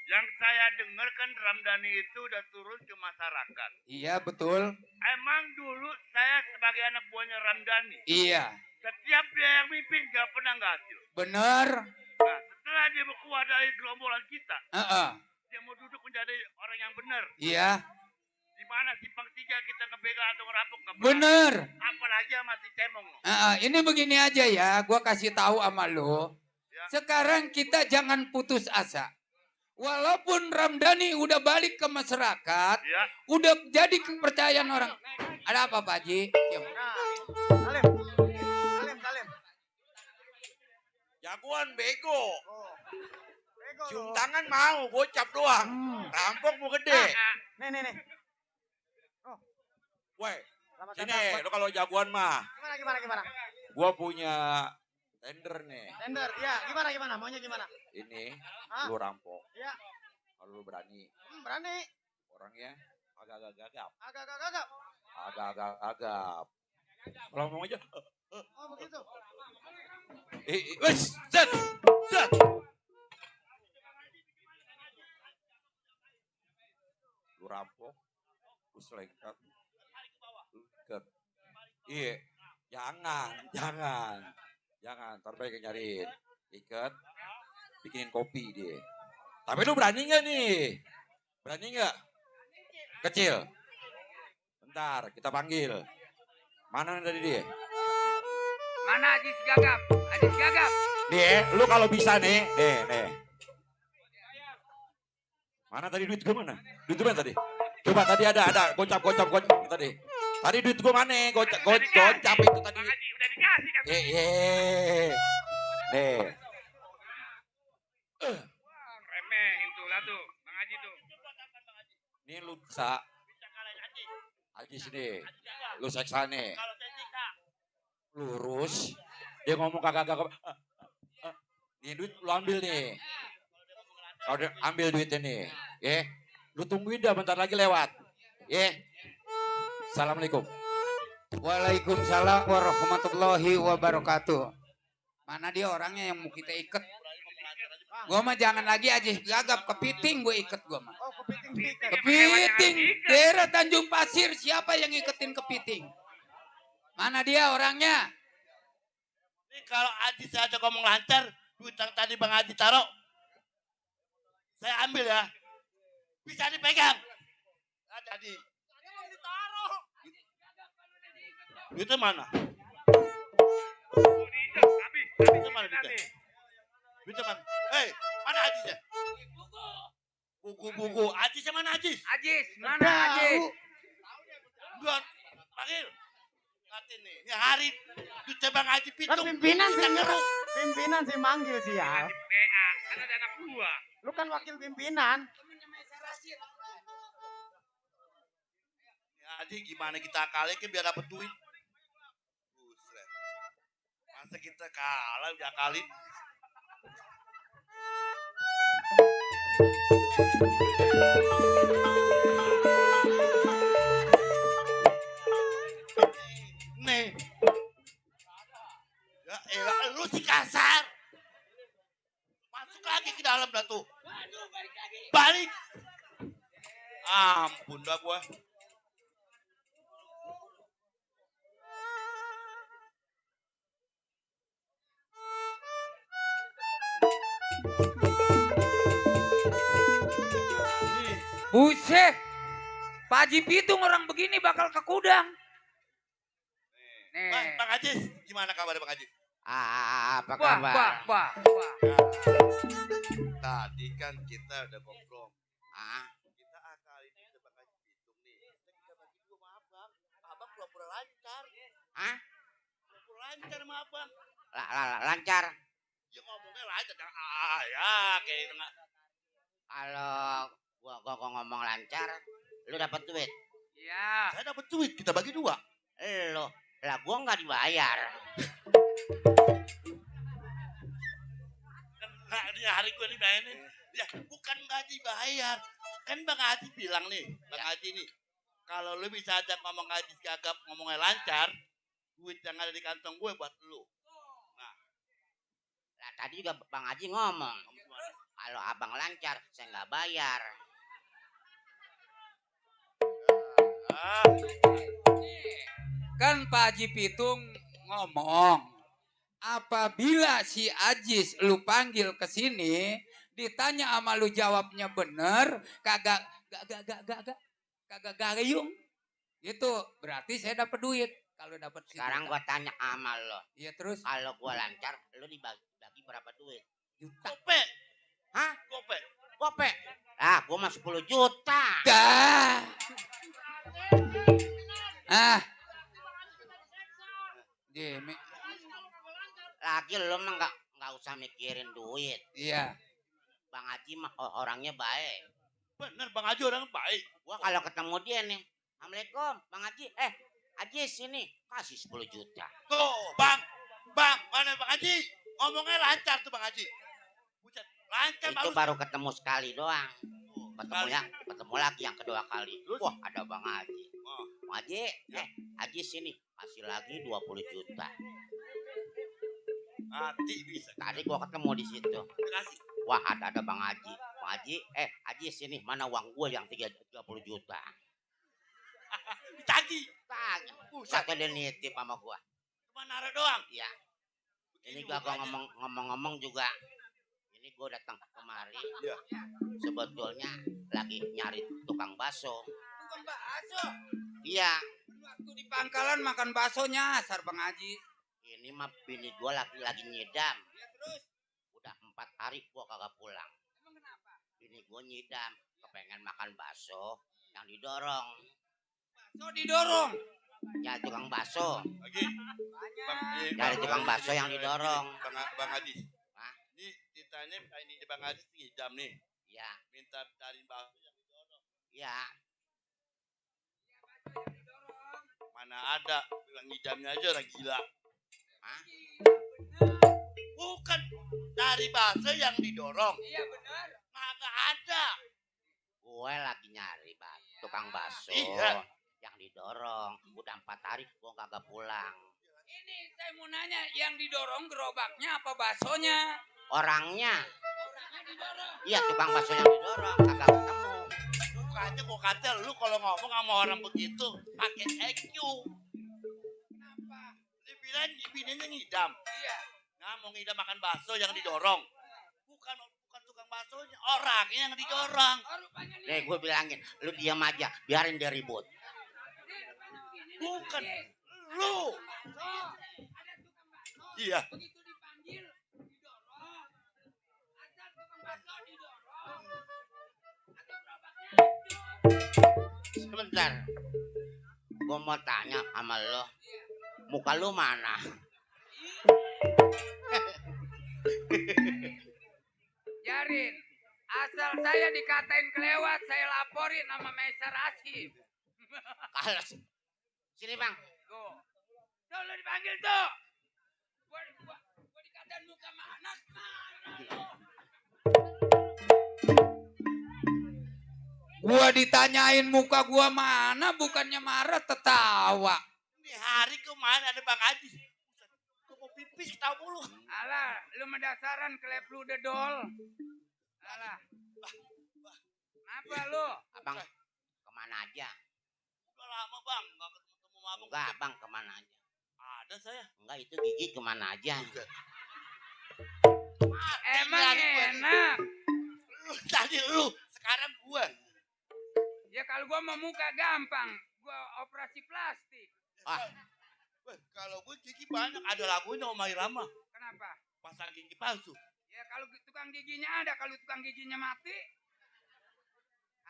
Yang saya dengar kan Ramdhani itu udah turun ke masyarakat. Iya, betul. Emang dulu saya sebagai anak buahnya Ramdhani, Iya. setiap dia yang mimpin gak pernah nggak hasil. Bener. Nah, setelah dia keluar dari gerombolan kita, Heeh. dia mau duduk menjadi orang yang benar. Iya. Di mana simpang tiga kita ngebegal atau ngerampok nggak pernah. Bener. Apalagi sama si cemong. Ini begini aja ya, gua kasih tahu sama lo. Ya. Sekarang kita jangan putus asa. Walaupun Ramdhani udah balik ke masyarakat, Ya. udah jadi kepercayaan orang. Ada apa Pak Haji? Diam. Salim. jagoan bego. Bego Cium lo. tangan mau, gocap doang. Rampok mau gede. Nih. Woi, Selamat sini datang. lo kalau jagoan mah. Gimana? Gua punya tender nih. Tender, ya gimana? Maunya gimana? Ini Hah? lu rampok. Ya, Kalau lu berani, berani. orangnya agak-agak gagap. Agak-agak. Agak-agak gagap. Kalau ngomong aja. Oh begitu. Wes, set. Lu rampok, lu selengkat, lu ikat. Iya, jangan. Ntar mereka nyariin. Ikat, bikinin kopi dia. Tapi lu berani nggak nih? Berani nggak? Kecil. Bentar, kita panggil. Mana tadi dia? Mana Ajis Gagap? Ajis Gagap. Nih, lu kalau bisa nih. Nih. Mana tadi duit gue mana? Duit gue mana tadi? Coba tadi ada gocap tadi. Tadi duit gue mana? Gocap itu tadi. Udah dikasih kan. Nih. Remehin tuh lah tuh, Bang Haji tuh. Nih lu bisa. Haji sini. Lu seksa nih. Lurus. Dia ngomong kagak. Nih duit lu ambil nih. Kalau ambil duitnya nih. Ya. Lu tungguin dah bentar lagi lewat. Ya. Assalamualaikum. Waalaikumsalam warahmatullahi wabarakatuh. Mana dia orangnya yang mau kita ikat? Gua mah jangan lagi Ajis Gagap, kepiting gue ikat gua mah. Oh, kepiting. Kepiting, daerah Tanjung Pasir, siapa yang iketin kepiting? Mana dia orangnya? Nih kalau Haji saya ajak ngomong lancar, duit yang tadi Bang Haji taruh, saya ambil ya. Bisa dipegang. Nggak jadi. Duitnya mana? Duitnya mana duitnya? Duitnya mana? Hei, mana Ajisnya? Buku. Ajisnya mana Ajis? Ajis, mana Ajis? Buat panggil. Ngatin nih. Ini hari duitnya Bang Haji Kan Pitung. pimpinan sih manggil sih ya. PA, kan ada anak gua. Lu kan wakil pimpinan. Ya, Haji gimana kita akalin biar dapat duit? Buset. Masa kita kalah udah akalin? Nih. Ya elah, lu si kasar. Masuk lagi ke dalam dah tuh. Balik. Ampun dah gua. Buset. Pak Haji Pitung orang begini bakal ke Kudang. Bang Haji, gimana kabar Bang Haji? Apa Wah. Tadi kan kita udah ngobrol. Kita akalin itu Bang Haji Pitung nih. Kita bagi dua sama Abang. Abang pura-pura lancar. Pura-pura lancar sama Abang. Lancar. Ya ngomongnya lancar. Ya kayak tengah. Kalau gua ngomong lancar, lu dapat duit. Iya. Saya dapat duit, kita bagi dua. Lu lah gua nggak dibayar. Nah, ini hari gue dibayarin. Ya, bukan gaji bayar. Kan Bang Haji bilang nih, Bang Haji nih. Kalau lu bisa ajak ngomong Haji Gagap ngomongnya lancar, duit yang ada di kantong gue buat lu. Nah, Lah tadi juga Bang Haji ngomong. Kalau abang lancar, saya nggak bayar. Kan Pak Haji Pitung ngomong, apabila si Ajis lu panggil ke sini, ditanya sama lu jawabnya bener, kagak gayung. Gitu, berarti saya dapat duit. Kalau dapat Sekarang gua tanya amal lo. Iya terus. Kalau gua lancar, lu dibagi berapa duit? Juta. gope. Hah? Gope. Gope. Ah, gua mah 10 juta. Dah. Demi. Lagi lu mah nggak Nggak usah mikirin duit. Iya. Bang Haji mah orangnya baik. Bener Bang Haji orang baik. Gua kalau ketemu dia nih, Assalamualaikum Bang Haji. Haji sini kasih 10 juta. Tuh Bang, mana Bang Haji? Ngomongnya lancar tuh Bang Haji. Buset, lancar Itu baru ketemu sekali doang. Ketemu lagi yang kedua kali. Wah, ada Bang Haji. Bang Haji, Haji sini kasih lagi 20 juta. Mati bisa. Tadi gua ketemu di situ. Kasih. Wah, ada Bang Haji. Bang Haji, Haji sini mana uang gua yang 30 juta. Ditagih. Satu dia nitip sama gua. Cuma naruh doang. Iya. Ini gua ngomong-ngomong juga. Ini gua datang kemari. Iya. Sebetulnya lagi nyari tukang bakso. Tukang bakso? Iya. Waktu di pangkalan makan bakso nyasar Bang Haji. Ini mah bini gua lagi nyidam. Ya terus? Udah 4 hari gua kagak pulang. Emang kenapa? Bini gua nyidam. Kepengen makan bakso yang didorong. Bakso didorong? Ya tukang bakso. Lagi. Dari tukang bakso yang didorong. Bang Haji. Hah? Ini ditanya ini Bang Haji ngidam nih. Iya. Minta cari bakso yang didorong. Iya. Mana ada bilang ngidamnya aja orang gila. Hah? Bukan dari bakso yang didorong. Iya benar. Nggak ada. Gue lagi nyari tukang bakso Iya. yang didorong. Udah 4 hari gue kagak pulang. Ini saya mau nanya, yang didorong gerobaknya apa baksonya? Orangnya. Orangnya didorong. Iya, tukang bakso yang didorong kagak ketemu. Bukannya gue kata lu kalau ngomong sama orang begitu pakai EQ. Kenapa? Dibilang bininya ngidam. Iya. Nah, mau ngidam makan bakso yang didorong. Bukan tukang baksonya, orangnya yang didorong. Oh, rupanya nih. Nih gue bilangin, lu diam aja, biarin dia ribut. Nih, rupanya begini. Bukan Nih, lu. ada tukang bakso. Iya. Begitu dipanggil, didorong. Asal tukang bakso didorong. Atau gerobaknya hidup. Sebentar. Gue mau tanya sama lo. Muka lu mana? Jarin, asal saya dikatain kelewat, saya laporin sama Maiser Asim. Kalau sini bang. Tuh. Tuh lu dipanggil tuh. Gua dikatain muka mana lu. Gua ditanyain muka gua mana, bukannya marah tertawa. Ini hari kemana ada Bang Haji? Gue mau pipis tahu mulu. Alah, lu mendasaran klep lu dedol. Alah. Kenapa lu? Abang kemana aja? Udah lama Bang, nggak ketemu sama abang. Enggak, abang kemana aja? Ada saya. Enggak, itu gigi kemana aja? Emang enak. Tadi lu, sekarang gua. Ya kalau gua mau muka gampang, gua operasi plastik. Kalau gue gigi banyak, ada lagunya Om Irama. Kenapa? Pasang gigi palsu. Ya kalau tukang giginya ada, kalau tukang giginya mati.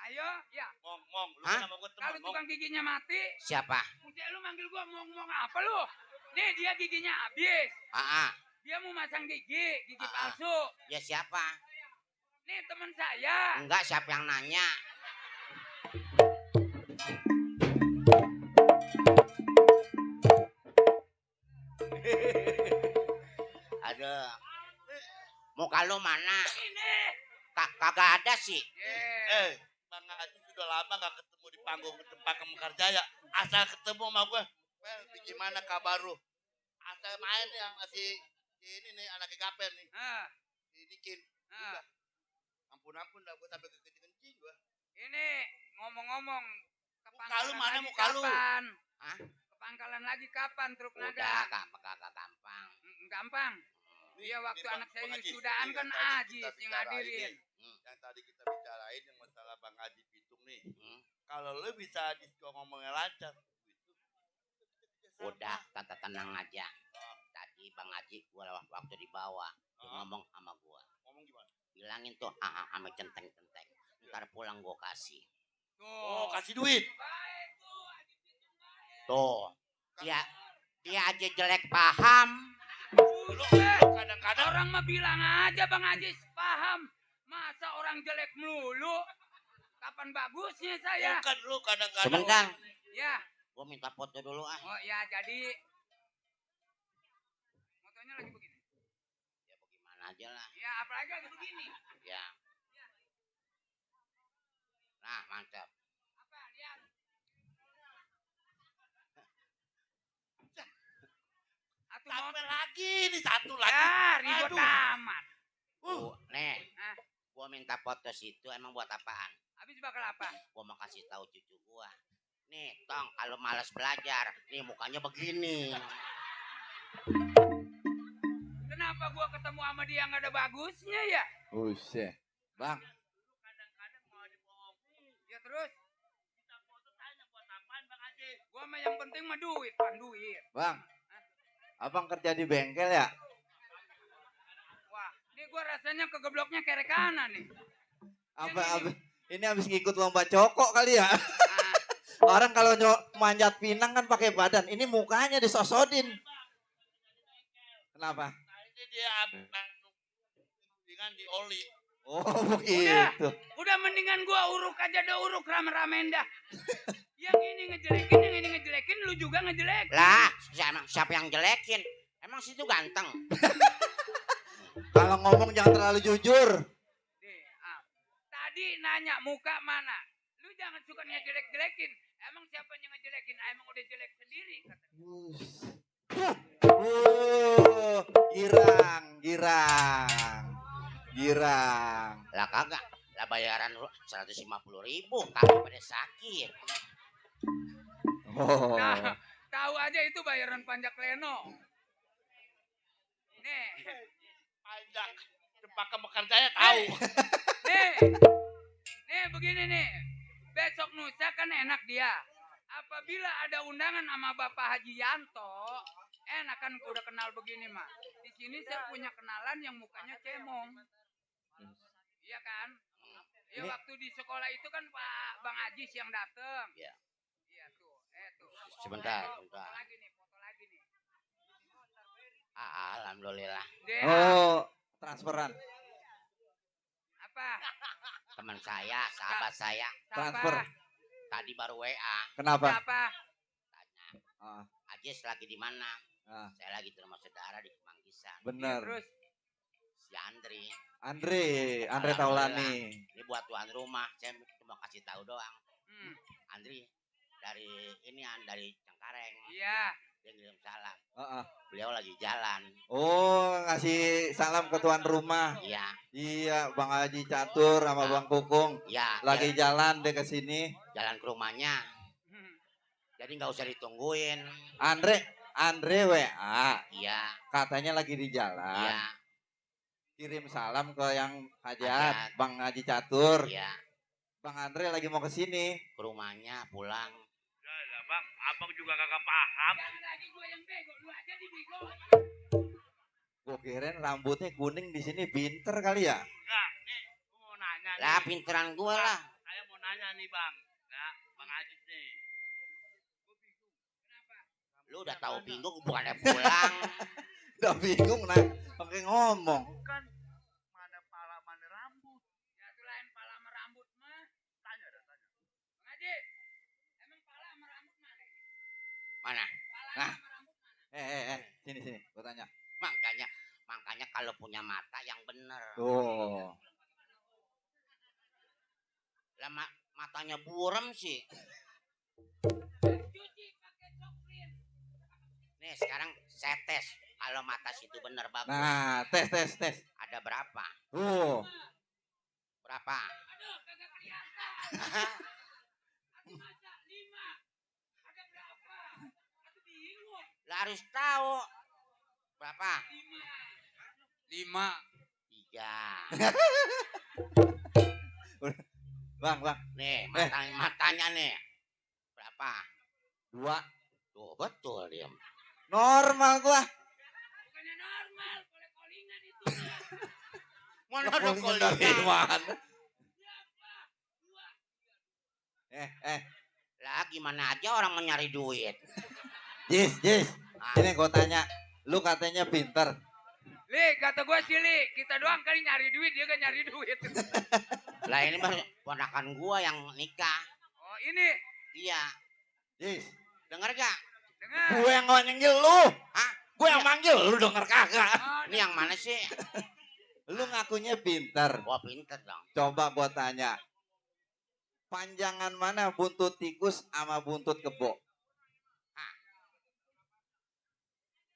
Ayo, ya. Ngomong, lu Hah? sama gue teman. Kalau tukang giginya mati, Siapa? udah lu manggil gua ngomong apa lu? Nih dia giginya habis. Dia mau masang gigi palsu. Ya siapa? Nih teman saya. Enggak, siapa yang nanya? Aduh. Muka lu mana? Ini. Kagak ada sih. Bang Haji sudah lama gak ketemu di panggung tempat Mekarjaya. Asal ketemu sama gue. Well, gimana kabar lu? Asal main yang masih ini nih anaknya Gaper nih. Didikin. Ampun dah gue sampai kekencing gue. Ini ngomong-ngomong ke Muka lu pangkalan mana lagi muka lu? kapan? Hah? Ke pangkalan lagi kapan truk Udah, naga? kagak gampang. Gampang. Iya waktu Bang, anak saya Bang Haji, wisudaan ini kan yang tadi Ajis kita yang bicarain ngadirin. nih. Yang tadi kita bicarain yang masalah Bang Haji Pitung nih. Kalau lu bisa diskon ngomongnya lancar. Udah, tata tenang aja. Tadi Bang Haji gua waktu di bawah, dia ngomong sama gua. Ngomong gimana? Bilangin tuh ame centeng-centeng. Ntar pulang gua kasih. Oh, kasih duit. Tuh. Dia aja jelek paham. Kadang-kadang Orang mah bilang aja Bang Haji paham. Masa orang jelek melulu? Kapan bagusnya saya? bukan lu kadang-kadang. Sebentar, Ya. gua minta foto dulu ah. Oh ya, jadi motonya lagi begini. Ya bagaimana aja lah. Ya, apalagi lagi begini. Ya. Nah, mantap. Apa? Lihat. Atuh Sampai lagi nih satu lagi. Ya, ribut Aduh. amat. Nih, Hah? gua minta foto situ emang buat apaan? Habis bakal apa? Gua mau kasih tahu cucu gua. Nih, Tong, kalau malas belajar, nih mukanya begini. Kenapa gua ketemu sama dia nggak ada bagusnya ya? Buset. Bang, Ya terus. Gua mah yang penting mah duit, kan duit. Bang. Abang kerja di bengkel ya? Wah, ini gua rasanya kegebloknya kere kanan nih. Ini habis ngikut lomba cokok kali ya? Orang kalau manjat pinang kan pakai badan. Ini mukanya disosodin. Kenapa? Ini dia dengan di oli. Oh begitu. Udah mendingan gua uruk aja dah uruk rame-rame dah. Yang ini ngejelekin, yang ini ngejelekin, lu juga ngejelekin. Lah, siapa yang jelekin? Emang situ ganteng. Kalau ngomong jangan terlalu jujur. Tadi nanya muka mana? Lu jangan suka ngejelek-jelekin. Emang siapa yang ngejelekin? Emang udah jelek sendiri. Girang. Lah kagak. Lah bayaran lu 150.000. Kagak pada sakit. Oh. Nah, tahu aja itu bayaran pajak Leno. Nih. Pajak. Cepat bekerjanya tahu. Nih begini nih. Besok lusa kan enak dia. Apabila ada undangan sama Bapak Haji Yanto, enak kan udah kenal begini mah. Di sini saya punya kenalan yang mukanya cemong. Iya kan? Ya waktu di sekolah itu kan Pak Bang Ajis yang dateng. Iya. Iya tuh. Tuh. Sebentar. Foto lagi nih. Alhamdulillah. Oh, transferan. Apa? Teman saya, sahabat saya. Transfer. Tadi baru WA. Kenapa? Tanya. Ajis lagi di mana? Saya lagi di rumah saudara di Kemanggisan. Bener. Terus si Andri Taulani. Ini buat tuan rumah, saya cuma kasih tahu doang. Andri dari dari Cengkareng. Iya. Dia ngirim salam. Beliau lagi jalan. Oh, ngasih salam ke tuan rumah. Iya. Iya, Bang Haji Catur sama Bang Kukung. Iya. Lagi jalan deh ke sini. Jalan ke rumahnya. Jadi nggak usah ditungguin. Andre WA. Iya. Katanya lagi di jalan. Iya. Kirim salam ke yang hajat, Bang Haji Catur. Iya. Bang Andre lagi mau ke sini. Ke rumahnya pulang. Lah Bang, abang juga kagak paham. Lagi gue yang bego, lu aja dibego. Gue kirain rambutnya kuning di sini pinter kali ya. Enggak, nih gua mau nanya nih. Lah pinteran gue lah. Saya mau nanya nih Bang. Nah, Bang Ajis nih. Lu udah tahu bingung bukannya pulang. Udah bingung nah, pakai ngomong. Bukan mana pala mana rambut. Ya itu lain pala sama rambut mah. Tanya. Bang Haji, emang pala sama rambut mana? Mana? Nah. Sini, gua tanya. Makanya kalau punya mata yang bener. Tuh. Lah matanya buram sih. Nih sekarang saya tes kalau mata situ bener bagus. Nah, tes. Ada berapa? Berapa? Aduh, kagak kelihatan. Aduh, masa 5. Ada berapa? Aduh, bingung. Lah harus tahu. Berapa? 5. 3. Bang. Nih, matanya nih. Berapa? 2. Tuh, betul dia. Normal gua. Bukannya normal, kole-kolingan itu. Mana ada Kolingan dari kolingan? mana? Lah gimana aja orang mencari duit. Jis. Ini gua tanya. Lu katanya pinter. Li, kata gue sih Li, kita doang kali nyari duit, dia gak nyari duit. Lah ini mah ponakan gua yang nikah. Oh ini? Iya. Jis, Dengar gak? Dengar. gue yang manggil lu. Hah? Gue yang manggil, lu denger kagak? Ini yang mana sih? Lu ngakunya pinter. Wah pinter dong. Coba gua tanya. Panjangan mana buntut tikus sama buntut kebo?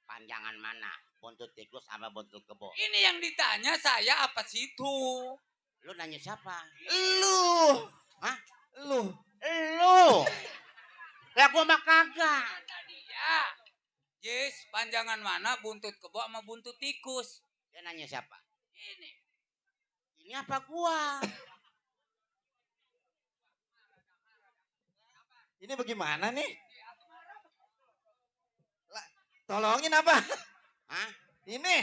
Panjangan mana? Buntut tikus sama buntut kebo. Ini yang ditanya saya apa sih itu? Lu nanya siapa? Lu. Hah? Lu. Lu. Lah gua mah kagak. Ya. Jis, panjangan mana buntut kebo sama buntut tikus? Dia nanya siapa? Ini. Ini apa gua? Ini bagaimana nih? Lah, tolongin apa? Hah? Ini.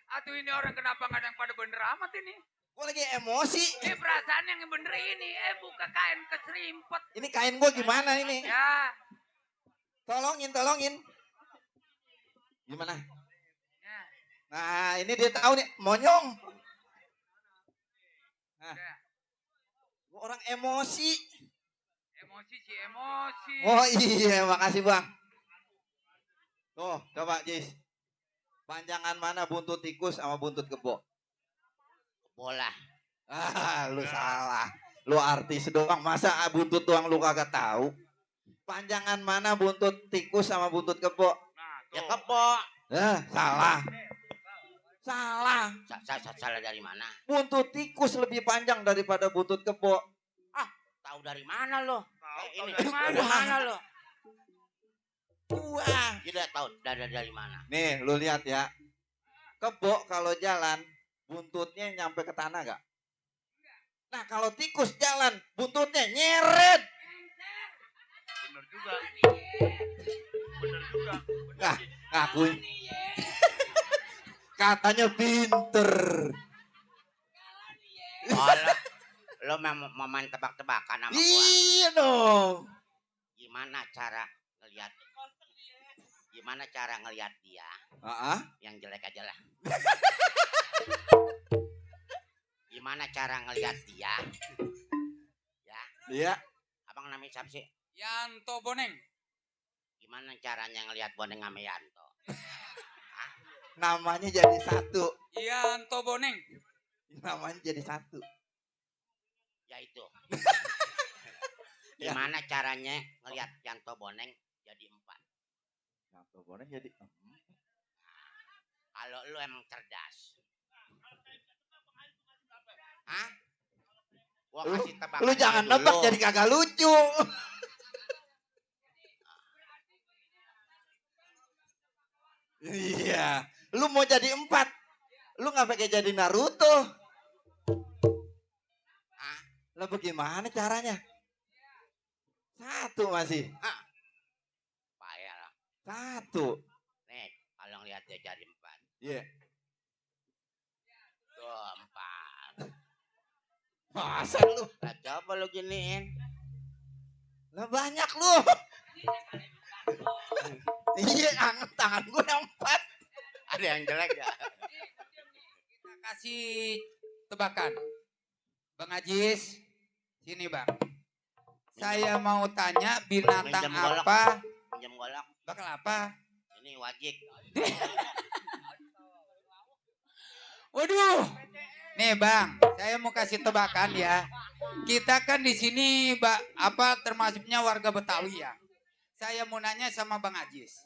Atuh ini orang kenapa nggak ada yang pada bener amat ini? Gue lagi emosi. Ini perasaan yang bener ini. Buka kain keserimpet. Ini kain gue gimana ini? Ya. Tolongin. Gimana? Ya. Nah, ini dia tahu nih, monyong. Nah, Ya. gue orang emosi. Emosi. Oh iya, makasih bang. Tuh, coba Jis. Panjangan mana buntut tikus sama buntut kebo? Bola. Ah, lu salah. Lu artis doang, masa buntut doang lu kagak tahu? Panjangan mana buntut tikus sama buntut kebo? Ya kebo. Salah. Salah. Salah dari mana? Buntut tikus lebih panjang daripada buntut kebo. Tahu dari mana lo? Ini dari mana? lo? Wah. Tidak tahu dari mana. Nih, lu lihat ya. Kebo kalau jalan, buntutnya nyampe ke tanah gak? Nah, kalau tikus jalan, buntutnya nyeret. Bener juga. Bener juga. Nah, ngakuin. Katanya pinter. Oh, lo mau main tebak-tebakan sama gua? Iya dong. Gimana cara ngelihat dia? Yang jelek aja lah. Gimana cara ngelihat dia? Ya. Iya. Abang namanya siapa sih? Yanto Boneng. Gimana caranya ngelihat Boneng sama Yanto? Namanya jadi satu. Yanto Boneng. Namanya jadi satu. Ya itu. Gimana caranya ngelihat Yanto Boneng jadi 4? Yanto Boneng jadi 4. Kalau lu emang cerdas. Hah? Gua kasih tebakan. Lu jangan nebak jadi kagak lucu. Iya. Lu mau jadi 4. Lu nggak pakai jadi Naruto. Lah bagaimana caranya? Satu masih. Payah lah. Satu. Nih, kalau ngeliat dia jadi 4. Iya. Tuh 4. Masa lu? Nah, coba lu giniin. Lah banyak lu. Iya, anget tangan gue yang 4. Ada yang jelek ya? Kita kasih tebakan. Bang Ajis, sini bang. Saya mau tanya binatang Pinjam golok. apa? Pinjam golok. Bakal apa? Ini wajib. Waduh. Nih bang, saya mau kasih tebakan ya. Kita kan di sini termasuknya warga Betawi ya. Saya mau nanya sama Bang Ajis.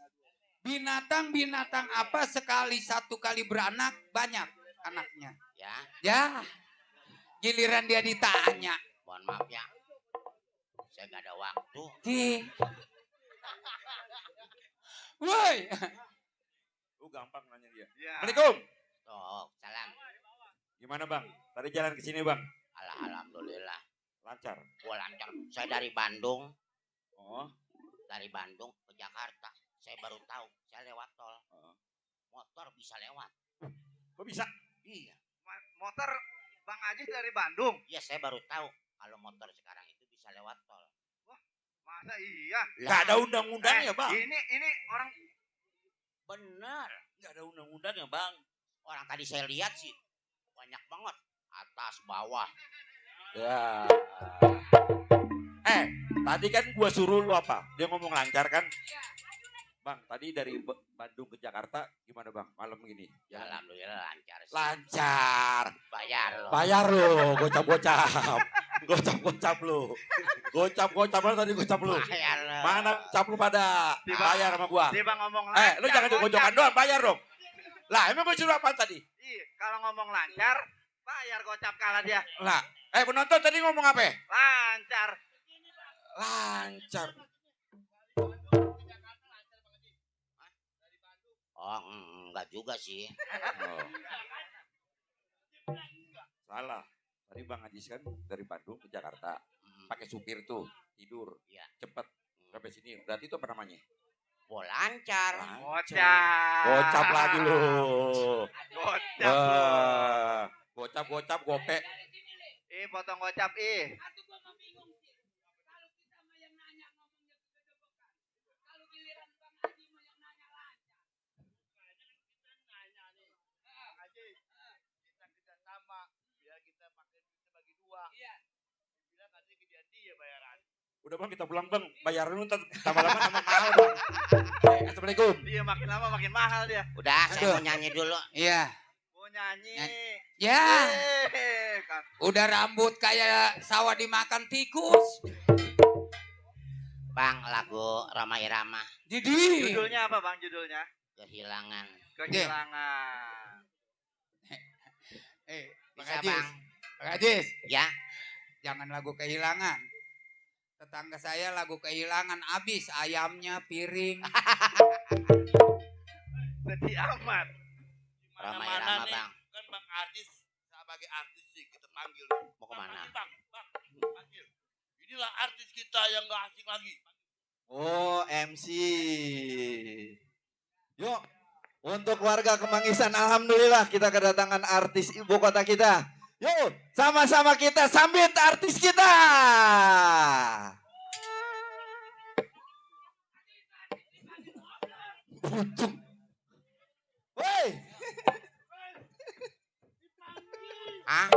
Binatang-binatang apa satu kali beranak banyak anaknya? Ya. Ya. Giliran dia ditanya. Mohon maaf ya. Saya nggak ada waktu. Woi. Lu gampang nanya dia. Ya. Assalamualaikum. Tuh, salam. Gimana bang? Tadi jalan ke sini bang. Alhamdulillah. Lancar. Gua lancar. Saya dari Bandung. Oh. Dari Bandung ke Jakarta. Saya baru tahu. Saya lewat tol. Motor bisa lewat. Kok bisa? Iya. Motor Bang Ajis dari Bandung. Iya, saya baru tahu kalau motor sekarang itu bisa lewat tol. Masa iya? Gak ada undang-undangnya bang. Ini orang Benar. Gak ada undang-undangnya bang. Orang tadi saya lihat sih banyak banget atas bawah. Ya. Tadi kan gua suruh lu apa? Dia ngomong lancar kan? Bang, tadi dari Bandung ke Jakarta gimana bang? Malam gini. Ya, alhamdulillah lancar sih. Lancar. Bayar lo. Bayar lu, gocap-gocap. Gocap-gocap lu. Gocap-gocap lu tadi gocap lu. Bayar lo. Mana cap lu pada? Bayar sama gua. Tiba ngomong lancar. Lu jangan gocokan doang, bayar dong. Lah, emang gua suruh apa tadi? Kalau ngomong lancar, bayar gocap kalah dia. Lah, penonton tadi ngomong apa? Lancar. Lancar. Oh, enggak juga sih. Oh. Salah. Tadi Bang Ajis kan dari Bandung ke Jakarta. Pakai supir tuh, tidur. Iya. Cepet. Sampai sini. Berarti itu apa namanya? Oh, lancar. Gocap. Gocap lagi lu. Gocap. Gocap, gope. Potong gocap, Udah bang kita pulang bang. Bayaran lu ntar tambah lama tambah mahal bang. Assalamualaikum. Iya makin lama makin mahal dia. Udah, saya mau nyanyi dulu. Iya. Mau nyanyi. Ya. Kan. Udah rambut kayak sawah dimakan tikus. Bang, lagu Roma Irama. Jadi. Judulnya apa bang judulnya? Kehilangan. Kehilangan. Bang Bisa, Ajis. Bang. Bang Ajis. Ya. Jangan lagu kehilangan. Tetangga saya lagu kehilangan habis ayamnya, piring. Sedih amat. Roma Mana Irama, nih? Bang. Kan Bang Artis sebagai artis sih kita panggil. Mau kemana? Bang, panggil. Inilah artis kita yang gak asing lagi. Oh, MC. Yuk, untuk warga Kemangisan, alhamdulillah kita kedatangan artis ibu kota kita. Yuk, sama-sama kita sambut artis kita. Pucuk. Woi. Hah?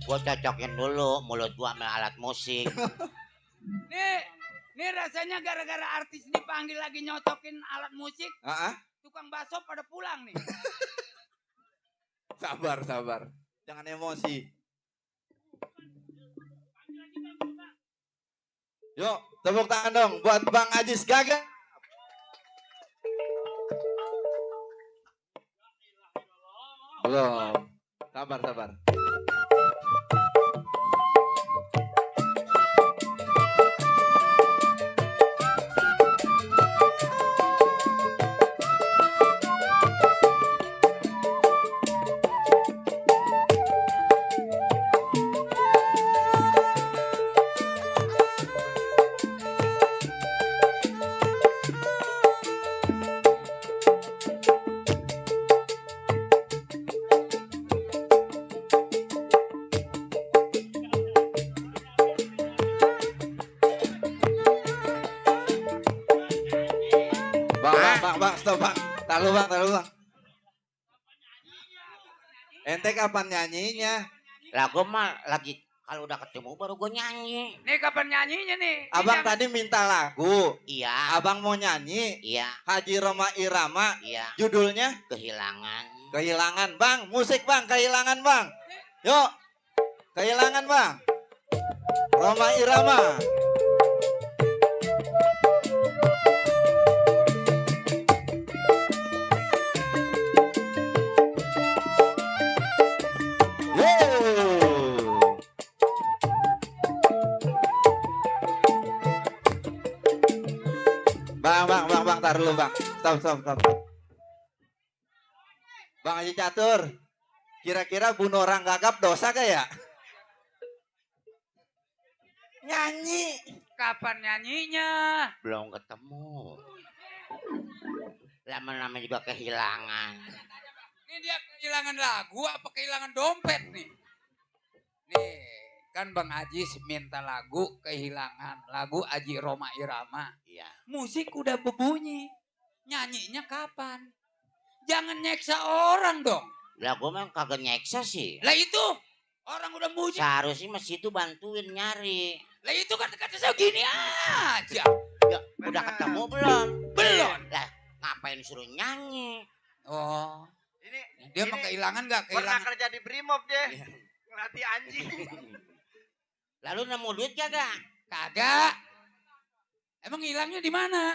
Gua cocokin dulu mulut gua sama alat musik. Nih rasanya gara-gara artis dipanggil lagi nyocokin alat musik. Tukang bakso pada pulang nih. Sabar, sabar. Jangan emosi. Yuk, tepuk tangan dong buat Bang Ajis Gagap. Belum. Sabar, sabar. Bang, stop bang. Tahu bang. Ente kapan nyanyinya? Lagu mah lagi kalau udah ketemu baru gue nyanyi. Nih kapan nyanyinya nih? Abang tadi minta lagu. Iya. Abang mau nyanyi. Iya. Haji Roma Irama. Iya. Judulnya? Kehilangan. Kehilangan bang. Musik bang. Kehilangan bang. Yuk. Kehilangan bang. Roma Irama. Bang, tar dulu bang. Stop. Bang Haji Catur, kira-kira bunuh orang gagap dosa gak ya? Nyanyi. Kapan nyanyinya? Belum ketemu. Lama-lama juga kehilangan. Ini dia kehilangan lagu apa kehilangan dompet nih? Nih, kan Bang Ajis minta lagu kehilangan. Lagu Haji Roma Irama. Iya. Musik udah berbunyi. Nyanyinya kapan? jangan nyeksa orang dong. Lah gue memang kagak nyeksa sih. Lah itu orang udah muji. Seharusnya masih itu bantuin nyari. Lah itu kata-kata saya gini aja. Ya, udah ketemu belum? Belum. Lah, ngapain suruh nyanyi? Oh. Ini Dia mah kehilangan nggak? pernah Kehilangan. kerja di Brimob dia. Ngelatih anjing. Lalu nemu duit kagak? Kagak. Emang hilangnya di mana?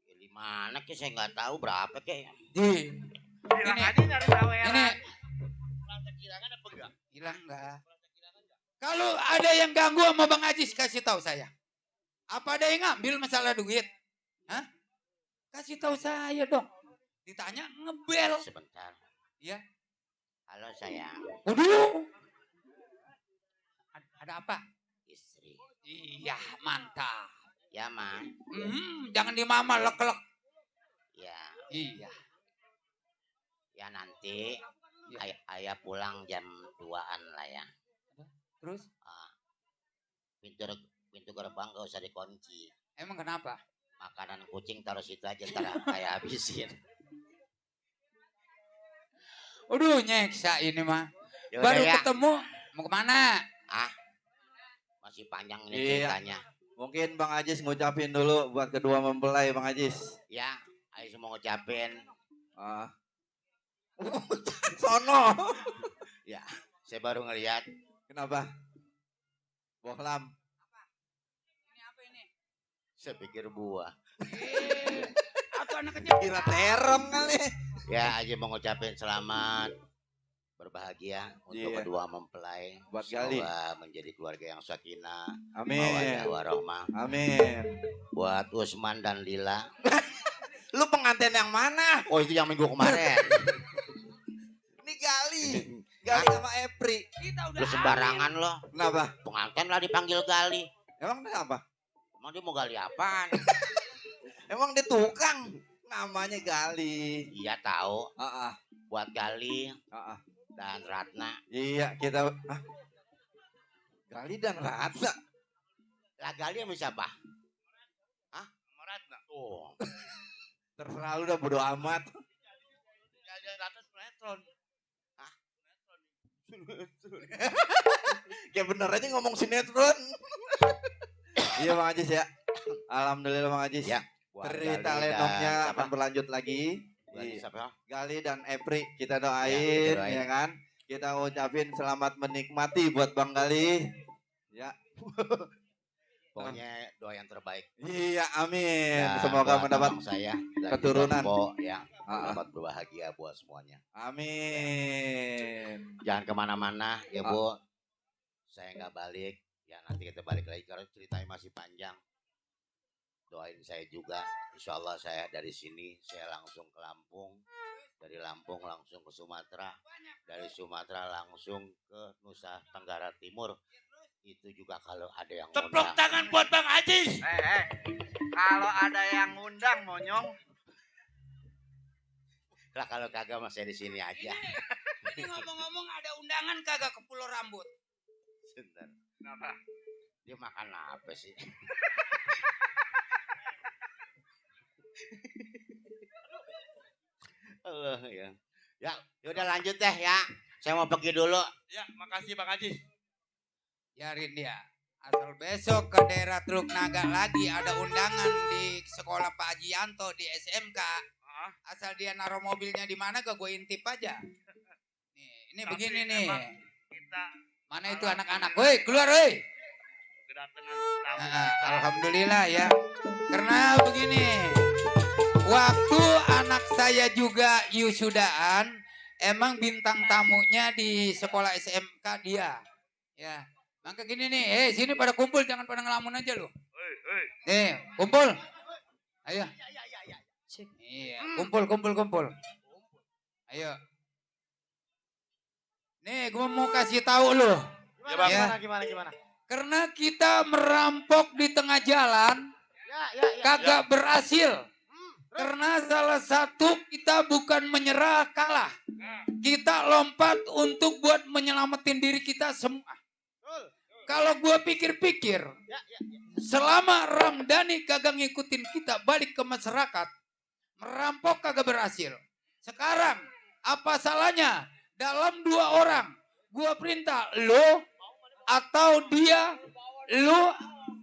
Ya, di mana ke saya nggak tahu berapa ke. Di. Bilang aja nyari saweran. Ini Rasa kehilangan apa enggak? hilang nggak? Kalau ada yang ganggu sama Bang Ajis kasih tahu saya. Apa ada yang ngambil masalah duit? Hah? Kasih tahu saya dong. Ditanya ngebel. Sebentar. Iya. Halo sayang. Waduh. Ada apa? Istri. Iya, mantap. Ya, Ma. Jangan di mama lek-lek. Ya. Iya. Ya nanti ayah pulang jam 2-an lah ya. Terus? Pintu gerbang gak usah dikunci. Emang kenapa? Makanan kucing taruh situ aja ntar kayak habisin. Aduh, nyeksa ini mah. Yaudah, Baru ya. ketemu, mau kemana? Masih panjang ini Iya. ceritanya. Mungkin Bang Ajis ngucapin dulu buat kedua mempelai Bang Ajis. Ya, ayo semua ngucapin. Sono. Ya, saya baru ngelihat. Kenapa? Bohlam. Ini apa ini? Saya pikir buah. Atau anak kecil? Kira terong kali. Ya, aja mau ngucapin selamat berbahagia untuk Iya. kedua mempelai. Buat Gali. Semoga menjadi keluarga yang sakinah. Amin. Mawaddah warahmah. Amin. Buat Usman dan Lila. Lu pengantin yang mana? Oh, itu yang minggu kemarin. Ini Gali. Gali sama Epri. Kita udah Lu sembarangan lo. Kenapa? Pengantin lah dipanggil Gali. Emang kenapa? Emang dia mau gali apaan? Emang dia tukang. Namanya Gali. Iya tahu. Buat Gali dan Ratna. Iya, kita Gali dan Ratna. Lah Gali sama siapa? Sama Ratna. Oh. Terserah lu udah bodo amat. Ya ada Ratna sinetron. Kayak bener aja ngomong sinetron. Iya Bang Ajis ya. Alhamdulillah Bang Ajis. Ya. Buat Cerita Gali lenoknya dan akan berlanjut lagi. Gali siapa? Gali dan Epri kita Ya, doain kita doain. ya kan. Kita ucapin selamat menikmati buat Bang Gali. Ya. Pokoknya doa yang terbaik. Iya, amin. Ya, Semoga buat mendapat abang saya dan keturunan. juga Mpok, ya. Selamat berbahagia buat semuanya. Amin. Jangan kemana-mana ya Bu. Saya nggak balik. Ya nanti kita balik lagi karena ceritanya masih panjang. Doain saya juga. Insya Allah saya dari sini saya langsung ke Lampung. Dari Lampung langsung ke Sumatera. Dari Sumatera langsung ke Nusa Tenggara Timur. Itu juga kalau ada yang Tepuk ngundang. tangan buat Bang Ajis. Kalau ada yang ngundang monyong. Lah kalau kagak mas saya di sini aja. Ini ngomong-ngomong ada undangan kagak ke Pulau Rambut? Sebentar. Kenapa? Dia makan apa sih? Allah ya. Ya, udah lanjut deh ya. Saya mau pergi dulu. Ya, makasih Bang Ajis. Biarin dia. Asal besok ke daerah Teluk Naga lagi ada undangan di sekolah Pak Haji Yanto di SMK. Asal dia naruh mobilnya di mana ke gue intip aja. Nih, ini Tapi begini nih. emang kita Mana itu anak-anak? Woi, keluar woi. kedatangan tamu. Alhamdulillah ya. Karena begini. Waktu anak saya juga Yusudaan, emang bintang tamunya di sekolah SMK dia. Ya. Maka gini nih, sini pada kumpul, jangan pada ngelamun aja lu. Nih, kumpul. Ayo. Iya, kumpul. Ayo. Nih, gua mau kasih tahu lu. Gimana? Karena kita merampok di tengah jalan, kagak berhasil. Karena salah satu kita bukan menyerah kalah. Kita lompat untuk buat menyelamatin diri kita semua. Kalau gua pikir-pikir, selama Ramdhani kagak ngikutin kita balik ke masyarakat, merampok kagak berhasil. Sekarang apa salahnya dalam 2 orang gua perintah lo atau dia, lo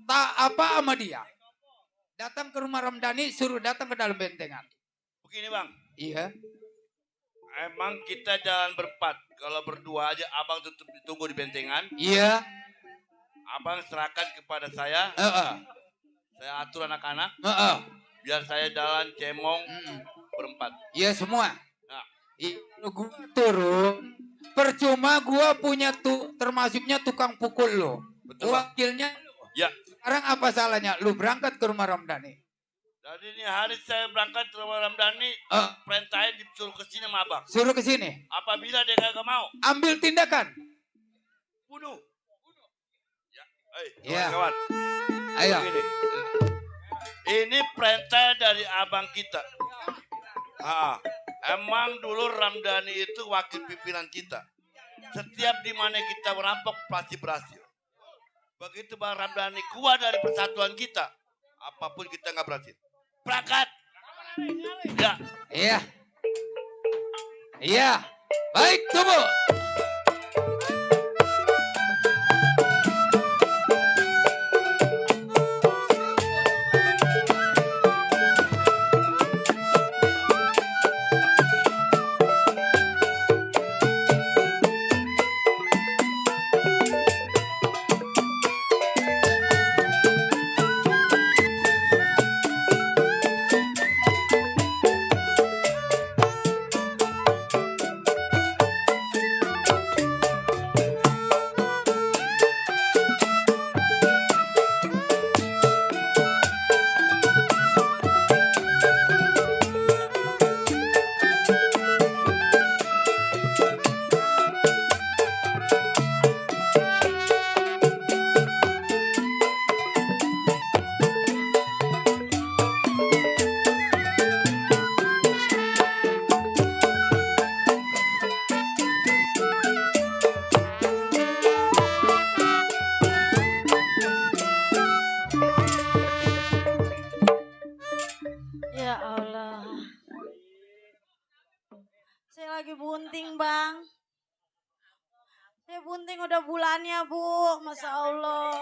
tak apa sama dia. Datang ke rumah Ramdhani, suruh datang ke dalam bentengan. Begini bang. Iya. Emang kita jalan berempat. Kalau berdua aja abang tetap ditunggu di bentengan. Iya. Abang serahkan kepada saya. Saya atur anak-anak. Biar saya jalan cemong berempat. Iya semua. Nah. Gua turun. Percuma gua punya termasuknya tukang pukul lo. Betul. Wakilnya. Ya. Sekarang apa salahnya? Lu berangkat ke rumah Ramdhani. Jadi ini hari saya berangkat ke rumah Ramdhani. Perintahin disuruh ke sini sama abang. Suruh ke sini. Apabila dia kagak mau. Ambil tindakan. Bunuh. Ya. Kawan. Ayo. Ini perintah dari abang kita. Emang dulu Ramdhani itu wakil pimpinan kita. Setiap di mana kita merampok pasti berhasil. Begitu Bang Ramdhani keluar dari persatuan kita, apapun kita nggak berhasil. Berangkat. Ya. Iya. Iya. Baik, tunggu. Ya Allah. Saya lagi bunting, Bang. Saya bunting udah bulannya, Bu. Masya Allah.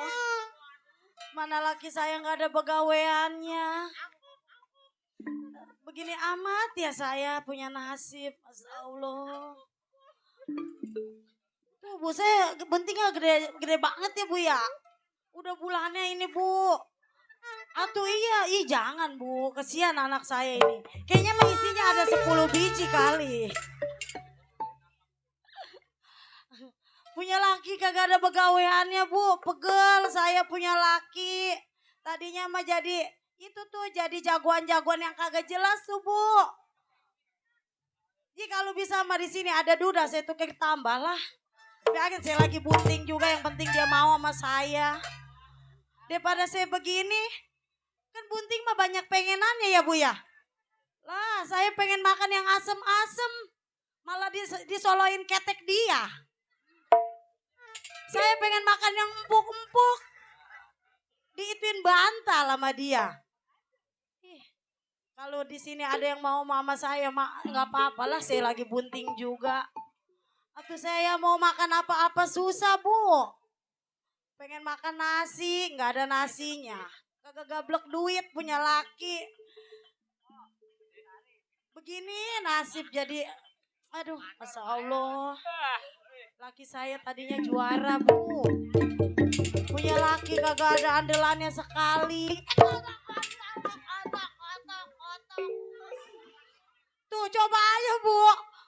Mana laki saya nggak ada pegawaiannya. Begini amat ya saya punya nasib. Masya Allah. Tuh, Bu, saya buntingnya gede banget ya, Bu ya. Udah bulannya ini, Bu. Atuh iya, jangan Bu, kesian anak saya ini. Kayaknya mah isinya ada 10 biji kali. Punya laki kagak ada pegawaiannya Bu, pegel saya punya laki. Tadinya mah jadi, itu tuh jadi jagoan-jagoan yang kagak jelas tuh Bu. Jadi kalau bisa mah di sini ada duda, saya tuh kayak tambah lah. Biarin saya lagi bunting juga, yang penting dia mau sama saya. Daripada saya begini, kan bunting mah banyak pengenannya ya Bu ya. Lah saya pengen makan yang asem-asem, malah disoloin ketek dia. Saya pengen makan yang empuk-empuk, diituin bantal sama dia. Kalau di sini ada yang mau mama saya, nggak apa-apa lah, saya lagi bunting juga. Atau saya mau makan apa-apa susah Bu. Pengen makan nasi, nggak ada nasinya. Kagak gablek duit, punya laki. Begini nasib jadi, aduh Masya Allah. Laki saya tadinya juara Bu. Punya laki kagak ada andalannya sekali. Tuh coba aja Bu.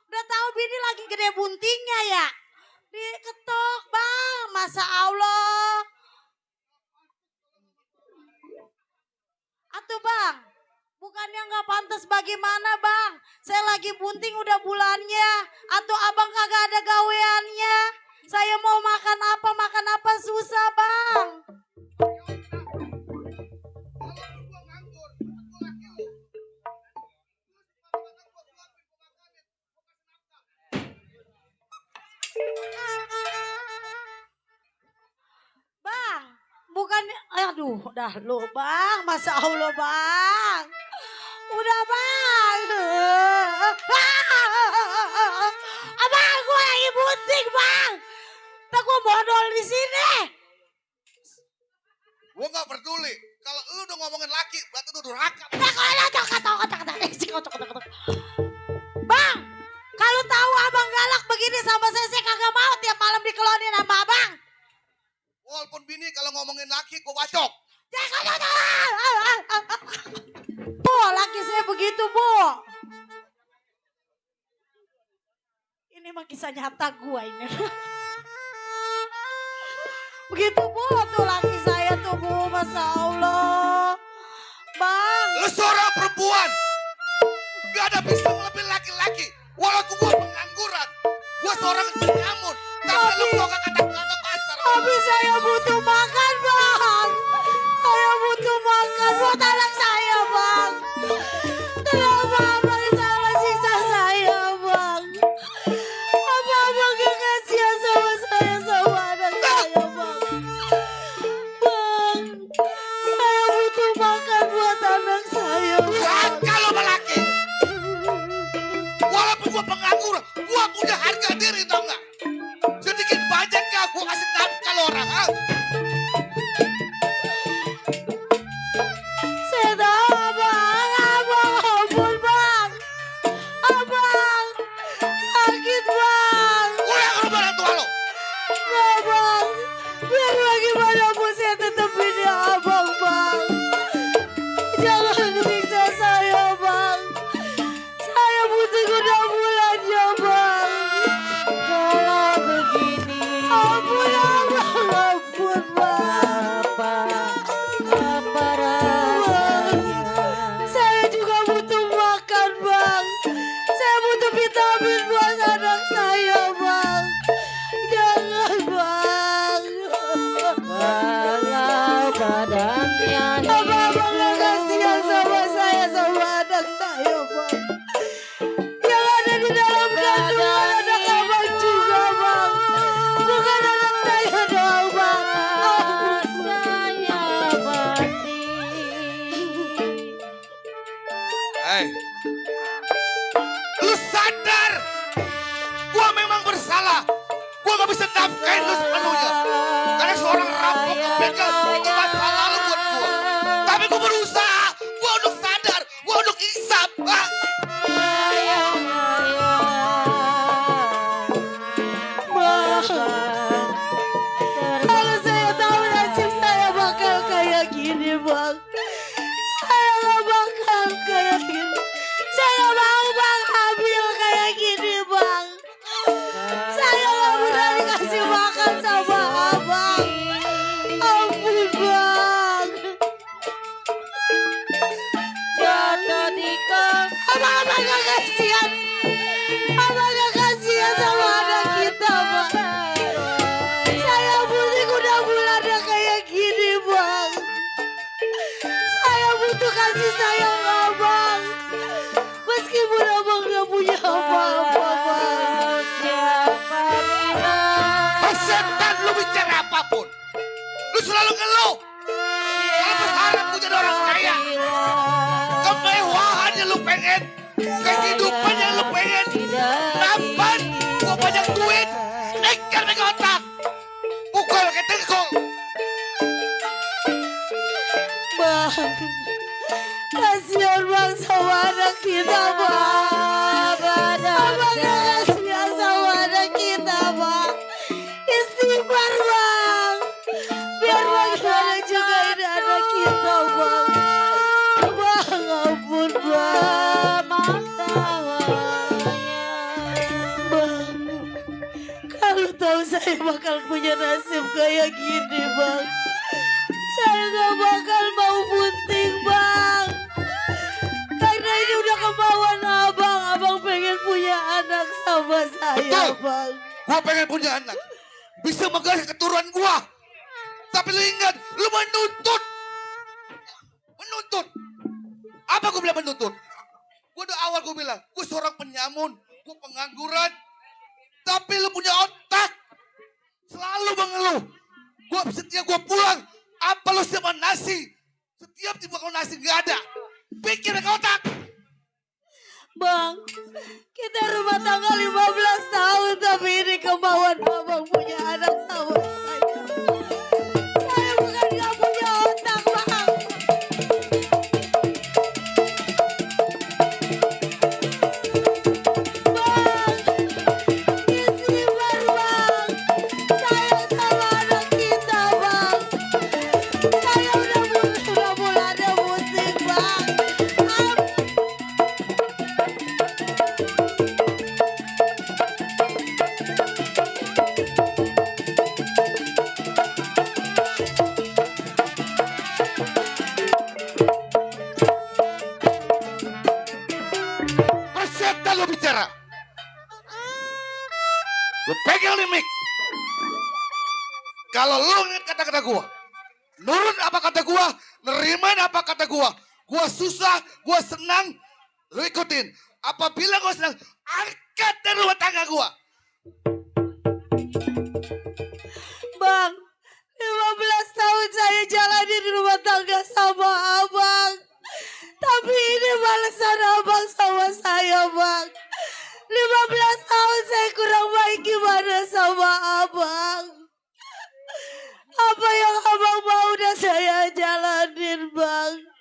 Udah tahu bini lagi gede buntingnya ya. Diketok Bang, Masya Allah. Atuh Bang, bukannya nggak pantas bagaimana Bang? Saya lagi bunting udah bulannya. Atau abang kagak ada gaweannya. Saya mau makan apa susah Bang. Bang, bukannya, aduh, dah lu Bang, Masya Allah Bang. Udah Bang. bini kalau ngomongin laki gue bacok. Bu, laki saya begitu, Bu. Ini mah kisah nyata gua ini. Begitu, Bu, tuh laki saya tuh, Bu. Masya Allah. Bang. Lu seorang perempuan. Gak ada bisa melebihi laki-laki. Walaupun gue pengangguran. Gue seorang penyamun. Tapi lu suka kata-kata kasar. Tapi saya butuh makan, Bang. Saya butuh makan buat anak saya, Bang. Kenapa Abang salah siksa saya, Bang? Apa Abang gak kasihan sama saya, sama anak saya, Bang? Bang, saya butuh makan buat anak saya, Bang. Kalau laki. Walaupun gue pengangguran, gue punya harga diri, tau gak? Sedikit banyak gak gue kasih nafkah lo orang, ha? Saya tahu, Abang. Abang, ampun, Bang. Abang, sakit, Bang. Ulang ke rumah orang tua lo. Nggak, Bang. Biar bagaimanapun saya tetap ini Abang, Bang. Jangan siksa saya, Bang. Saya butuh 6 bulan ya, Bang. Kalau begini. Ampun, Abang. Ampun, Bang. Apa rasanya? Saya juga butuh makan, Bang. Saya butuh vitamin buat anak saya, Bang. Jangan, Bang. Walau badannya Abang gak kasihan sama saya, sama anak saya, Bang. Yang ada di dalam kandungan anak Abang juga, Bang. Bukan anak saya doang, Bang. Saya mati. Hei. Lu sadar. Gua memang bersalah. Gua gak bisa nafkain lu sepenuhnya. Karena seorang rampok begal itu masa lalu buat gua. Tapi gua berusaha. Gua untuk sadar. Gua untuk insaf. Ha? Bang, kalau saya tahu nasib saya bakal kayak gini, Bang. Saya gak bakal kayak gini. Saya mau, Bang, hamil kayak gini, Bang. Saya gak berani kasih makan sama Abang. Ampun, Bang. Jatuh di kos. Abang gak kasihan. Abang gak kasihan sama anak kita, Bang. Saya pusing udah bulannya kayak gini, Bang. Saya butuh kasih sayang Abang. Meskipun Abang gak punya apa-apa, Bang. Siapa bilang? Setan lu bicara apapun. Lu selalu ngeluh. Kalau berharap lu jadi orang kaya. Kemewahan yang lu pengen. Kehidupan yang lu pengen. Nampan. Gua banyak duit. Nekat megang otak. Pukul ke tengkol. Bang, kasihan, Bang, sama anak kita, Bang. Abang gak kasihan sama anak kita, Bang. Istighfar, Bang. Biar bagaimana juga ini anak kita, Bang. Bang, ampun, Bang. Bang, kalau tahu saya bakal punya nasib kayak gini, Bang. Saya gak bakal mau bunting, Bang. Karena ini udah kemauan Abang. Abang pengen punya anak sama saya, Betul. Bang. Gua pengen punya anak. Bisa menggaris keturunan gua. Tapi lu ingat, lu menuntut. Menuntut. Apa gua bilang menuntut? Gua udah awal gua bilang, gua seorang penyamun, gua pengangguran. Tapi lu punya otak. Selalu mengeluh. Setiap gua pulang, apa lu siap makan nasi? Setiap tiba kau nasi gak ada. Pikir dengan otak. Bang, kita rumah tangga 15 tahun. Tapi ini kemauan Abang punya anak sama saya. Saya bukan gak punya otak, Bang. Bang, istighfar, Bang. Sayang sama anak kita, Bang. Lu pegang nih mic. Kalau lu ingat kata-kata gua, nurut apa kata gua, nerimain apa kata gua susah, gua senang, lu ikutin. Apabila gua senang, angkat dari rumah tangga gua. Bang, 15 tahun saya jalanin rumah tangga sama abang. Tapi ini balasan abang sama saya, Bang. 15 tahun saya kurang baik gimana sama abang. Apa yang abang mau udah saya jalanin, Bang.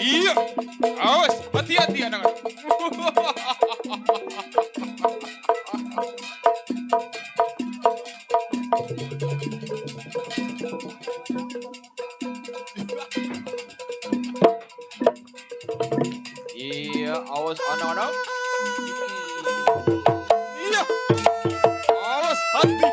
Iya, awas, hati-hati anak-anak. Iya, awas anak-anak. Iya, awas hati-hati.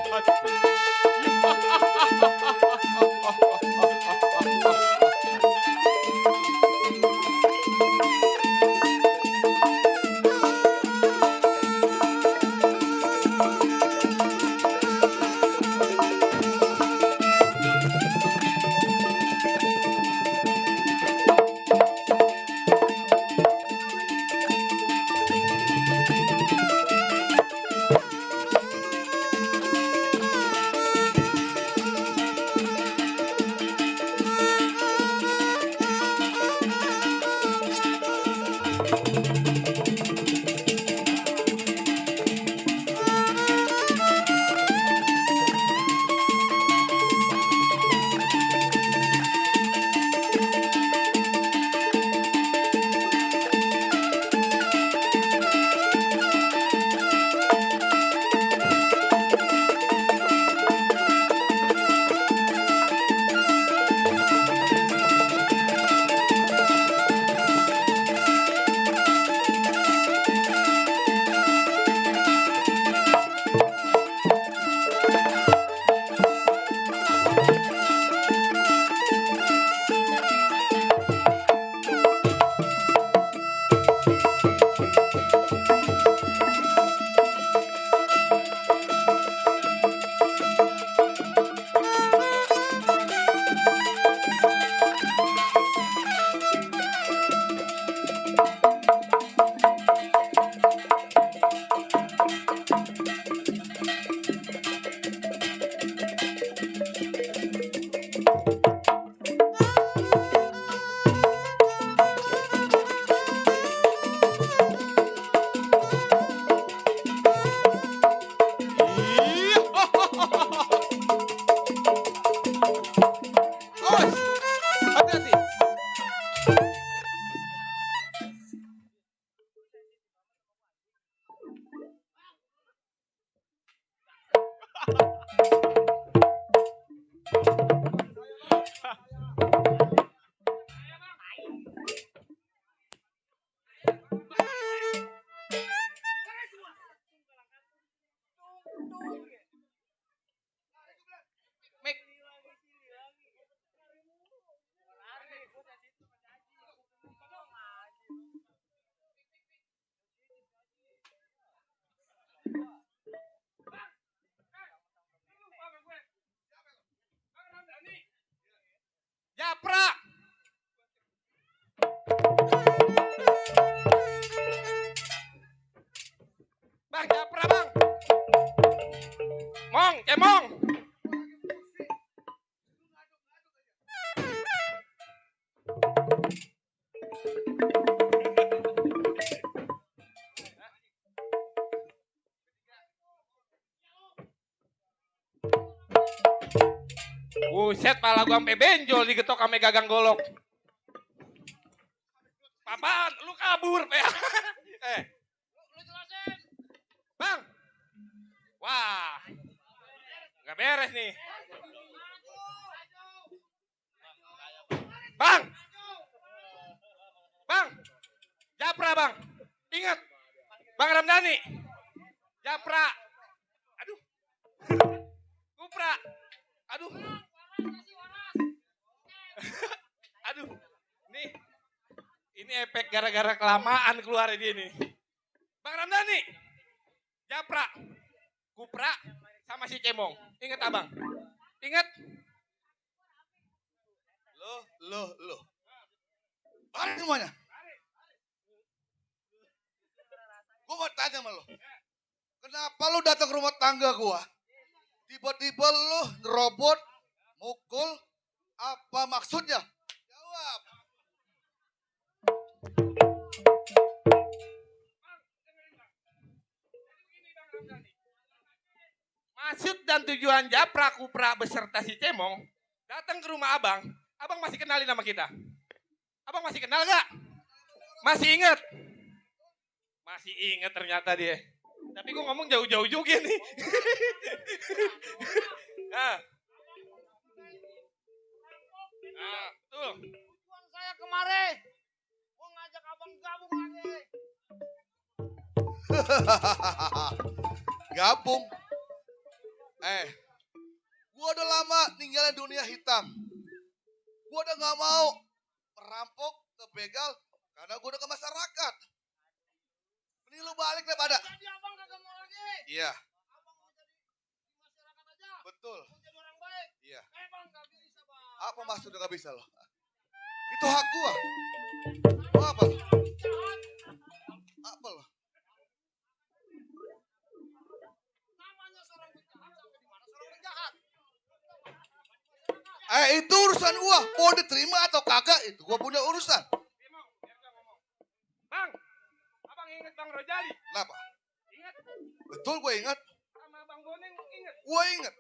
Mong, cemong. Buset, pala gua sampai benjol digetok ame gagang golok. Apaan? Lu kabur, Pe. Bang. Wah. Nggak beres nih. Bang. Bang. Japra, Bang. Ingat. Bang Ramdhani. Japra. Aduh. Kupra. Aduh. Aduh. Nih. Ini efek gara-gara kelamaan keluar ini. Bang Ramdhani. Japra. Kupra sama si Cemong. Ingat abang. Ingat. Loh. Tarik semuanya. Gua mau tanya sama lo. Kenapa lu datang ke rumah tangga gua? Tiba-tiba lu nerobot, mukul, apa maksudnya? Jawab. Maksud dan tujuan Japra, Kupra beserta si Cemong datang ke rumah abang. Abang masih kenalin nama kita? Abang masih kenal gak? Masih inget? Masih inget ternyata dia. Tapi gue ngomong jauh-jauh juga nih. Nah, betul. Tujuan saya kemarin mau ngajak abang gabung lagi. Gabung. Gua udah lama ninggalin dunia hitam. Gua udah gak mau merampok, kebegal, karena gua udah ke masyarakat. Mending lu balik daripada. Jadi abang kagak mau lagi. Iya. Abang mau jadi di masyarakat aja. Betul. Mau jadi orang baik. Iya. Bang gak bisa bang. Apa maksudnya gak bisa lo? Itu hak gua. Mau apa? Apa lo? Namanya seorang penjahat sampai di mana seorang penjahat. Itu urusan gua. Mau diterima atau kagak itu gua punya urusan. Bang, abang inget Bang Rojali? Kenapa? Ingat? Betul gua ingat. Sama Bang Boneng inget? Gua ingat.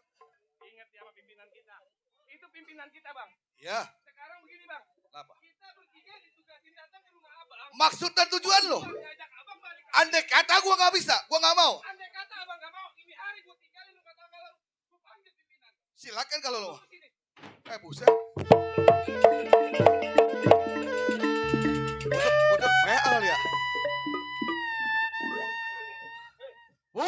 Ingat ya sama pimpinan kita. Itu pimpinan kita, Bang. Ya. Sekarang begini, Bang. Kenapa? Kita bertiga ditugasin datang ke rumah abang. Maksud dan tujuan lo? Ngajak abang balik. Andai kata gua gak bisa, gua gak mau. Andai kata abang gak mau, ini hari gua tinggalin lu kata kalau gua panggil pimpinan. Silakan kalau lo. Buset. Udah PL ya. Bu.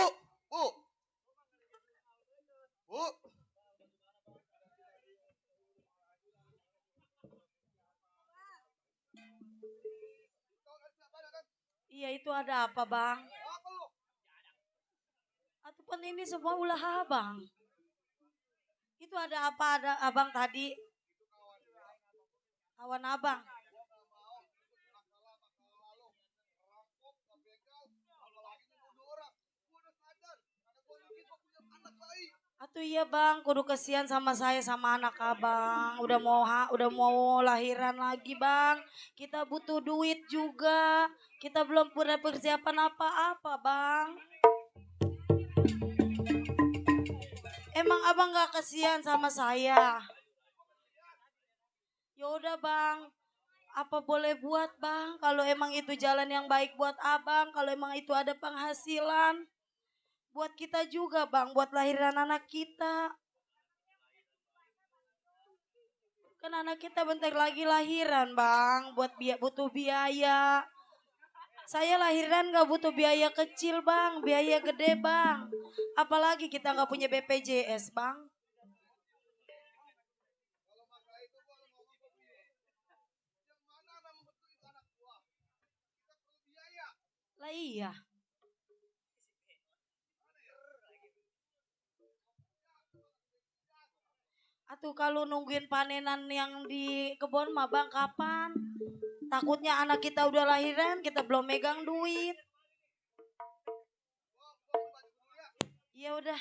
Iya itu ada apa bang? Ataupun ini semua ulah abang. Itu ada apa ada abang tadi? Kawan abang. Atuh iya bang, kudu kesian sama saya sama anak abang. Udah mau lahiran lagi bang. Kita butuh duit juga. Kita belum punya persiapan apa-apa bang. Emang abang gak kesian sama saya? Yaudah bang, apa boleh buat bang? Kalau emang itu jalan yang baik buat abang, kalau emang itu ada penghasilan. Buat kita juga bang, buat lahiran anak kita. Kan anak kita bentar lagi lahiran bang, butuh biaya. Saya lahiran gak butuh biaya kecil bang, biaya gede bang. Apalagi kita gak punya BPJS bang. Lah iya. Atuh kalau nungguin panenan yang di kebun mah bang kapan? Takutnya anak kita udah lahiran, kita belum megang duit. Ya udah.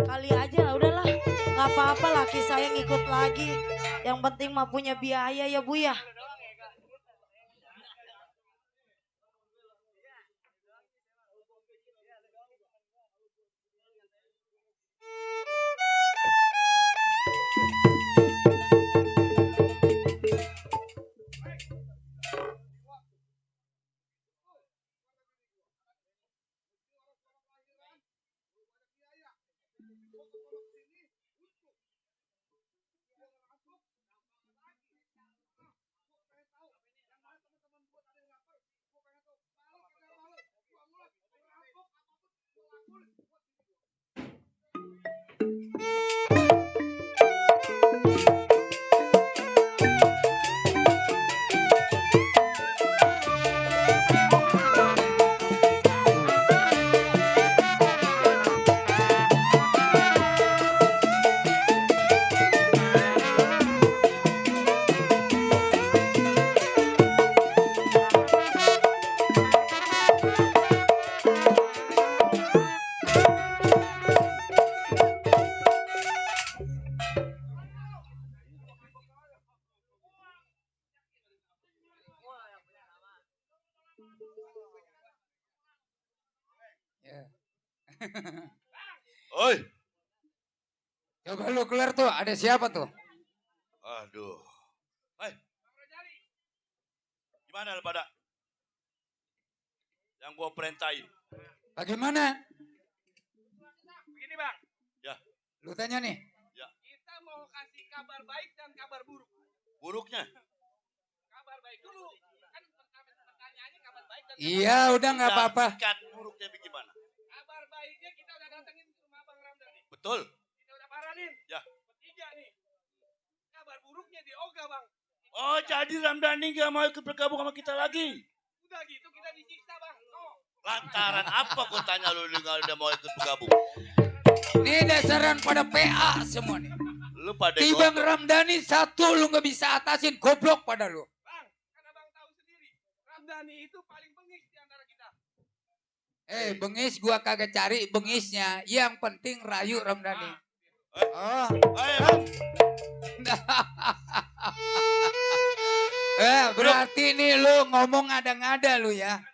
Kali aja lah, udahlah. Nggak apa-apa laki saya ngikut lagi. Yang penting mah punya biaya ya Bu ya. Oi. Coba lu keluar tuh, ada siapa tuh? Aduh. Hei. Gimana lu pada? Yang gua perintahin. Bagaimana? Begini bang, Ya, Lu tanya nih. kita mau kasih kabar baik dan kabar buruk. buruknya. Kabar baik dulu. Kan pertanyaannya kabar baik dan Iya, udah nggak apa-apa. Tingkat buruknya bagaimana? kabar baiknya kita udah datengin ke rumah Bang Ramdhani. Betul. Kita udah paranin. Ya. Bertiga nih. Kabar buruknya di Oga bang. Oh, jadi Ramdhani gak mau ikut bergabung sama kita lagi? Udah gitu kita disiksa bang. Oh. Lantaran apa gua tanya lu nggak udah mau ikut bergabung? Ini dasaran pada PA semua nih. Lu pada Tibang Ramdhani satu lu nggak bisa atasin, goblok pada lu. Bang, kan abang tahu sendiri. Ramdhani itu paling bengis di antara kita. Bengis gua kagak cari bengisnya. Yang penting rayu Ramdhani. Oh. Berarti nih lu ngomong ngada-ngada lu ya.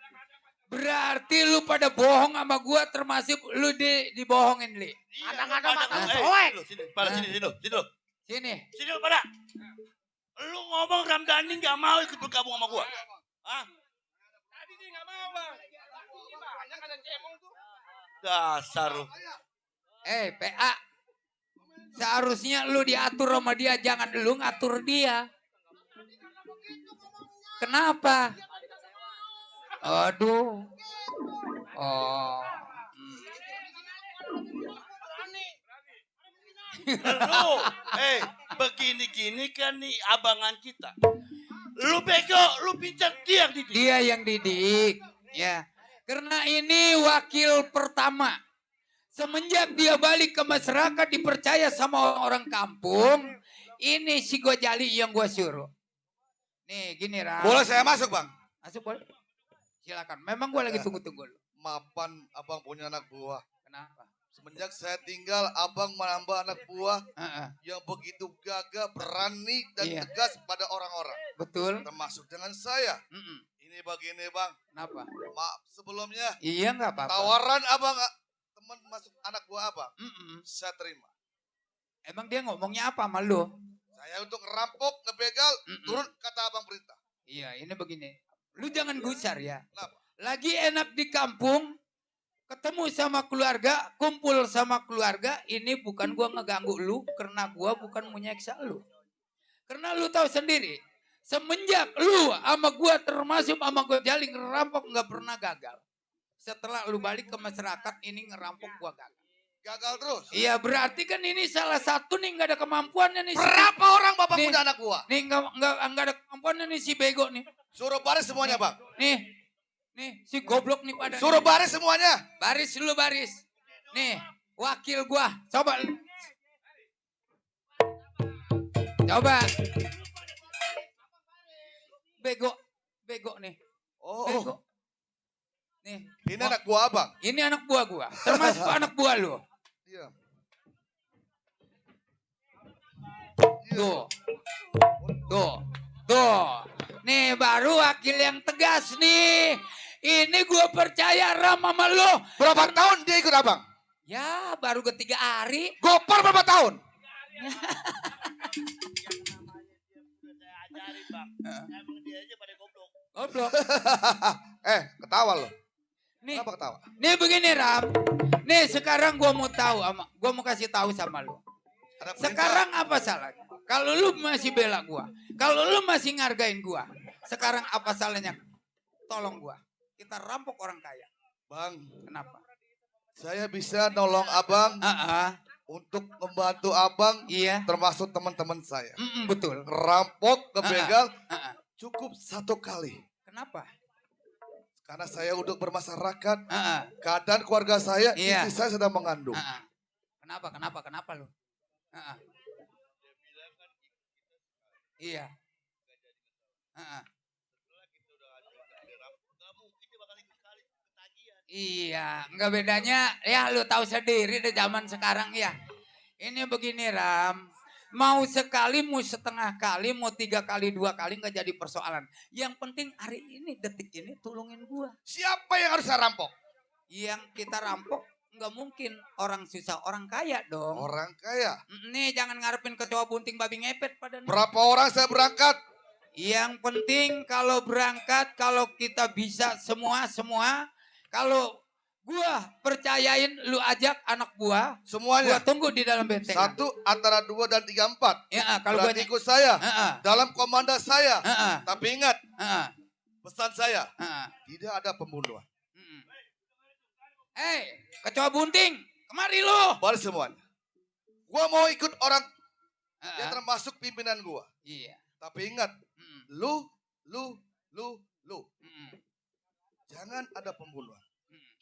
Berarti lu pada bohong sama gua termasuk lu dibohongin, Li. Ada-ada mata soek. Sini, pada sini. Sini. Sini lu pada. Lu ngomong Ramdhani gak mau ikut bergabung sama gua. Hah? Tadi dia nggak mau bang. Ini banyak ada cemong tuh. Dasar lu. PA. Seharusnya lu diatur sama dia, jangan lu ngatur dia. Kenapa? Aduh. Oh. Lu, begini-gini kan nih abangan kita. Lu bego, lu pinjam dia yang didik. Dia yang didik. Ya. Karena ini wakil pertama. Semenjak dia balik ke masyarakat dipercaya sama orang kampung. Ini si Gojali yang gua suruh. Nih gini Ram. Boleh saya masuk bang? Masuk boleh. Silakan. Memang gua lagi tunggu-tunggu lu. Mapan abang punya anak buah. Kenapa? Semenjak saya tinggal, abang menambah anak buah yang begitu gagah, berani, dan Iya. tegas pada orang-orang. Betul. Termasuk dengan saya. Ini begini bang. Kenapa? Maaf sebelumnya. Iya nggak apa-apa. Tawaran abang, teman masuk anak buah abang. Saya terima. Emang dia ngomongnya apa sama lu? Saya untuk ngerampok, ngebegal, turun kata abang perintah. Iya, ini begini. Lu jangan gusar ya. Kenapa? Lagi enak di kampung, ketemu sama keluarga, kumpul sama keluarga, ini bukan gua ngeganggu lu, karena gua bukan menyiksa lu. Karena lu tahu sendiri, semenjak lu sama gua termasuk sama gua Jali ngerampok nggak pernah gagal. Setelah lu balik ke masyarakat, ini ngerampok gua gagal. Gagal terus? Iya, berarti kan ini salah satu nih nggak ada kemampuannya nih. Berapa orang bapak punya anak buah? Nih nggak ada kemampuannya nih si bego nih. Suruh baris semuanya bang. Nih si goblok nih pada. Suruh baris semuanya. Baris lu baris. Nih wakil gua, coba. Bego nih. Oh. Bego. Nih. Ini anak buah abang. Ini anak buah gua, termasuk anak buah lu. Iya. Tuh. Tuh. Tuh. Nih baru wakil yang tegas nih. Ini gue percaya Ram sama lo. Berapa tahun dia ikut abang? Ya baru ketiga hari. Gopar berapa tahun? Ajarin bang, emang dia aja pada goblok. Goblok. Ketawa lo. Nih, Kenapa ketawa? nih begini Ram. Nih sekarang gue mau tahu gue mau kasih tahu sama lo. Sekarang apa salahnya? Kalau lu masih bela gue, kalau lu masih ngargain gue, sekarang apa salahnya? Tolong gue, kita rampok orang kaya. Bang, kenapa? Saya bisa nolong abang untuk membantu abang, termasuk teman-teman saya. Betul. Rampok, kebegal, cukup 1 kali. Kenapa? Karena saya udah bermasyarakat, keadaan keluarga saya, istri saya sedang mengandung. Kenapa lu? Iya. Iya, enggak bedanya ya lu tahu sendiri di zaman sekarang ya. Ini begini Ram, mau sekali, mau setengah kali, mau 3 kali, 2 kali nggak jadi persoalan. Yang penting hari ini, detik ini tolongin gua. Siapa yang harus saya rampok? Yang kita rampok nggak mungkin orang susah, orang kaya dong. Orang kaya? Nih jangan ngarepin kecoa bunting babi ngepet pada nih. Berapa orang saya berangkat? Yang penting kalau berangkat, kalau kita bisa semua, kalau gua percayain lu ajak anak gua, semuanya. Gua tunggu di dalam benteng. 1 antara 2 dan 3, 4. Ya, kalau gua ikut saya dalam komanda saya. Tapi ingat, pesan saya, tidak ada pembunuhan. Kecoa bunting, kemari lu. Balik semuanya. Gua mau ikut orang yang termasuk pimpinan gua. Iya. Tapi ingat, lu. Jangan ada pembunuhan.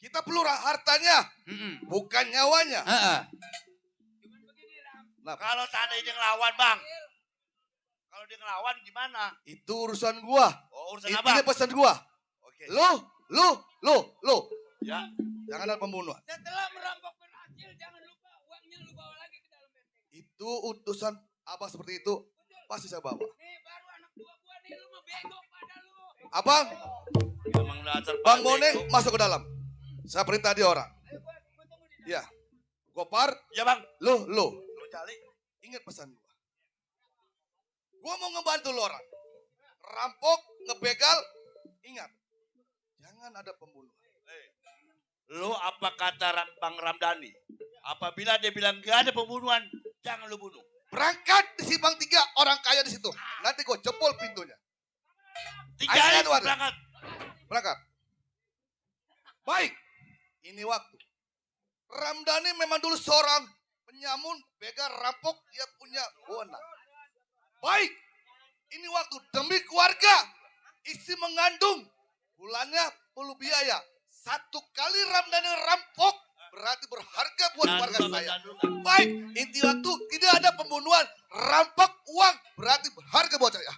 Kita perlu hartanya, bukan nyawanya. Nah, kalau seandainya ngelawan bang, kalau dia ngelawan gimana? Itu urusan gua. Oh, urusan Ini apa? pesan gua. Oke. Lu. Ya. Jangan ada pembunuhan. Setelah merampok berhasil, jangan lupa uangnya lu bawa lagi ke dalam benteng. Itu utusan abang seperti itu, pasti saya bawa. Nih baru anak buah gua nih, lu mau bego pada lu. Abang, Emang dasar Bang Mone masuk ke dalam. Saya perintah dia orang. Ya. Gopar. Ya bang. Lu. Lu cari. Ingat pesan gua. Gua mau ngebantu lu orang. Rampok, ngebegal. Ingat. Jangan ada pembunuhan. Lu apa kata Bang Ramdhani? Apabila dia bilang gak ada pembunuhan, jangan lu bunuh. Berangkat di Simpang 3, orang kaya di situ. Nanti gua jebol pintunya. 3 hari berangkat. Berangkat. Baik. Ini waktu. Ramdhani memang dulu seorang penyamun, begal, rampok. Dia punya wewenang. Baik. Ini waktu demi keluarga. Istri mengandung. Bulannya perlu biaya. 1 kali Ramdhani rampok. Berarti berharga buat keluarga saya. Baik. Inti waktu tidak ada pembunuhan. Rampok uang. Berarti berharga buat saya.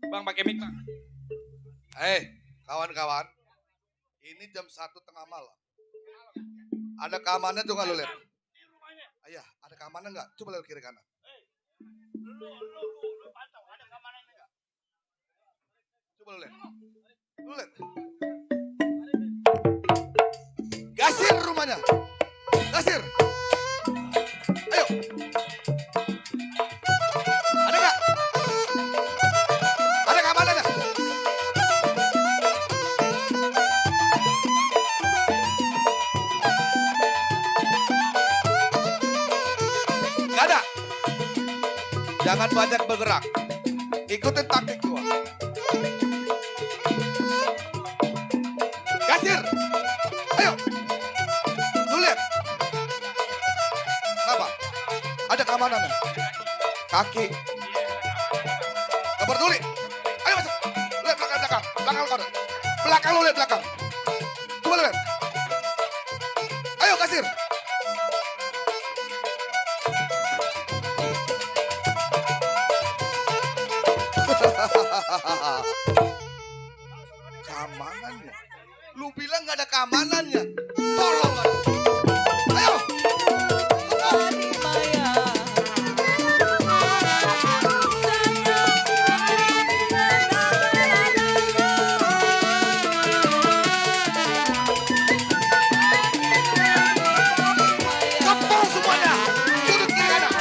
Bang pakai mic bang. Kawan-kawan. Ini jam 1:30 malam. Ada keamanan tuh nggak lu lihat? Ayah, ada keamanan nggak? Coba lihat kiri kanan. Lu pantau, ada keamanannya nggak? Coba lu lihat. Lu lihat. Gasir rumahnya. Gasir. Ayo. Ada nggak? Ada keamanannya? Nggak ada. Jangan banyak bergerak. Ikutin taktik gua. Gasir. Ayo. Lu lihat. Kenapa? Ada keamanannya. Kaki. Gak peduli. Ayo masuk. Lihat belakang. Belakang lu. Belakang lu lihat belakang. Coba lihat. Ayo kasir. Keamanannya. Lu bilang gak ada keamanannya. Tolong. Ayo. Kepung semuanya. Sudut kiri kanan.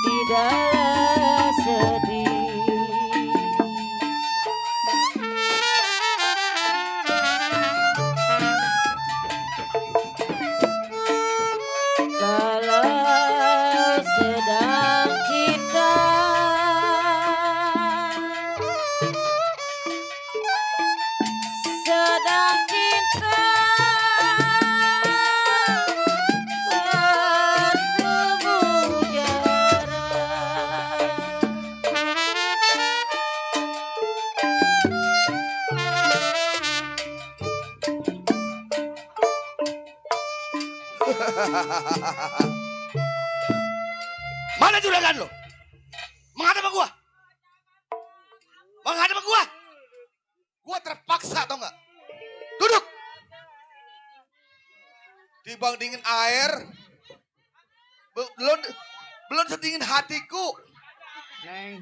tidaklah sedih. Kalau sedang cinta, sedang cinta bertemu jarak. Mana juragan lo? Menghadap sama gua. Menghadap sama gua. Gua terpaksa tau nggak? Duduk. Dibandingin air, belum sedingin hatiku. Neng.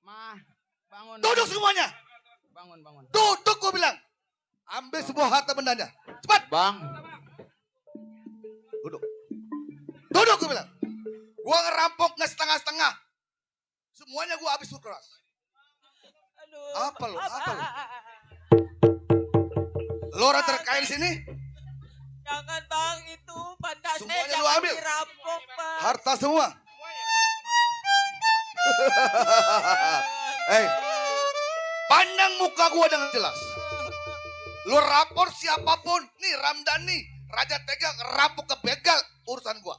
Ma, bangun. Duduk semuanya. Bangun. Duduk gua bilang. Ambil sebuah harta bendanya. Cepat. Bang, Duduk. Duduk gua bilang. Gua ngerampok nggak setengah-setengah. Semuanya gua habis keras. Apa lo? Lo orang terkaya di sini? Jangan bang, itu banda saya Semuanya lu jangan ambil. dirampok bang. Harta semua. Hei, pandang muka gua dengan jelas. Lu rapor siapapun, nih Ramdhani, Raja Tega rampok ke begal urusan gua.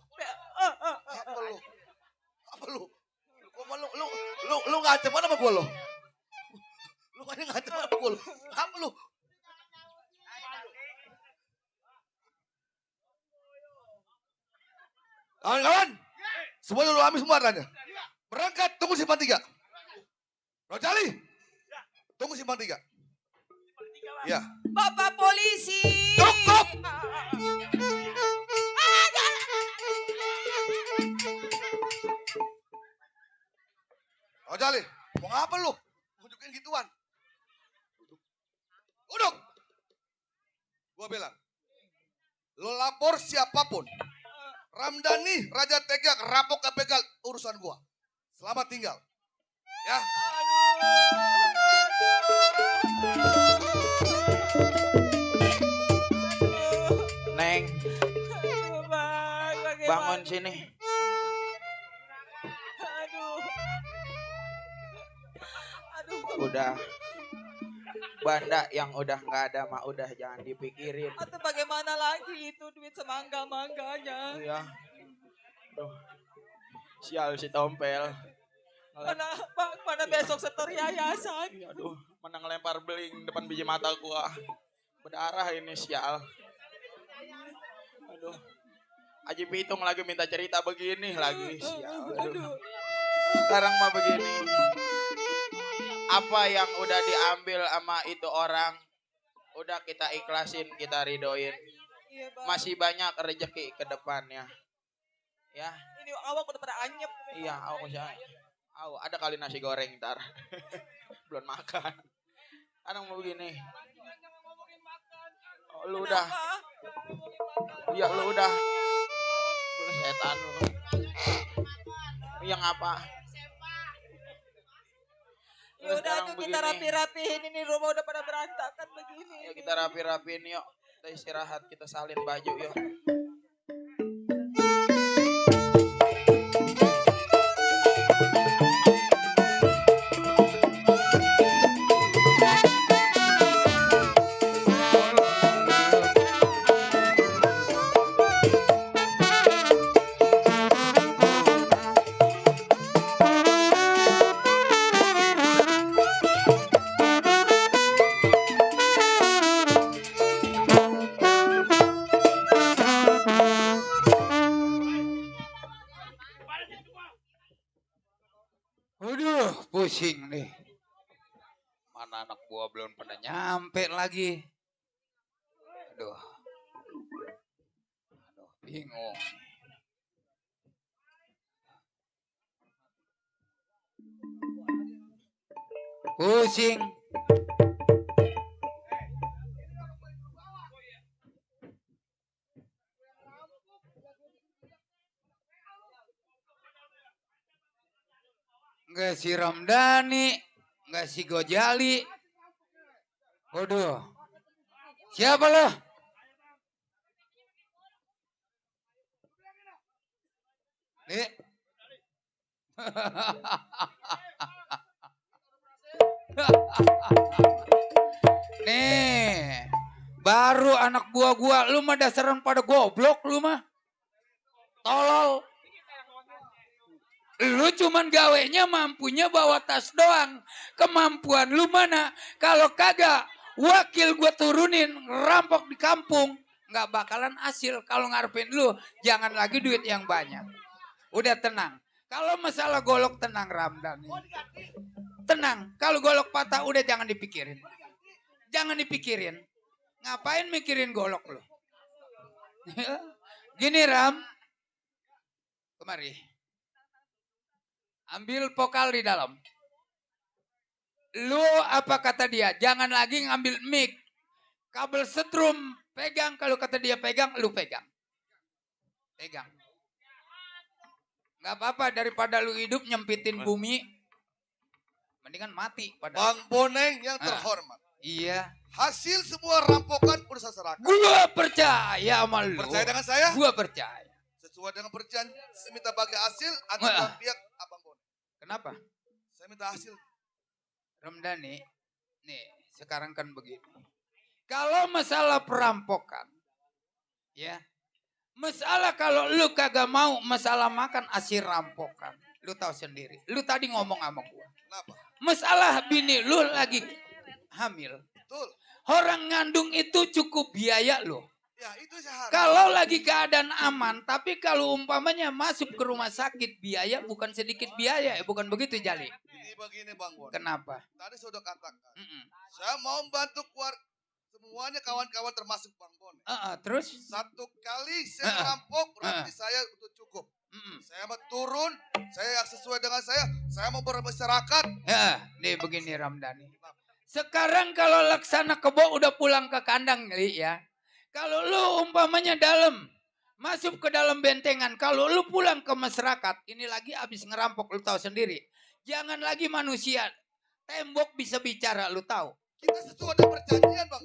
Apa lu? Apa lu? Lu ngancam apa sama gua lo? Lu kan ngancam apa gua lo? Apa lu? Kawan-kawan, semuanya lu ambil semua hartanya. Berangkat, tunggu simpang 3. Rojali, tunggu simpang 3. Ya. Bapak polisi. Cukup. Rojali, mau ngapa lu? Tunjukin gituan. Duduk. Gua bilang, lu lapor siapapun. Ramdhani, Raja Tega, rampok ke begal urusan gua. Selamat tinggal. Ya. Neng, bangun sini. Udah, banda yang udah nggak ada mah udah jangan dipikirin. Atau bagaimana lagi itu duit semangga-mangganya? Iya. Duh, sial si Tompel. Mana besok setor yayasan? Aduh, mana ngelempar beling depan biji mata gua. Berdarah ini sial. Aduh. Aji Pitung lagi minta cerita begini lagi sial. Aduh. Sekarang mah begini. Apa yang udah diambil sama itu orang udah kita ikhlasin, kita ridoin. Masih banyak rezeki ke depannya. Ya. Ini awak udah pada anyep. Iya, awak masih ada kali nasi goreng ntar. Belum makan. Anak mau begini. Oh, lu udah. Iya, lu udah. Lu setan lu. Yang apa? Ya udah tuh kita rapi-rapiin, ini rumah udah pada berantakan begini. Ya kita rapi-rapiin yuk. Kita istirahat, kita salin baju yuk. Pusing nih. Mana anak buah belum pada nyampe lagi. Aduh. Bingung. Pusing. Nggak si Ramdhani, nggak si Gojali. Waduh. Siapa lo? Nih. Nih. Baru anak buah gua, lu mah dasaran pada goblok lu mah. Tolol. Lu cuman gawenya mampunya bawa tas doang. Kemampuan lu mana? Kalau kagak, wakil gua turunin ngerampok di kampung. Nggak bakalan hasil. Kalau ngarepin lu, jangan lagi duit yang banyak. Udah tenang. Kalau masalah golok tenang Ramdhani. Tenang. Kalau golok patah udah jangan dipikirin. Jangan dipikirin. Ngapain mikirin golok lu? Gini Ram. Kemari. Ambil vokal di dalam. Lu apa kata dia? Jangan lagi ngambil mic. Kabel setrum pegang. Kalau kata dia pegang, lu pegang. Pegang. Gak apa-apa daripada lu hidup nyempitin bumi. Mendingan mati. Bang Boneng yang terhormat. Iya. Hasil semua rampokan udah saya serahkan. Gua percaya sama lu. Percaya dengan saya? Gua percaya. Sesuai dengan perjanjian, saya minta bagi hasil antara pihak Abang Boneng. Kenapa? Saya minta hasil. Ramdhani, nih sekarang kan begini. Kalau masalah perampokan, ya, masalah kalau lu kagak mau masalah makan hasil rampokan, lu tahu sendiri. Lu tadi ngomong sama gua. Kenapa? Masalah bini lu lagi hamil. Betul. Orang ngandung itu cukup biaya loh. Ya, itu sehari. Kalau lagi keadaan aman, tapi kalau umpamanya masuk ke rumah sakit biaya bukan sedikit biaya, bukan begitu Jali? Ini begini Bang Boneng. Kenapa? Tadi saya udah katakan. Saya mau membantu keluarga semuanya kawan-kawan termasuk Bang Boneng. Terus? Satu kali saya merampok berarti saya untuk cukup. Saya mau turun, saya sesuai dengan saya mau bermasyarakat. Ya, nih begini Ramdhani. Sekarang kalau laksana kebo udah pulang ke kandang Li ya. Kalau lu umpamanya dalam, masuk ke dalam bentengan. Kalau lu pulang ke masyarakat, ini lagi habis ngerampok, lu tahu sendiri. Jangan lagi manusia. Tembok bisa bicara, lu tahu. Kita sesuai dengan perjanjian Bang.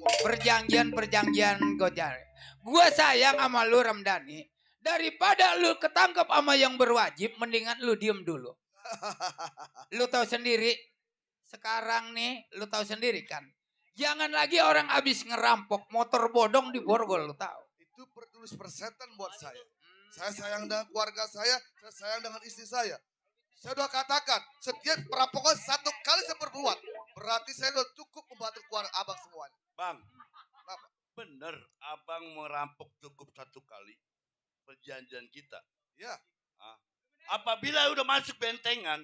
Perjanjian Gojal. Gua sayang sama lu Ramdhani. Daripada lu ketangkap sama yang berwajib, mendingan lu diem dulu. Lu tahu sendiri. Sekarang nih, lu tahu sendiri kan. Jangan lagi orang habis ngerampok motor bodong di borgol, lu tahu. Itu bertulis persetan buat saya. Saya sayang dengan keluarga saya sayang dengan istri saya. Saya sudah katakan, setiap perampokan satu kali saya berbuat. Berarti saya sudah cukup membantu keluarga abang semuanya. Bang, bener abang merampok cukup satu kali perjanjian kita. Ya. Apabila udah masuk bentengan,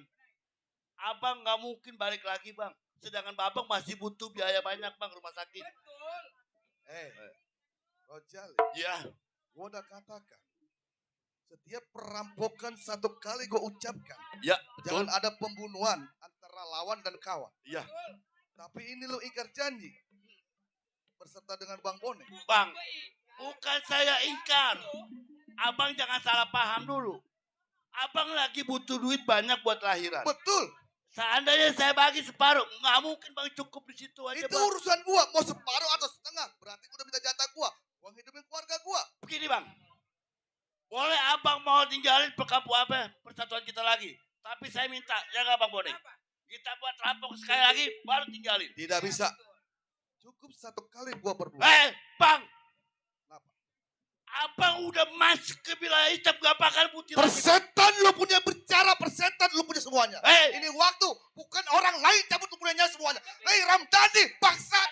abang nggak mungkin balik lagi bang. Sedangkan abang masih butuh biaya banyak bang rumah sakit. Gojal. Ya. Gue udah katakan. Setiap perampokan satu kali gue ucapkan. Ya, betul. Jangan ada pembunuhan antara lawan dan kawan. Ya. Tapi ini lo ingkar janji. Berserta dengan Bang Boneng. Bang, bukan saya ingkar. Abang jangan salah paham dulu. Abang lagi butuh duit banyak buat lahiran. Betul. Seandainya saya bagi separuh, nggak mungkin bang cukup di situ aja. Itu bang. urusan gua, mau separuh atau setengah, berarti gua udah minta jatah gua. Gua hidupin keluarga gua. Begini bang, boleh abang mau tinggalin persatuan kita lagi. Tapi saya minta, jaga bang Boneng. Kita buat rampok sekali lagi, baru tinggalin. Tidak bisa. Cukup satu kali gua berbuat. Bang. Abang udah masuk ke wilayah hitam, gak bakal putih lagi. Persetan lu punya bicara, persetan lu punya semuanya. Ini waktu, bukan orang lain cabut lu punya semuanya. Ramdhani, paksa.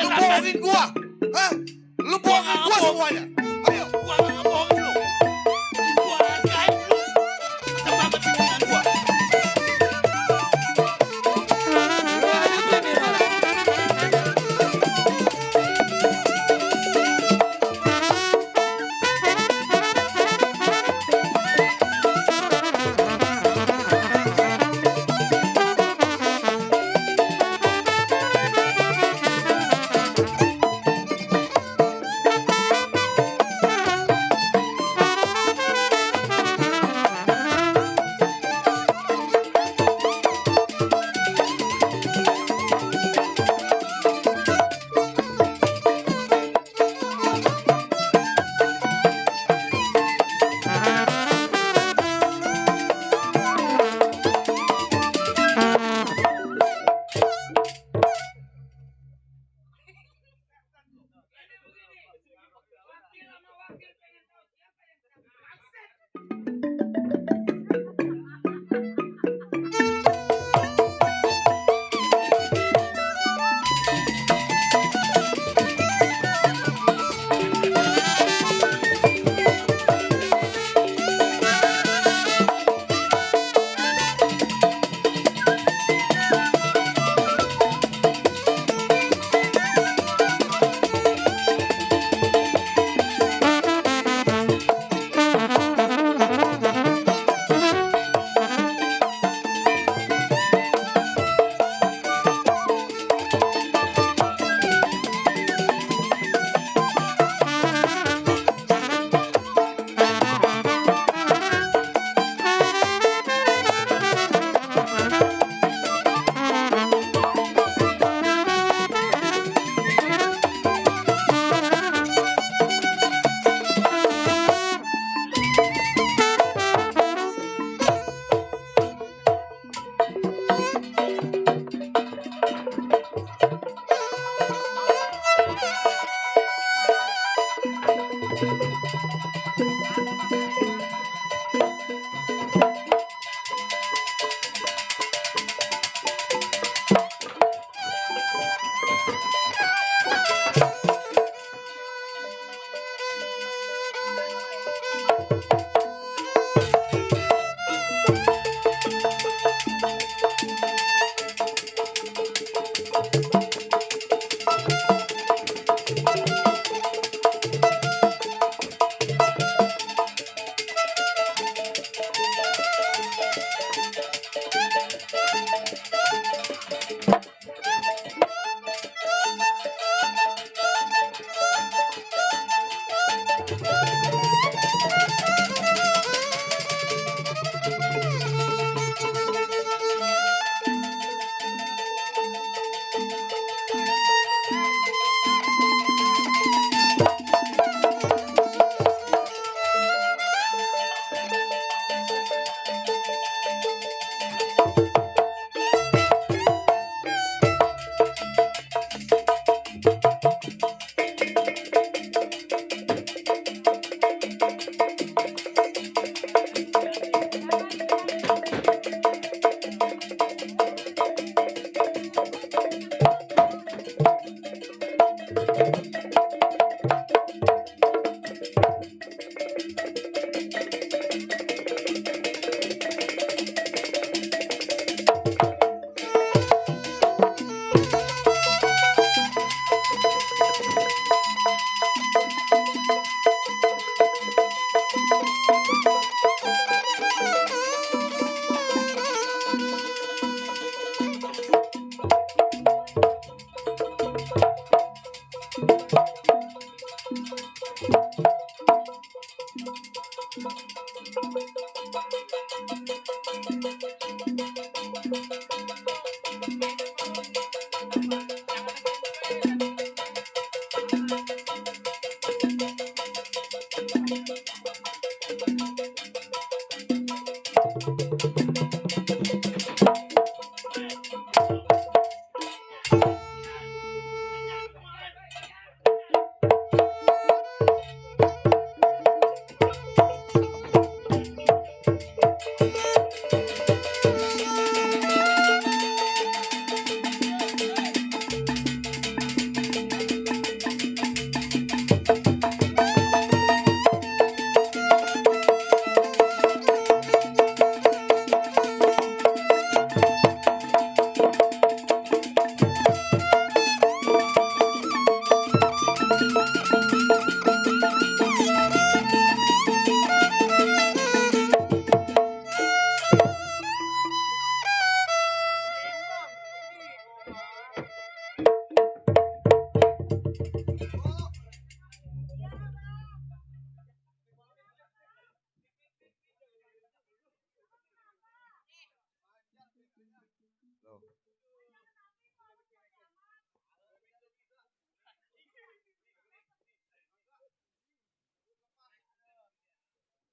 Lu bohongin gua. Lu bohongin gua semuanya. Ayo. Gua gak bohongin lu. Gua hargain lu. Semangat dengan gua.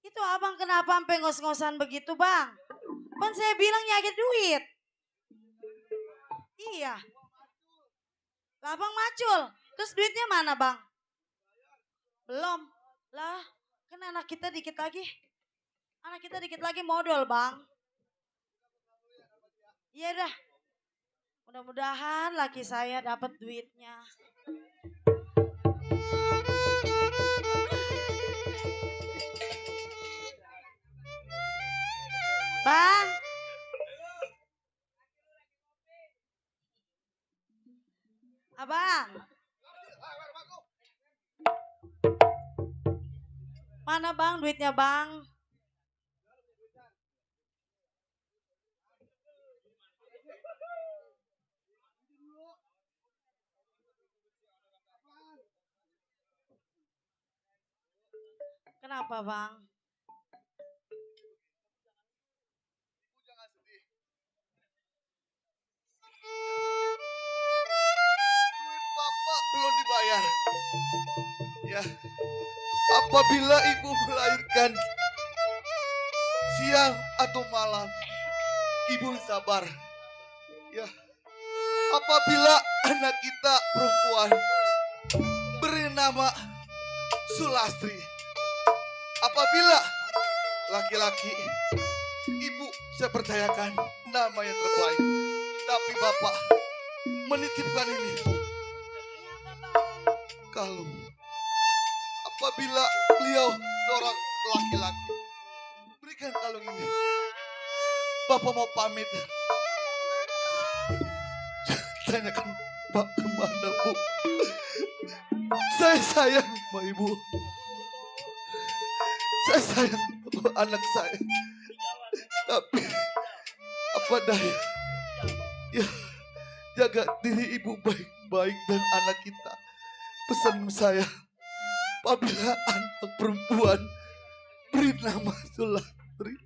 Itu abang kenapa sampai ngos-ngosan begitu bang? Kan saya bilang nyari duit. Iya. Lah abang macul. Terus duitnya mana bang? Belum. Lah kan anak kita dikit lagi. Anak kita dikit lagi modal bang. Iya dah. Mudah-mudahan laki saya dapat duitnya. Bang. Abang. Mana bang duitnya bang? Kenapa bang? Bapak belum dibayar. Ya, apabila ibu melahirkan siang atau malam, ibu sabar. Ya, apabila anak kita perempuan beri nama Sulastri. Apabila laki-laki, ibu saya percayakan nama yang terbaik. Tapi bapak menitipkan ini. Kalau apabila beliau seorang laki-laki, berikan kalung ini. Bapak mau pamit. Tanyakan Pak kemana bu? Saya sayang sama ibu. Saya sayang sama anak saya. Tapi apa daya? Ya, jaga diri ibu baik-baik dan anak kita. Pesan saya, apabila anak perempuan beri nama Sulastri.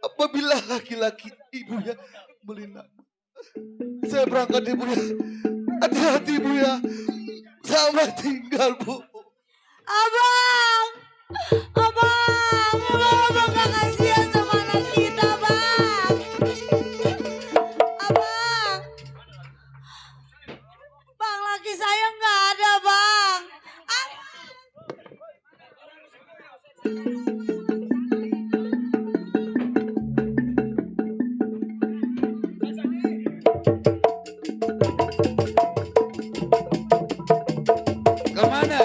Apabila laki-laki ibunya beri nama. Saya berangkat ibu ya. Hati-hati ibu ya. Selamat tinggal bu. Abang. Abang gak kasihan sama anak kita bang. Abang. Bang laki saya gak ada bang. Kemana?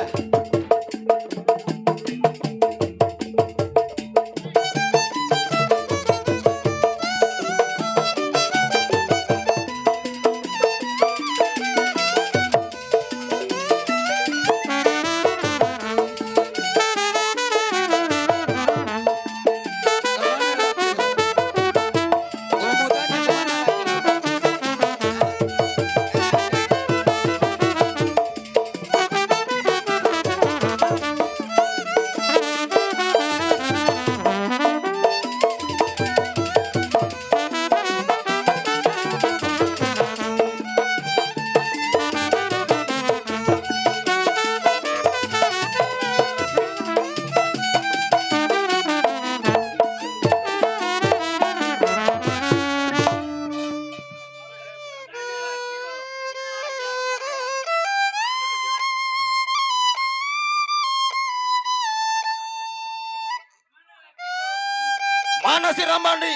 Mana si Ramdhani?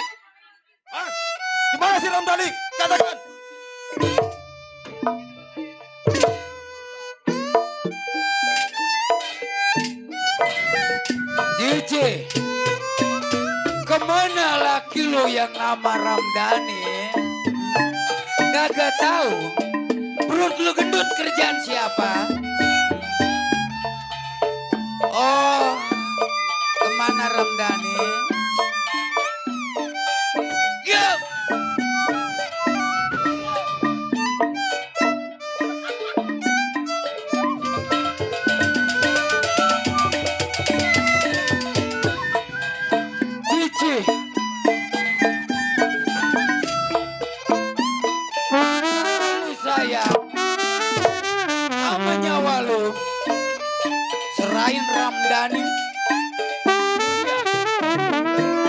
Hah? Di mana si Ramdhani? Katakan. Cici, kemana laki lo yang nama Ramdhani? Kagak tahu. Perut lu gendut, kerjaan siapa? Oh, kemana Ramdhani? Yuk. Cici. Lu sayang, sama nyawa lu, serahin Ramdhani.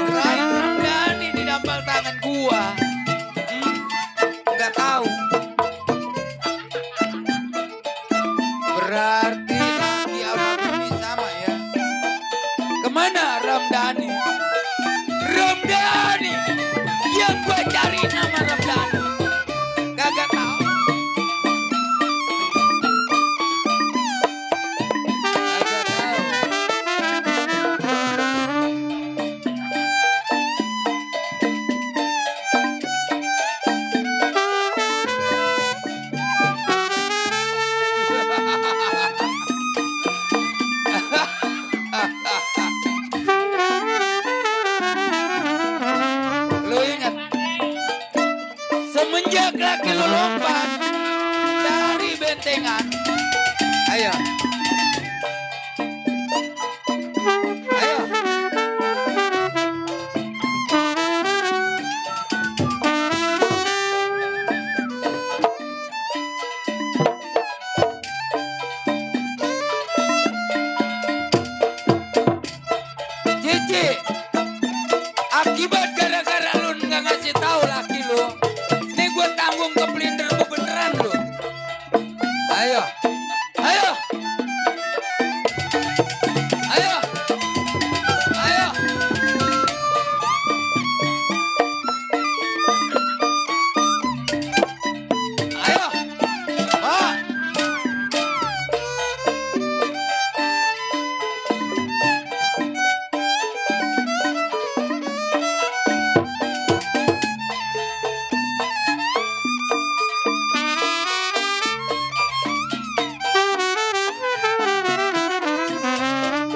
Serahin Ramdhani di dampal tangan gua. Nggak tahu. Berarti laki sama bini sama ya. Kemana Ramdhani? Ramdhani yang gua cari nama Ramdhani. Kagak tahu. Kagak tahu. Lu ingat, semenjak laki lu lompat dari bentengan, ayo, ayo, Cici, akibat gara-gara lu nggak ngasih tahu laki lu, nih gue tanggung ke belinder beneran lu. Ayo, ayo, ayo, ayo. Ayo, Pak.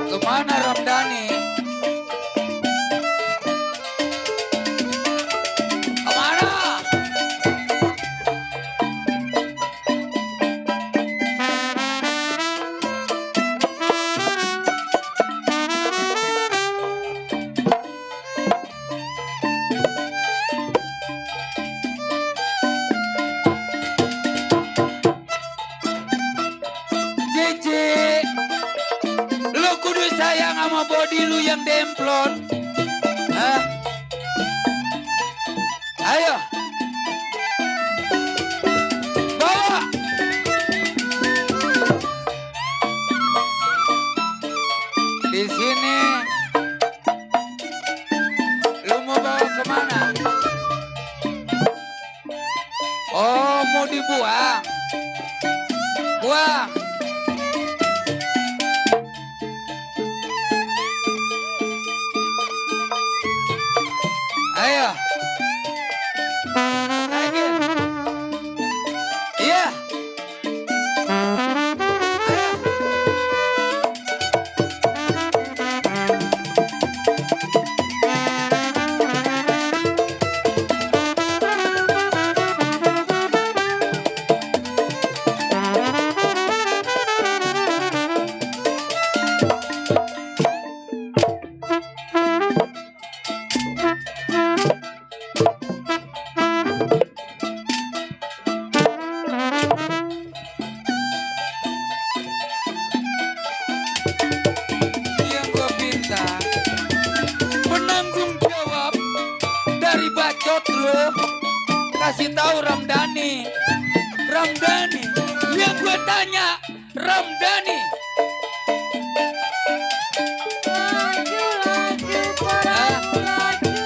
Kemana Ramdhani? Kemana? Cici, lu kudu sayang sama body lu yang demplon. Hah? Ayo. Bawa. Di sini. Lu mau bawa kemana? Oh, mau dibuang. Buang. Ayo. Naikin. Iya. Ayo. Yang gua minta penanggung jawab dari bacot lu, kasih tahu Ramdhani. Ramdhani yang gua tanya, Ramdhani. Laju, laju, padaku laju.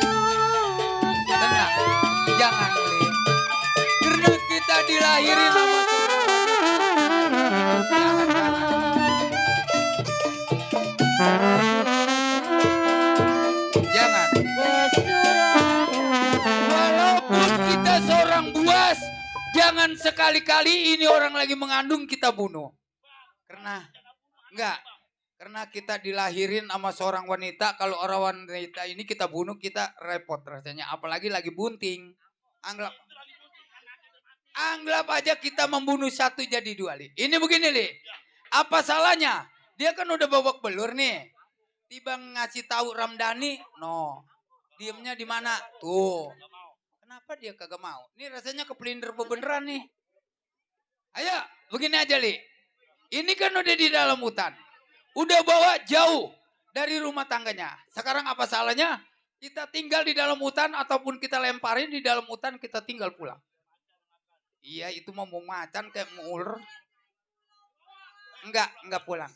Jangan sekali-kali ini orang lagi mengandung kita bunuh. Karena kita dilahirin sama seorang wanita. Kalau orang wanita ini kita bunuh, kita repot rasanya. Apalagi lagi bunting. Anggap aja kita membunuh satu jadi dua, Li. Ini begini, Li. Apa salahnya? Dia kan udah babak belur nih. Tiba ngasih tahu Ramdhani, no. Diemnya di mana? Tuh. Kenapa dia kagak mau? Ini rasanya kepelintir beneran nih. Ayo, begini aja, Li. Ini kan udah di dalam hutan. Udah bawa jauh dari rumah tangganya. Sekarang apa salahnya? Kita tinggal di dalam hutan ataupun kita lemparin di dalam hutan, kita tinggal pulang. Iya, itu mau macan kayak mau ular. Enggak pulang.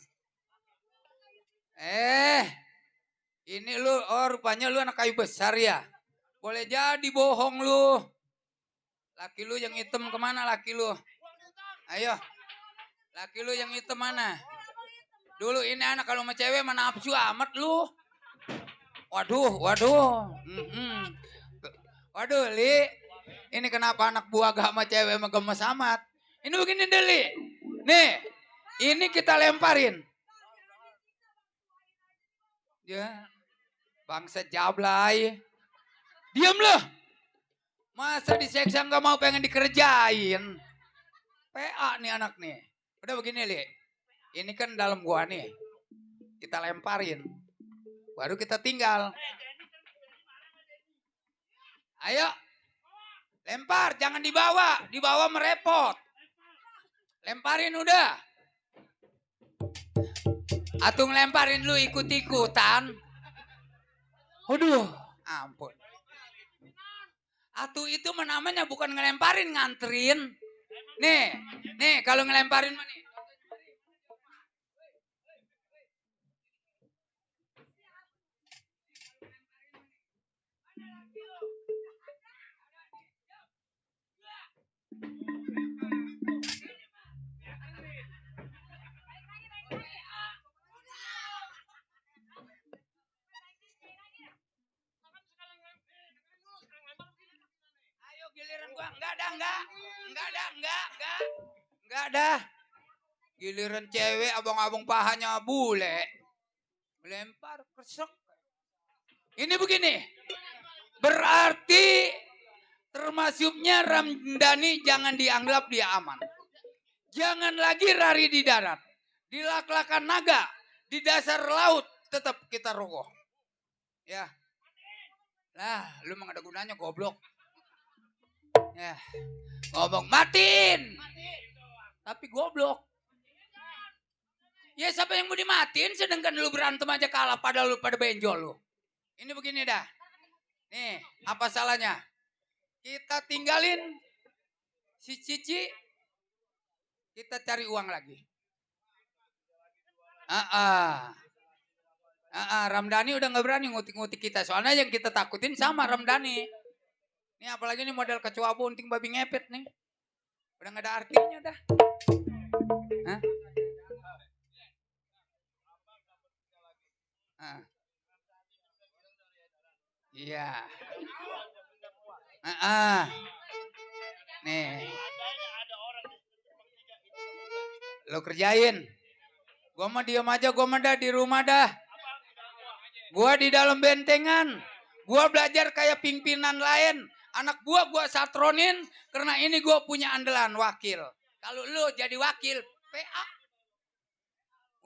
Ini lu, rupanya lu anak kayu besar ya. Boleh jadi bohong lu. Laki lu yang hitam kemana laki lu? Ayo. Laki lu yang hitam mana? Dulu ini anak kalau sama cewek mana nafsu amat lu. Waduh. Waduh, Li. Ini kenapa anak buah gak sama cewek sama gemes amat? Ini begini deh, Li. Nih, ini kita lemparin. Ya, bangsa jablay. Diam loh. Masa diseksa gak mau pengen dikerjain? PA nih anak nih. Udah begini, Li. Ini kan dalam gua nih. Kita lemparin. Baru kita tinggal. Ayo. Lempar, jangan dibawa. Dibawa merepot. Lemparin udah. Atung lemparin lu ikut-ikutan. Aduh, ampun. Atuh itu namanya bukan ngelemparin, nganterin. Nih kalau ngelemparin mah nih. Giliran gua enggak ada. Giliran cewek abang-abang pahanya bule. Lempar kesek. Ini begini. Berarti termasuknya Ramdhani jangan dianggap dia aman. Jangan lagi lari di darat. Di lak-lakan naga, di dasar laut tetap kita rogoh. Ya. Lah, lu mah gak ada gunanya goblok. Ya, ngomong matiin. Tapi goblok. Ya siapa yang mau dimatiin sedangkan lu berantem aja kalah padahal lu pada benjol lu. Ini begini dah. Nih, apa salahnya? Kita tinggalin si Cici. Kita cari uang lagi. Ramdhani udah gak berani ngutik-ngutik kita. Soalnya yang kita takutin sama Ramdhani. Ini apalagi nih model kecoa bunting babi ngepet nih. Udah gak ada artinya dah. Hah? Iya. Nih. Lo kerjain. Gua mah diam aja, gua mah dah di rumah dah. Gua di dalam bentengan. Gua belajar kayak pimpinan lain. Anak gua satronin karena ini gua punya andalan wakil. Kalau lu jadi wakil PA.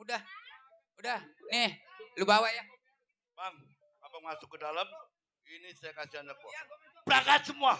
Udah. Nih, lu bawa ya. Bang, abang masuk ke dalam. Ini saya kasih anda kok. Berangkat semua.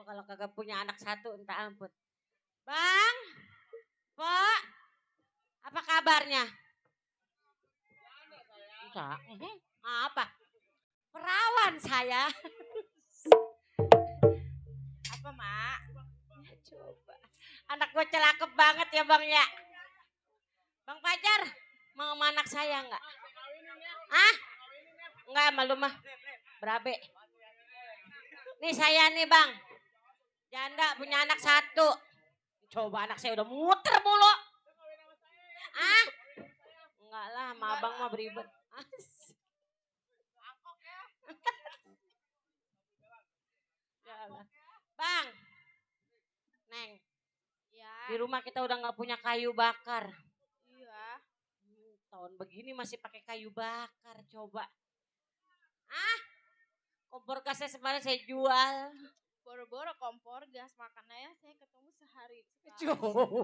kalau kagak punya anak satu entah ampun. Bang, Pak, apa kabarnya? Enggak. Apa? Perawan saya. Apa, Mak? Ya, coba. Anak gue celakep banget ya, Bang ya. Bang Pajar, mau sama anak saya enggak? Ah? Enggak, malu mah. Berabe. Nih saya nih, Bang. Janda punya anak satu. Coba anak saya udah muter mulu. Ah? Enggak lah, sama abang mah beribet. Bang, Neng, Ya. di rumah kita udah nggak punya kayu bakar. Iya. Tahun begini masih pakai kayu bakar, coba. Ah, kompor gasnya semarin saya jual. Boro-boro kompor gas makannya saya ketemu sehari. Coba.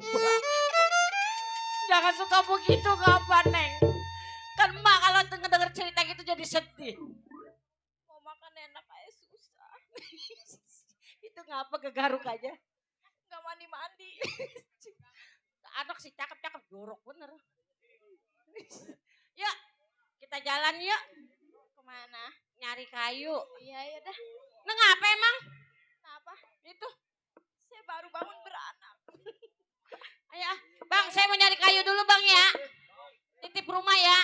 Jangan suka begitu kapan, Neng? Kan Mak kalau denger cerita gitu jadi sedih. Mau makan enak aja susah. Itu ngapa kegaruk aja? Gak mandi-mandi. Anak sih cakep-cakep, jorok bener. Yuk, kita jalan yuk. Kemana? Nyari kayu. Iya, ya dah. Nah ngapa emang? Kenapa? Itu. Saya baru bangun beranak. Ayo, Bang, saya mau nyari kayu dulu, Bang ya. Titip rumah ya.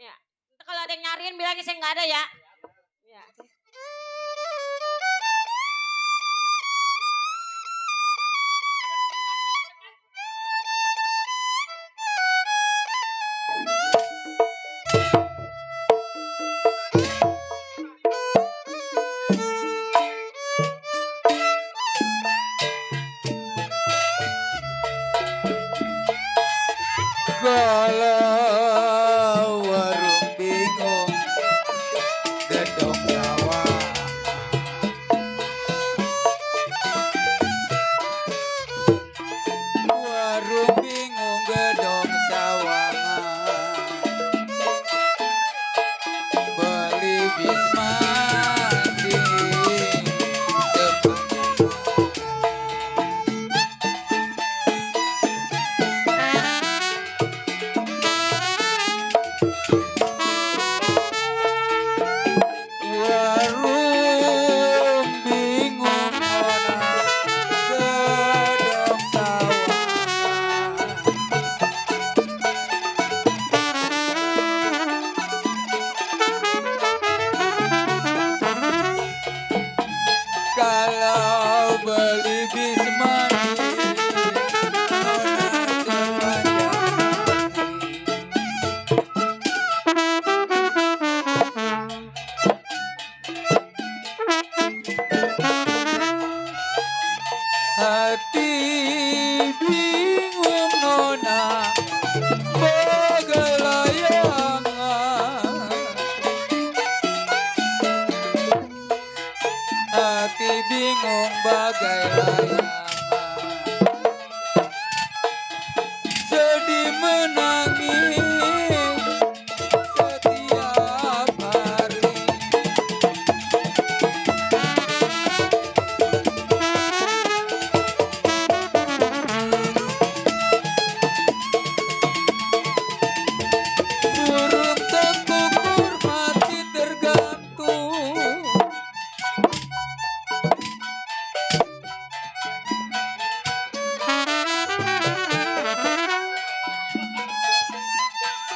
Ya. Ntar kalau ada yang nyariin bilangin saya nggak ada ya. Ya. Kalau warung bingung gedong sawah, warung bingung gedong sawangan, beli bis mandi warung bingung gedong kalau beli bis mandi hati bingung nona bagai layangan, hati bingung bagai layangan, sedih menangis setiap hari. Burung terkukur mati tergantung,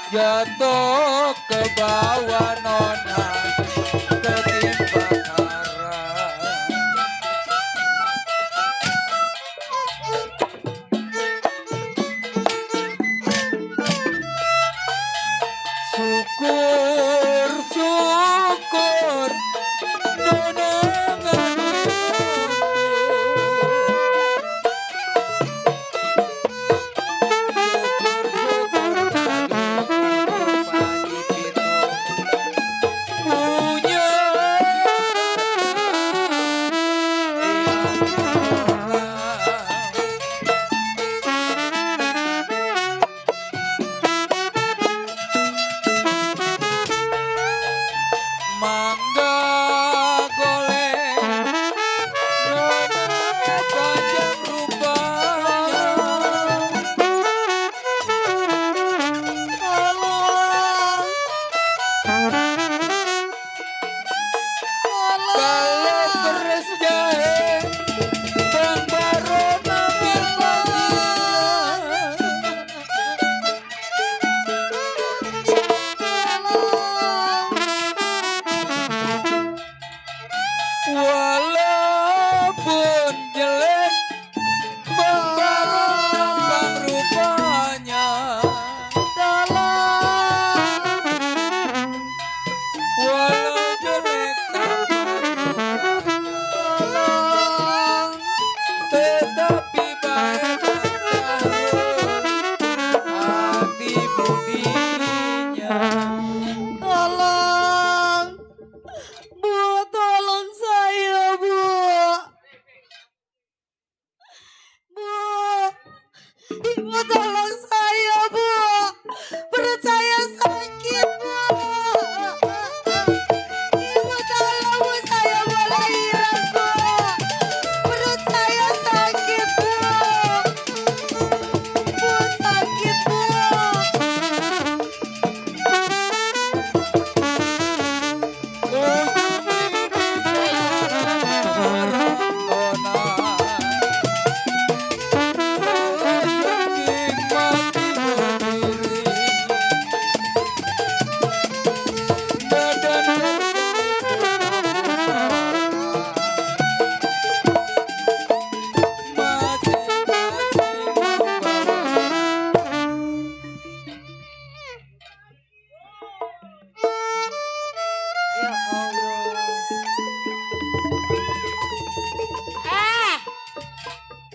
jatuh ke bawah nona ketimpa karang. Syukur, syukur nona mangga golek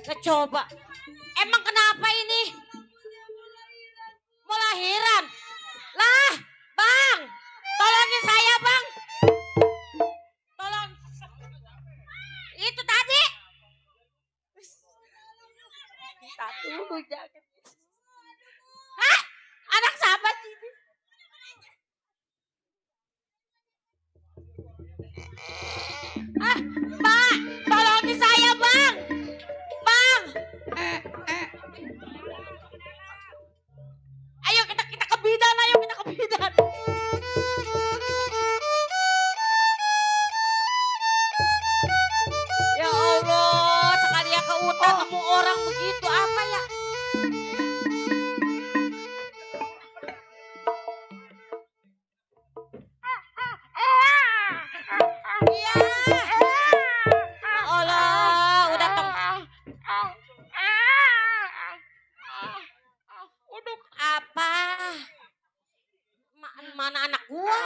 Nah, coba. Emang kenapa ini? Mau lahiran? Lah, Bang. Tolongin saya, Bang. Tolong. Itu tadi. Kita dulu jangan. Hah? Anak siapa sih? Ah, Pak, tolongin saya, Bang. Bang. Ayo kita ke bidan, ayo kita ke bidan. Ya Allah, sekali ya ke hutan ketemu orang begitu apa ya? Iya. Ya Allah, udah tong. Uduk apa? Mana anak gua?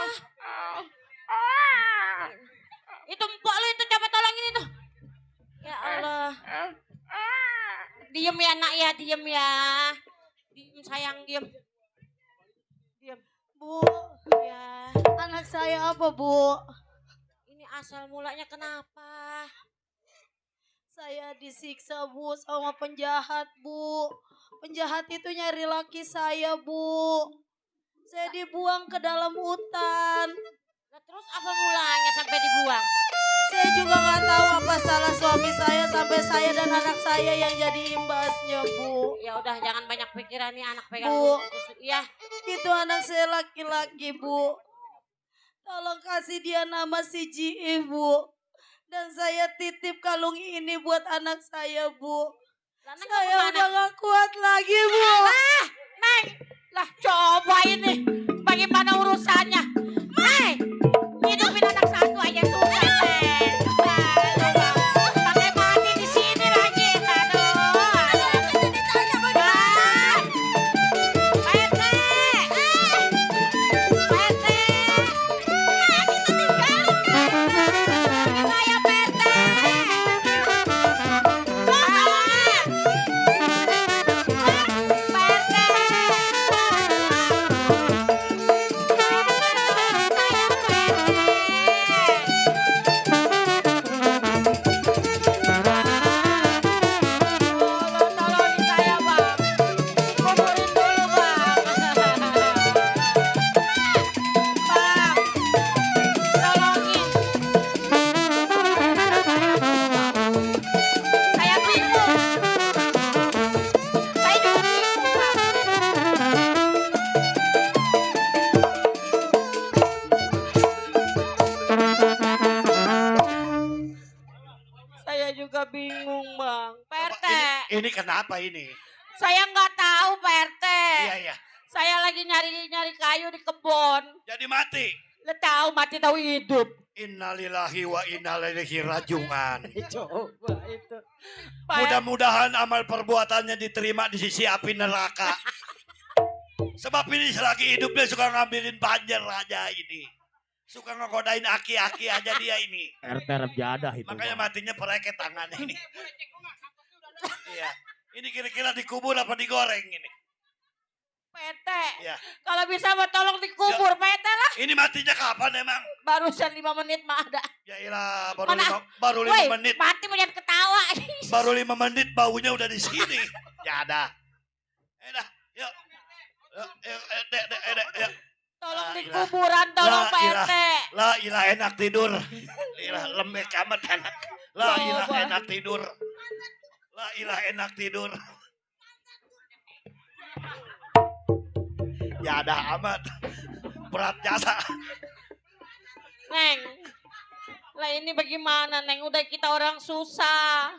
Itu mpok lu itu coba tolongin itu. Ya Allah. Diem ya nak ya, diem ya. Diem sayang, diem. Diem. Bu, Ya. anak saya apa, Bu? Ini asal mulanya kenapa? Saya disiksa, Bu, sama penjahat, Bu. Penjahat itu nyari laki saya, Bu. Saya dibuang ke dalam hutan. Nah, terus apa mulanya sampai dibuang? Saya juga nggak tahu apa salah suami saya sampai saya dan anak saya yang jadi imbasnya, Bu. Ya udah jangan banyak pikiran nih anak pegang. Bu. Iya. Itu anak saya laki-laki, Bu. Tolong kasih dia nama si Ji, Bu. Dan saya titip kalung ini buat anak saya, Bu. Saya udah gak kuat lagi, Bu. Ah, Neng. Lah coba ini. Bagaimana urusannya? Neng. Hidupin anak satu aja susah, Neng. Pakai mati di sini lagi. Aduh. Saya juga bingung, Bang. PRT. Ini kenapa ini? Saya nggak tahu, PRT. Iya, iya. Saya lagi nyari kayu di kebun. Jadi mati. Lo tahu mati tahu hidup. Innalillahi wa inna ilaihi rajiun. Coba itu. Mudah-mudahan amal perbuatannya diterima di sisi api neraka. Sebab ini selagi hidup dia suka ngambilin banjer aja ini. Suka ngegodain aki-aki aja dia ini. RT jadah itu. Makanya matinya pereket tangannya ini. Iya. Ini kira-kira dikubur apa digoreng ini? PT. Ya. Kalau bisa mau tolong dikubur, PT lah. Ini matinya kapan emang? Barusan 5 menit mah ada. Ya ilah, Mana? baru 5 Woi, menit. mati mau jangan ketawa. Baru 5 menit baunya udah di sini. Ya ada. Dah, yuk. Yuk. Tolong di kuburan, tolong Pak RT. La ilah enak tidur. Ilah lembek amat enak. La ilah enak tidur. La ilah enak tidur. Ya ada amat. Berat jasa. Neng. Lah ini bagaimana, Neng? Udah kita orang susah.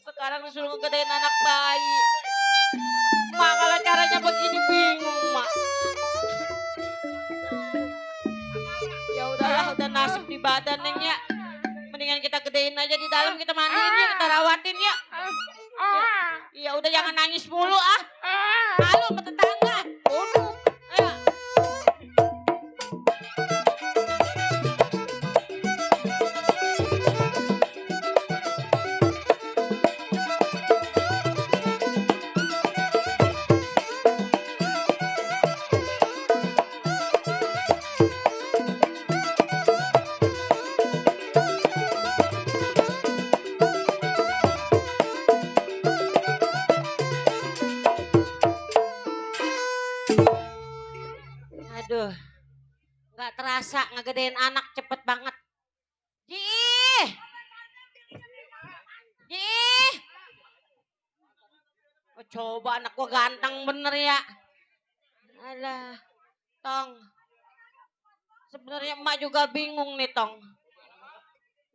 Sekarang disuruh ngegedein anak bayi. Mak, kalau caranya begini bingung, Mak. Ya udahlah, udah nasib di badan, Neng ya. Mendingan kita gedein aja di dalam, kita mandiin ya, kita rawatin ya. Ya udah jangan nangis mulu ah. Malu sama tetangga. Duduk. Ayo. ngegedein anak cepet banget. Ji. Oh, coba anak gua ganteng bener ya. Alah, Tong. Sebenarnya emak juga bingung nih, Tong.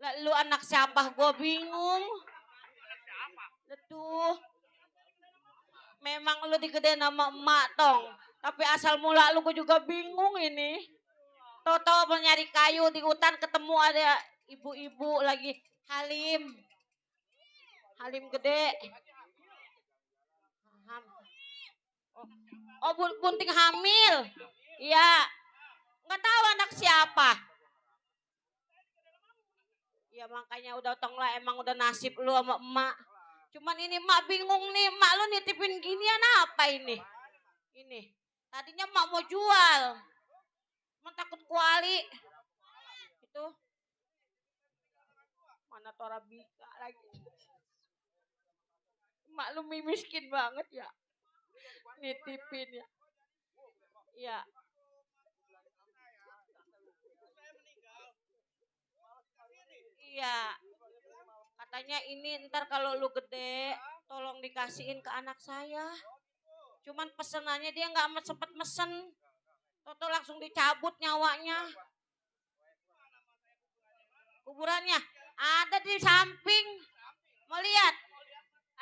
Lah lu anak siapa? Gua bingung. Tuh. Memang lu digedein sama emak, Tong. Tapi asal mula lu gua juga bingung ini. Toto mau nyari kayu di hutan ketemu ada ibu-ibu lagi Halim gede. Oh, bunting hamil. Iya. Nggak tahu anak siapa. Ya makanya udah Tong lah, emang udah nasib lu sama emak. Cuman ini emak bingung nih, emak lu nitipin ginian apa ini? Ini. Tadinya emak mau jual. Emak takut kuali. Itu. Mana Tora Bika lagi. Emak lu miskin banget ya. Nitipin ya. Iya. Iya. Katanya ini ntar kalau lu gede, tolong dikasihin ke anak saya. Cuman pesenannya dia nggak sempet mesen. Toto langsung dicabut nyawanya. Kuburannya ada di samping. Mau lihat?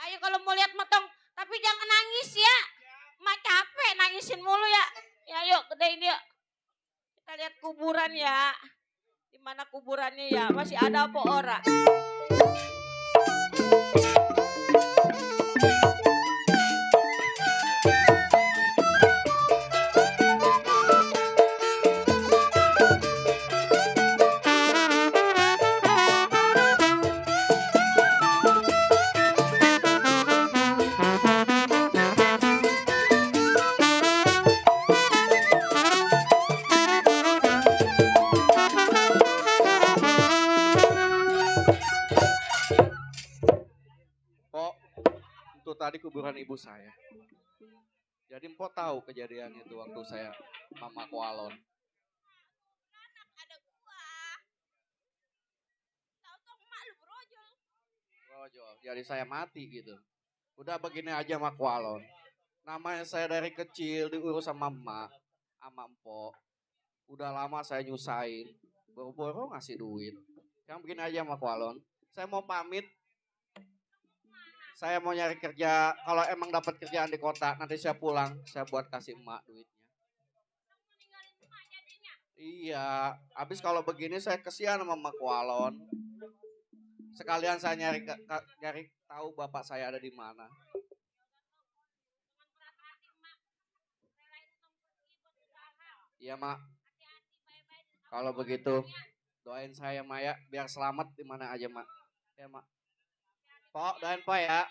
Ayo kalau mau lihat metong, tapi jangan nangis ya. Mak capek nangisin mulu ya. Ya yuk gedein yuk. Kita lihat kuburan ya. Di mana kuburannya ya? Masih ada apa ora? Tadi kuburan ibu saya. Jadi Mpok tahu kejadian itu waktu saya mama koalon. Ada gua. Tahu-tahu emak lu Brojol. Jadi saya mati gitu. Udah begini aja sama koalon. Namanya saya dari kecil diurus sama emak, sama Mpok. Udah lama saya nyusahin. Boro-boro ngasih duit. Yang begini aja sama koalon. Saya mau pamit. Saya mau nyari kerja, kalau emang dapat kerjaan di kota, nanti saya pulang, saya buat kasih emak duitnya. Iya, habis kalau begini saya kesian sama emak koalon. Sekalian saya nyari tahu bapak saya ada di mana. Iya, Mak. Kalau begitu, doain saya, Maya, biar selamat di mana aja, Mak. Ya, Mak. Pok, doain Pok ya.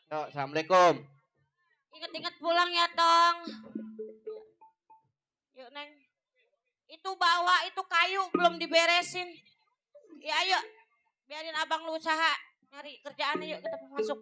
Yo, assalamualaikum. Ingat-ingat pulang ya, Tong. Yuk, Neng. Itu bawa itu kayu belum diberesin. Ya, ayo. Biarin abang lu usaha. Nyari kerjaan yuk, kita masuk.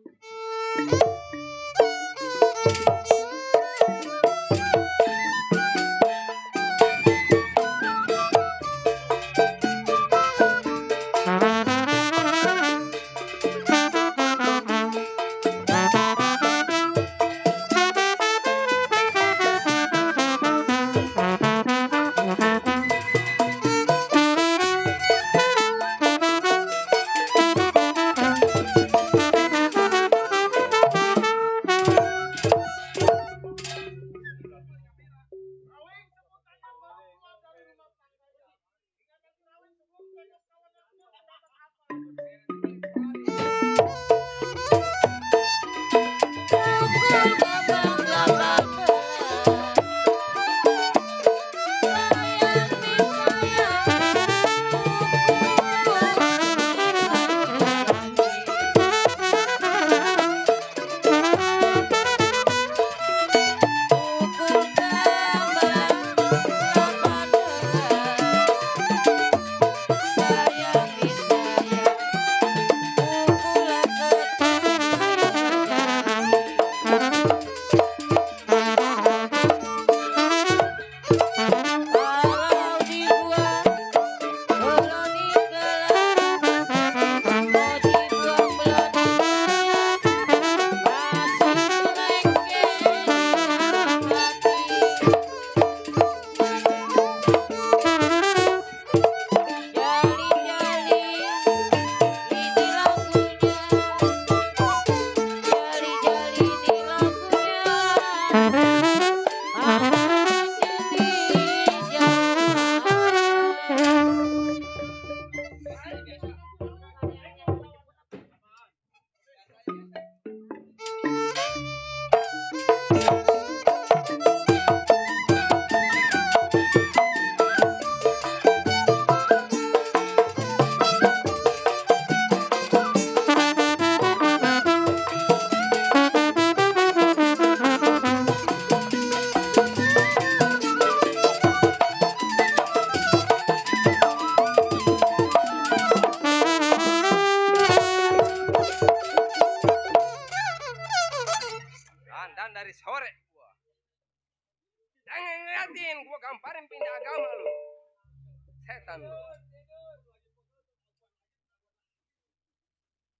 sore gua. Jangan ngeliatin, gua gamparin pindah agama lu. Setan lu.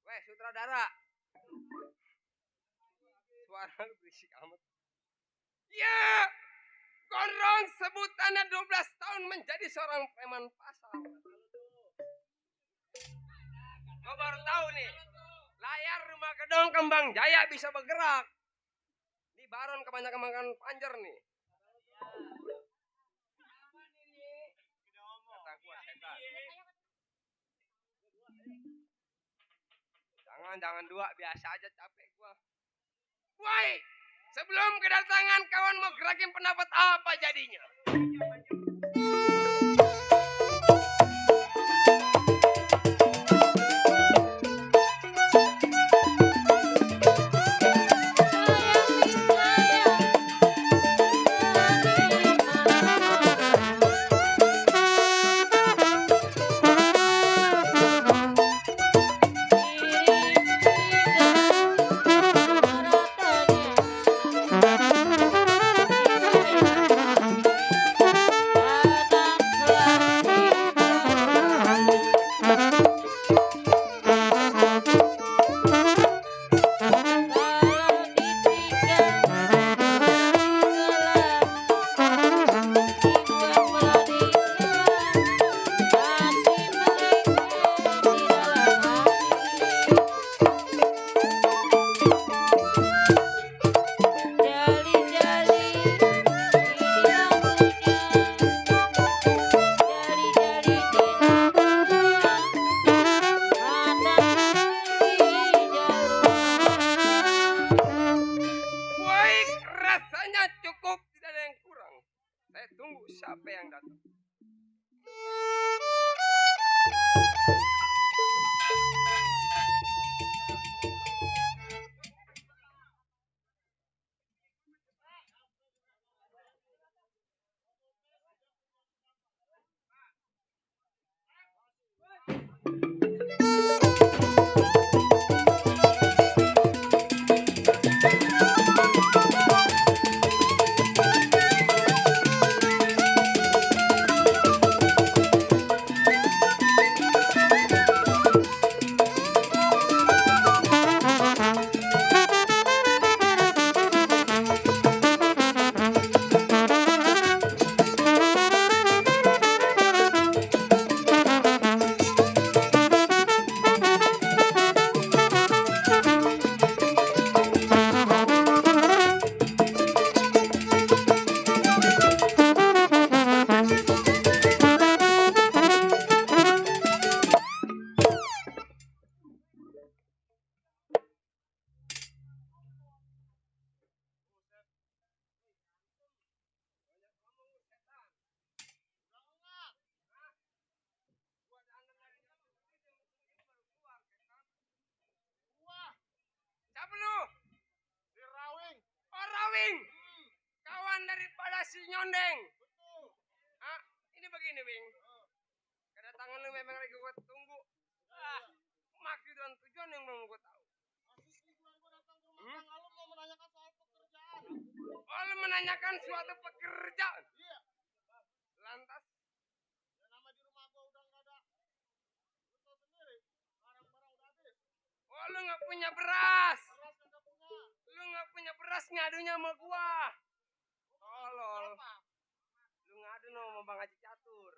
Weh, sutradara. Suara lu berisik amat. Ya, gondrong sebutannya 12 tahun menjadi seorang preman pasar. Gua baru tahu nih, layar rumah gedung Kembang Jaya bisa bergerak. Di Baron kebanyakan makan panjer nih. Kata gua setan. Jangan dua, biasa aja capek gua. Woi, sebelum kedatangan kawan mau gerakin pendapat apa jadinya? Siapa yang datang? Rawing, kawan daripada si Nyondeng. Ah, ini begini, Wing. Kedatangan lu memang lagi gue tunggu. Maksud dan tujuan yang mau gue tahu. Oh, lu menanyakan suatu pekerjaan. Lantas? Oh, lu nggak punya beras. Lu nggak punya beras ngadunya sama gua. Tolol. Lu ngadu sama Bang Haji Catur.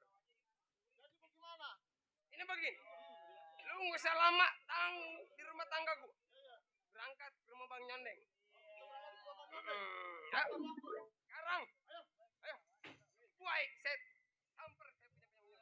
Jadi bagaimana? Ini begini. Lu nggak usah lama di rumah tangga gua. Berangkat ke rumah Bang Nyondeng. Sekarang. Ayo. Baik, set. Samper saya punya.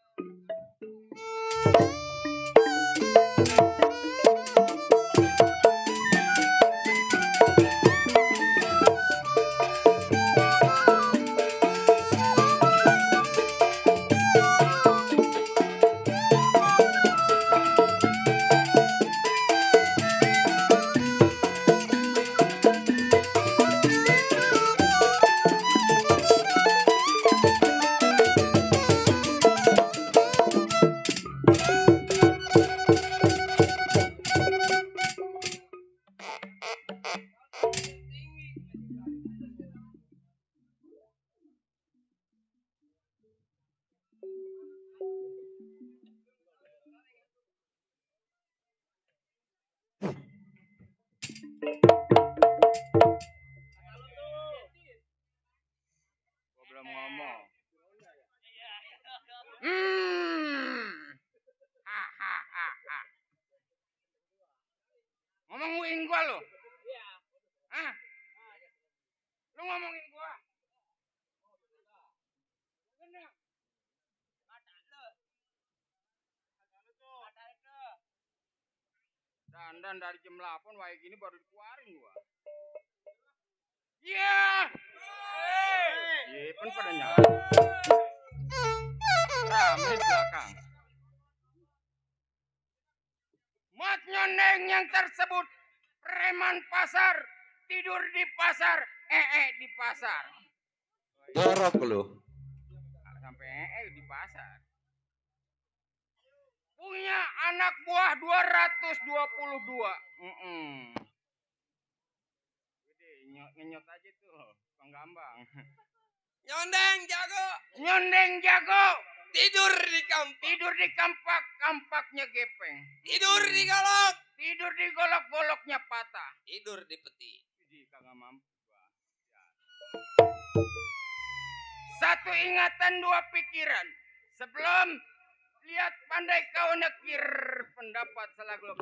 Ngomongin gua lo. Hah? Lu ngomongin gua. Bener. Dandan dari jam 8 wae gini baru dikeluarin gua. Iya. Iya, pun pada nyala. Rame di belakang. Mat nyoneng yang tersebut preman pasar, tidur di pasar, di pasar. Jorok lu. Sampai di pasar. Punya anak buah 222. Gede, ngenyot aja tuh, Bang Gambang. Nyondeng jago. Nyondeng jago. Tidur di kampak. Tidur di kampak, kampaknya gepeng. Tidur di golok. Tidur di golok-goloknya patah. Tidur di peti. Jadi kagak mampu gua. Ya. Satu ingatan, dua pikiran. Sebelum lihat pandai kau nekir pendapat salah glok.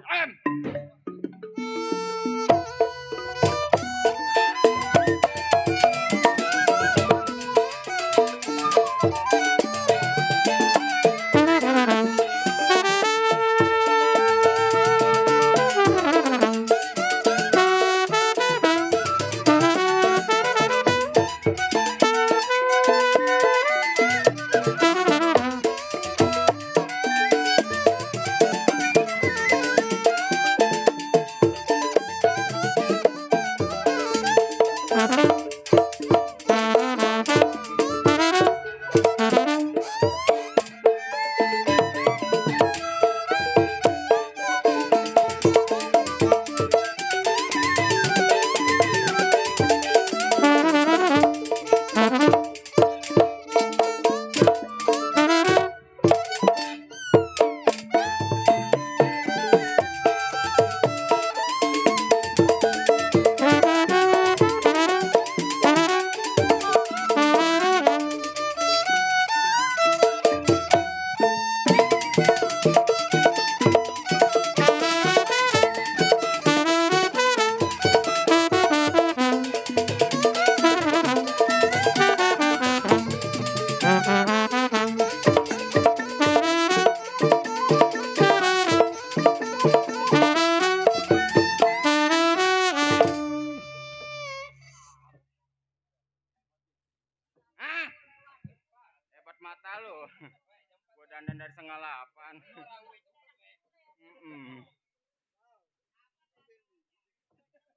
Mata lu, gua dandan dari 7:30.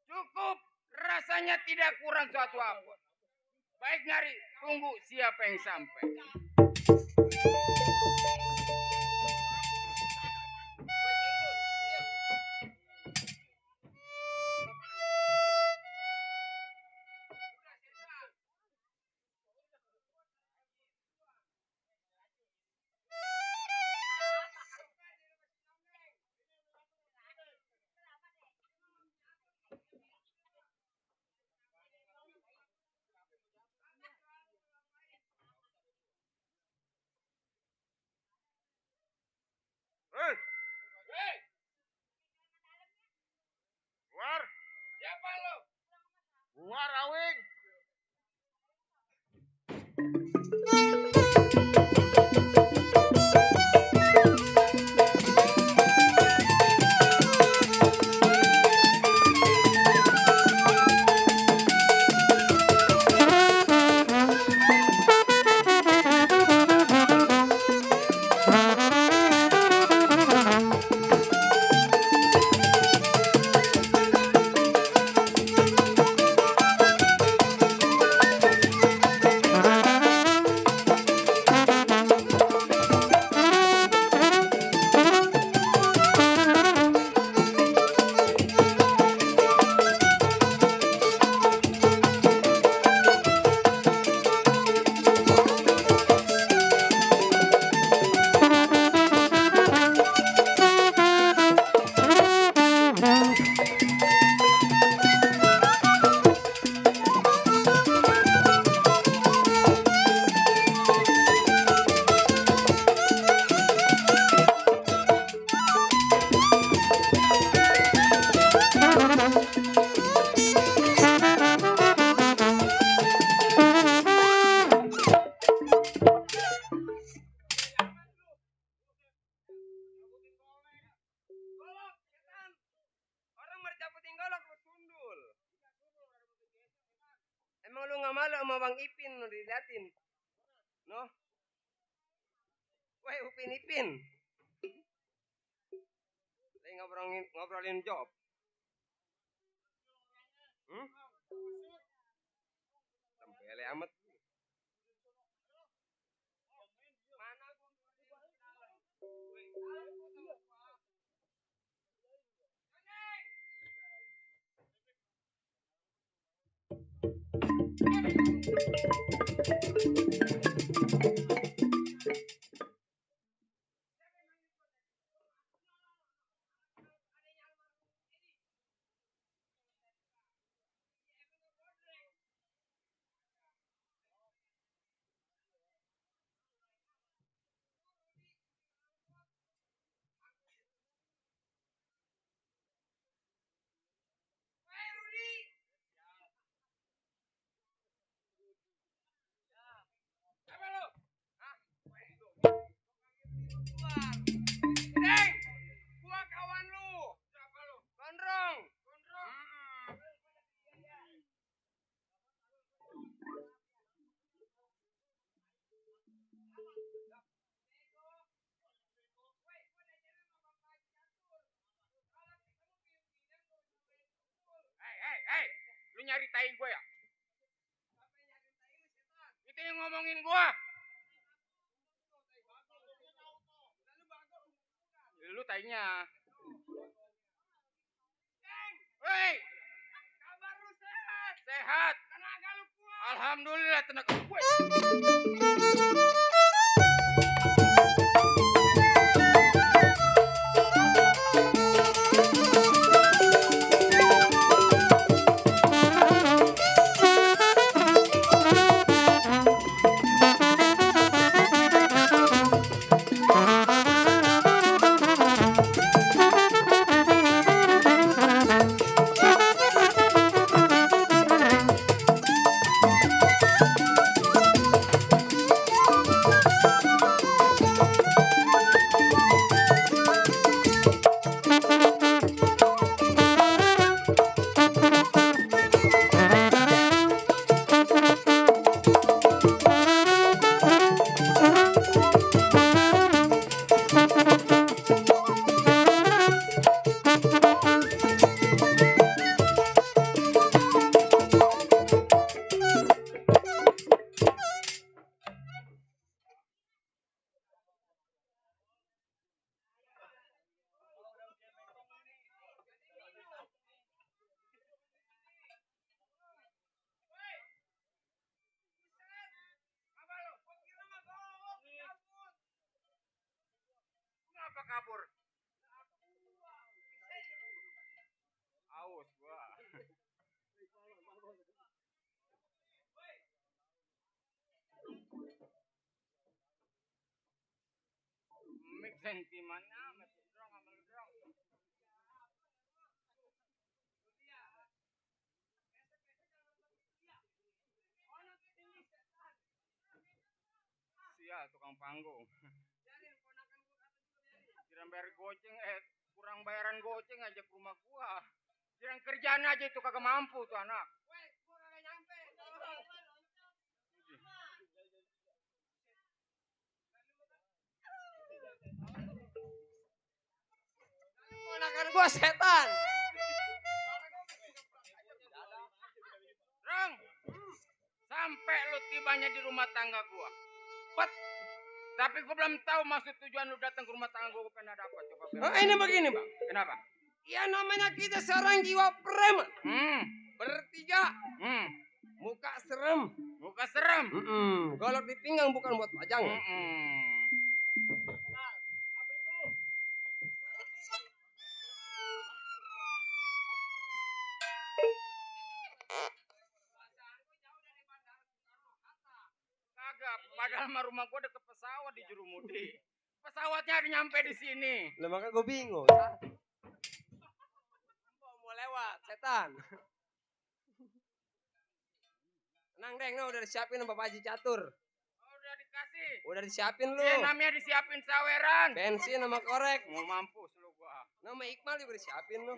Cukup, rasanya tidak kurang suatu apa. Baik nyari, tunggu siapa yang sampai. Keluar. Siapa lo? Gua Rawing. lu nggak malu sama Bang Ipin lu diliatin. No? Weh Upin Ipin. Lagi ngobrolin job. Tempele amat. Deng, gua kawan lu. Siapa lu? Gondrong. Hei, lu nyari tai gua ya? Itu yang ngomongin gua. Lu tainya. Hei, kabar lu sehat? Sehat. Tenaga lu kuat? Alhamdulillah tenaga gue. Kenapa kabur? Aus gua. Mik sentimannya medrong sama medrong. Sia tukang panggung. Kirang bayar goceng, kurang bayaran goceng aja ke rumah gua. Kirang kerjaan aja itu kagak mampu tuh anak. Gua kagak nyampe. Ponakan gua setan. Rong, sampai lu tibanya di rumah tangga gua. Tapi gua belum tahu maksud tujuan lu datang ke rumah tangga gua pengen ada apa. Coba. Ini begini bang. Kenapa? Ya namanya kita seorang jiwa preman. Bertiga. Muka serem. Muka serem. Golok di pinggang bukan buat pajangan. Kagak, padahal mah rumah gua deket pesawat di Jurumudi. Pesawatnya ada nyampe di sini. Lah makanya gua bingung. Mau lewat, setan. Tenang Deng, no, udah disiapin sama Pak Haji Catur. Oh, udah dikasih. Udah disiapin lu. Iya, namanya disiapin saweran. Bensin sama korek. Mau mampus lu gua. Nama Iqmal juga disiapin lu.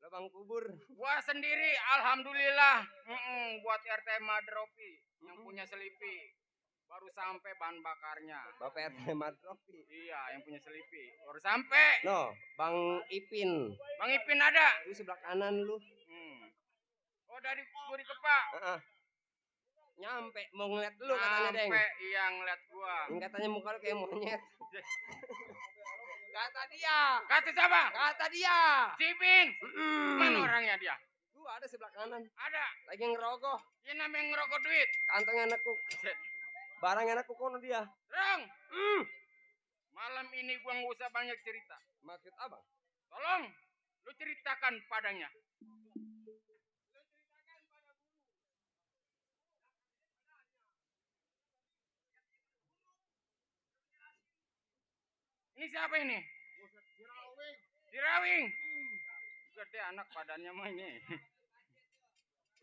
Lah Bang tukang kubur. Gua sendiri, alhamdulillah. Buat RT Madropi yang punya Selipi. Baru sampai bahan bakarnya. Bapak RT Madropi? Iya, yang punya Selipi. Baru sampai. No, Bang Ipin. Bang Ipin ada? Itu sebelah kanan lu. Oh, dari Budi Kepak? Nyampe, mau ngeliat lu katanya, Deng. Nyampe, iya ngeliat gua. Katanya muka lu kayak monyet. Kata dia. Kata siapa? Kata dia. Si Ipin. Mana orangnya dia? Gua ada sebelah kanan. Ada. Lagi ngerogoh. Ya namanya ngerogoh duit. Kantongnya nekuk. Barangnya nekuk kono dia. Rong. Malam ini gua nggak usah banyak cerita. Maksud apa? Tolong, lu ceritakan padanya. Ini siapa ini? Sirawing. Gede anak badannya mah ini.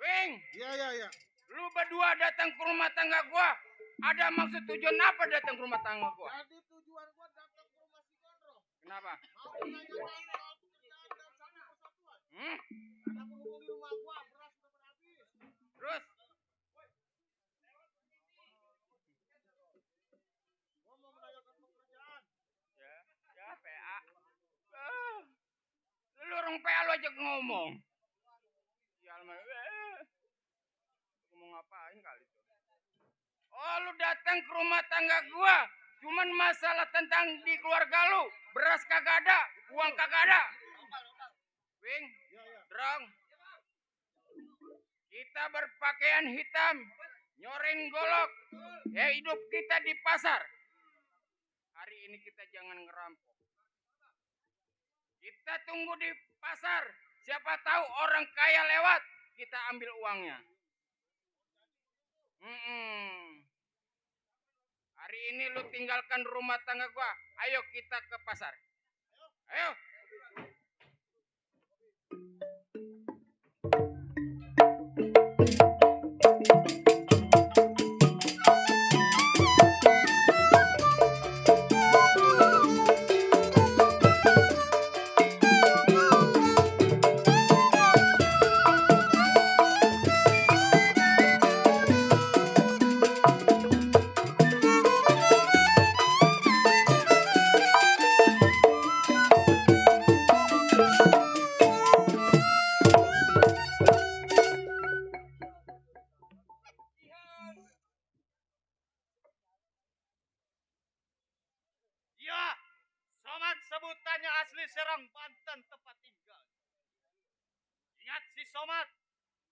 Wing. Iya. Lu berdua datang ke rumah tangga gua. Ada maksud tujuan apa datang ke rumah tangga gua? Jadi tujuan gua datang ke rumah si Gondrong. Kenapa? Mau nanya soal pekerjaan dan sana persatuan. Ada penghubung di rumah gua, beras udah habis. Terus? Gua mau menanyakan pekerjaan. Ya PA. Lu orang PA lu aja ngomong. Ya ngomong ngapain kali itu? Oh, lu datang ke rumah tangga gua. Cuman masalah tentang di keluarga lu. Beras kagak ada, uang kagak ada. Wing, Drong. Kita berpakaian hitam, nyoreng golok. Ya hidup kita di pasar. Hari ini kita jangan ngerampok. Kita tunggu di pasar. Siapa tahu orang kaya lewat, kita ambil uangnya. Hari ini lu tinggalkan rumah tangga gua. Ayo kita ke pasar. Ayo. Sebutannya asli Serang, Banten tempat tinggal. Ingat si Somat,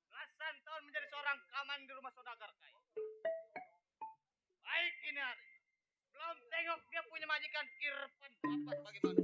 belasan tahun menjadi seorang kaman di rumah saudagar kaya. Baik ini hari, belum tengok dia punya majikan Kirpan dapat bagaimana.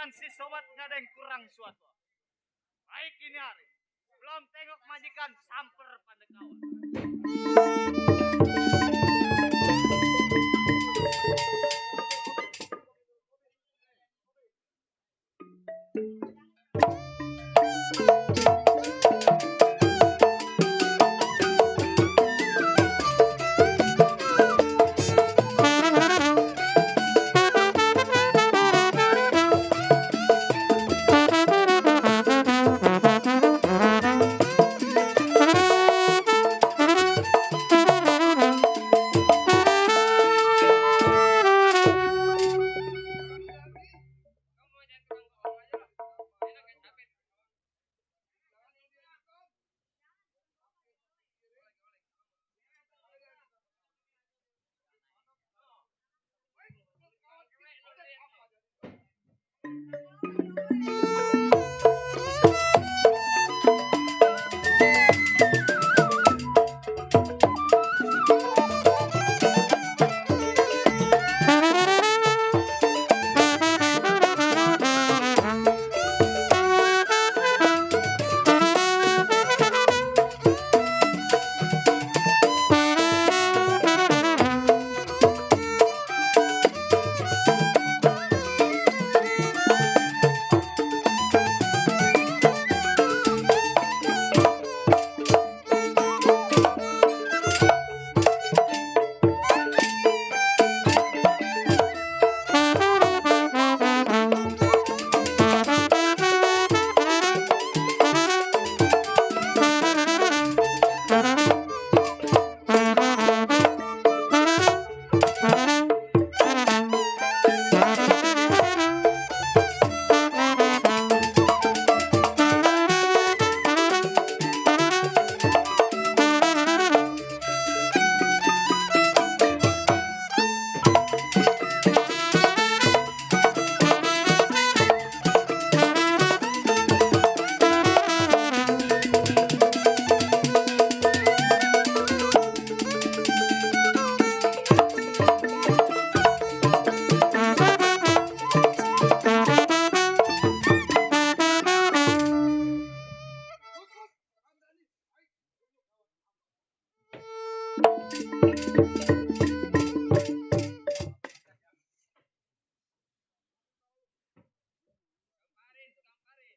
Si sobat nggak ada yang kurang suatu. Baik ini hari, belum tengok majikan samper pada kawan.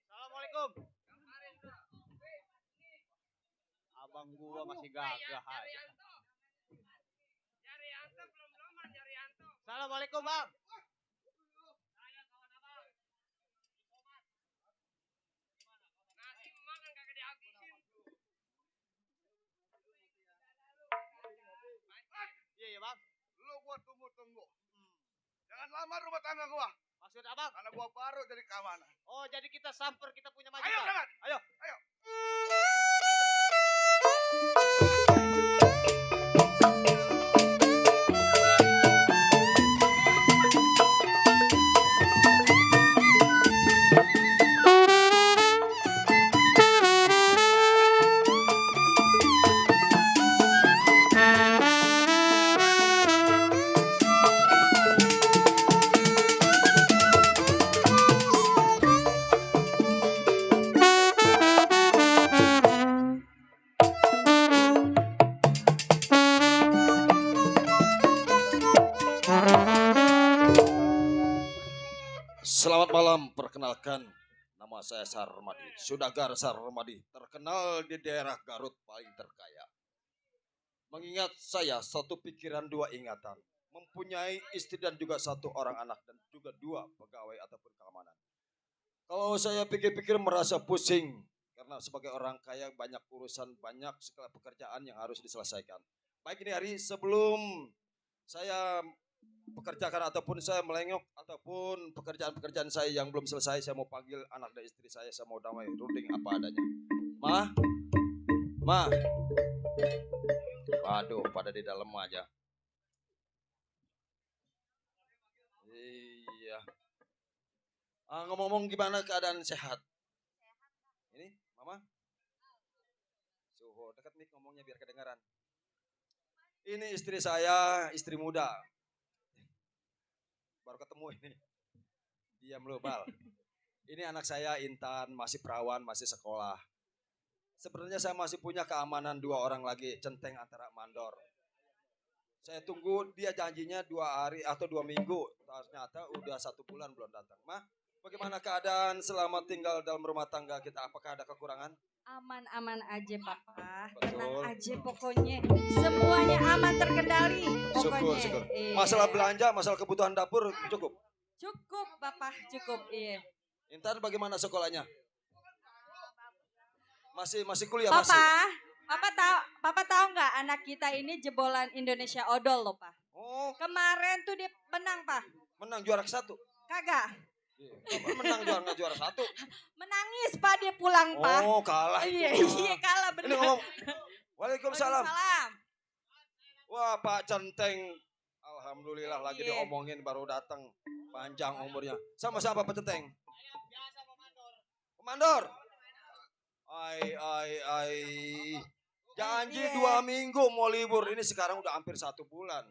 Assalamualaikum. Abang gua masih gagah aja. Assalamualaikum, Bang. Iya, Bang. Lu gua tunggu-tunggu. Jangan lama rumah tangga gua. Maksud Abang? Karena gua baru jadi keamanan. Oh, jadi kita samper, kita punya majikan. Ayo, berangkat. Ayo. Ayo. Selamat malam, perkenalkan nama saya Sarmadi, Sudagar Sarmadi, terkenal di daerah Garut paling terkaya. Mengingat saya satu pikiran dua ingatan, mempunyai istri dan juga satu orang anak dan juga dua pegawai ataupun keamanan. Kalau saya pikir-pikir merasa pusing karena sebagai orang kaya banyak urusan, banyak segala pekerjaan yang harus diselesaikan. Baik ini hari sebelum saya pekerjakan ataupun saya melengok ataupun pekerjaan-pekerjaan saya yang belum selesai, saya mau panggil anak dan istri saya mau damai runding apa adanya. Ma, waduh pada di dalam aja. Iya. Ngomong-ngomong gimana keadaan sehat? Ini, Mama? Suhu dekat nih ngomongnya biar kedengaran. Ini istri saya, istri muda. Baru ketemu ini. Diam lu, Bal. Ini anak saya Intan, masih perawan, masih sekolah. Sebenarnya saya masih punya keamanan 2 orang lagi, centeng antara mandor. Saya tunggu dia janjinya 2 hari atau 2 minggu. Ternyata udah 1 bulan belum datang. Ma, bagaimana keadaan selama tinggal dalam rumah tangga kita? Apakah ada kekurangan? Aman-aman aja, Papa. Betul. Tenang aja pokoknya. Semuanya aman terkendali. Pokoknya. Syukur. Iya. Masalah belanja, masalah kebutuhan dapur cukup. Cukup, Papa. Cukup. Iya. Intan bagaimana sekolahnya? Masih kuliah Papa, masih. Papa tahu nggak anak kita ini jebolan Indonesia Odol loh, Pak. Oh. Kemarin tuh dia menang, Pak. Menang juara ke-1. Kagak. Menang juara 1. Menangis, Pak, dia pulang, Pak. Oh, kalah. Iya, kalah benar. Ini ngomong. Waalaikumsalam. Waalaikumsalam. Wah, Pak Centeng. Alhamdulillah lagi Iya. diomongin baru datang. Panjang umurnya. Sama siapa Pak Centeng? Komandor. Ai. Janji 2 minggu mau libur. Ini sekarang udah hampir 1 bulan.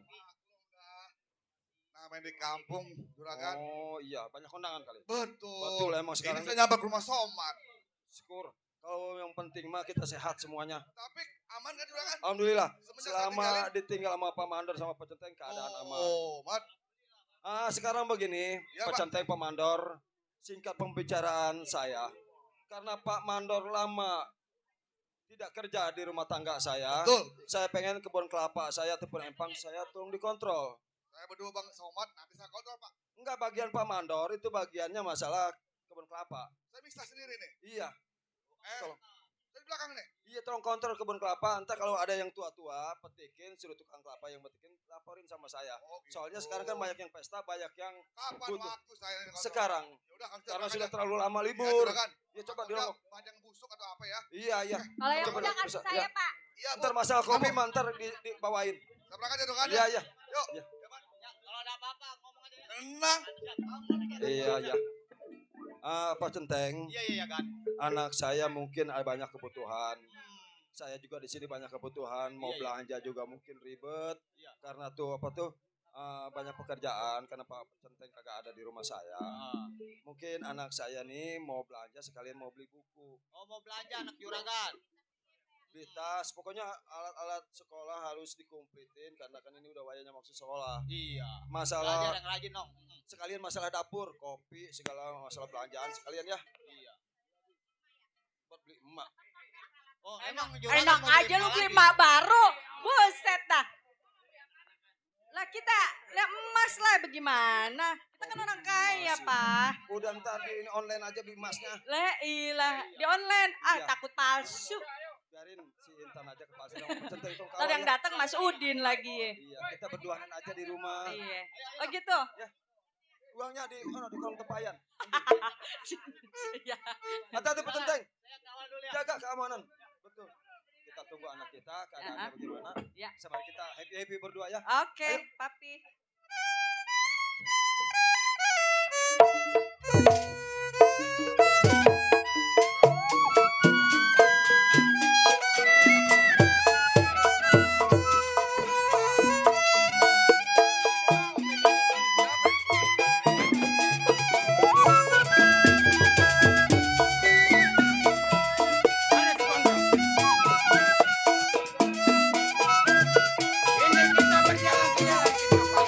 Nah, main di kampung, Juragan. Oh iya, banyak kondangan kali. Betul. Betul emang sekarang. Ini saya nyampe ke rumah Somad. Syukur. Kalau yang penting mah kita sehat semuanya. Tapi aman kan Juragan? Alhamdulillah. Semenjak saya Selama tinggalin. ditinggal sama Pak Mandor sama Pak Centeng keadaan aman. Oh, Mat. Sekarang begini, Ya, Pak Pak. Centeng, Pak Mandor, singkat pembicaraan saya. Karena Pak Mandor lama tidak kerja di rumah tangga saya. Betul. Saya pengen kebun kelapa saya ataupun empang saya tolong dikontrol. Saya berdua Bang Somad, nanti saya kontrol Pak. Enggak, bagian Pak Mandor itu bagiannya masalah kebun kelapa. Saya bisa sendiri nih. Iya. Tolong. Saya di belakang nih. Iya, tolong kontrol kebun kelapa. Entar kalau ada yang tua-tua, petikin, suruh tukang kelapa yang petikin, laporin sama saya. Soalnya sekarang kan banyak yang pesta, banyak yang Kapan waktu saya ini kontrol? sekarang. Ya udah, kan Karena saya sudah aja. terlalu lama Iya, libur. Juragan. Ya coba Udah dong. panjang busuk atau apa ya? Iya. Kalau yang Coba udah dong, kasih bisa. saya, Ya. Pak. Iya, Ntar masalah kopi mah ntar dibawain. Saya berangkat ya Juragan. Iya. Yuk. Iya. Kalau ada apa-apa ngomong aja. Tenang. Iya. Pak Centeng. Iya kan. Anak saya mungkin ada banyak kebutuhan. Saya juga di sini banyak kebutuhan. Mau Iya. belanja juga mungkin ribet. Karena banyak pekerjaan. Karena Pak Centeng kagak ada di rumah saya. Mungkin anak saya nih mau belanja sekalian mau beli buku. Oh, mau belanja anak Juragan. Beli tas. Pokoknya alat-alat sekolah harus dikumplitin. Karena kan ini udah wayanya masuk sekolah. Iya. Masalah Belajar yang rajin dong. sekalian masalah dapur, kopi, segala masalah belanjaan sekalian ya. Iya. Buat beli emak. Oh, emang Enak aja lu beli emak baru. Buset dah. Lah kita lihat emas lah bagaimana? Kita kan orang kaya, Pak. Udah ntar di ini online aja beli emasnya. Lah ilah, di online. Iya. Takut palsu. Biarin si Intan aja ke pasar sama Centeng itu Ntar yang datang Mas Udin lagi. Iya, kita berduaan aja di rumah. Iya. Oh gitu. Ya. Uangnya di kolong tempayan. Iya. Hati-hati Pak Centeng. Jaga keamanan. Betul. Kita tunggu anak kita keadaannya bagaimana. Ya. Sama kita happy berdua ya. Oke, Ayo. Papi. Ini kita berjalan ke jalan kita, Pak.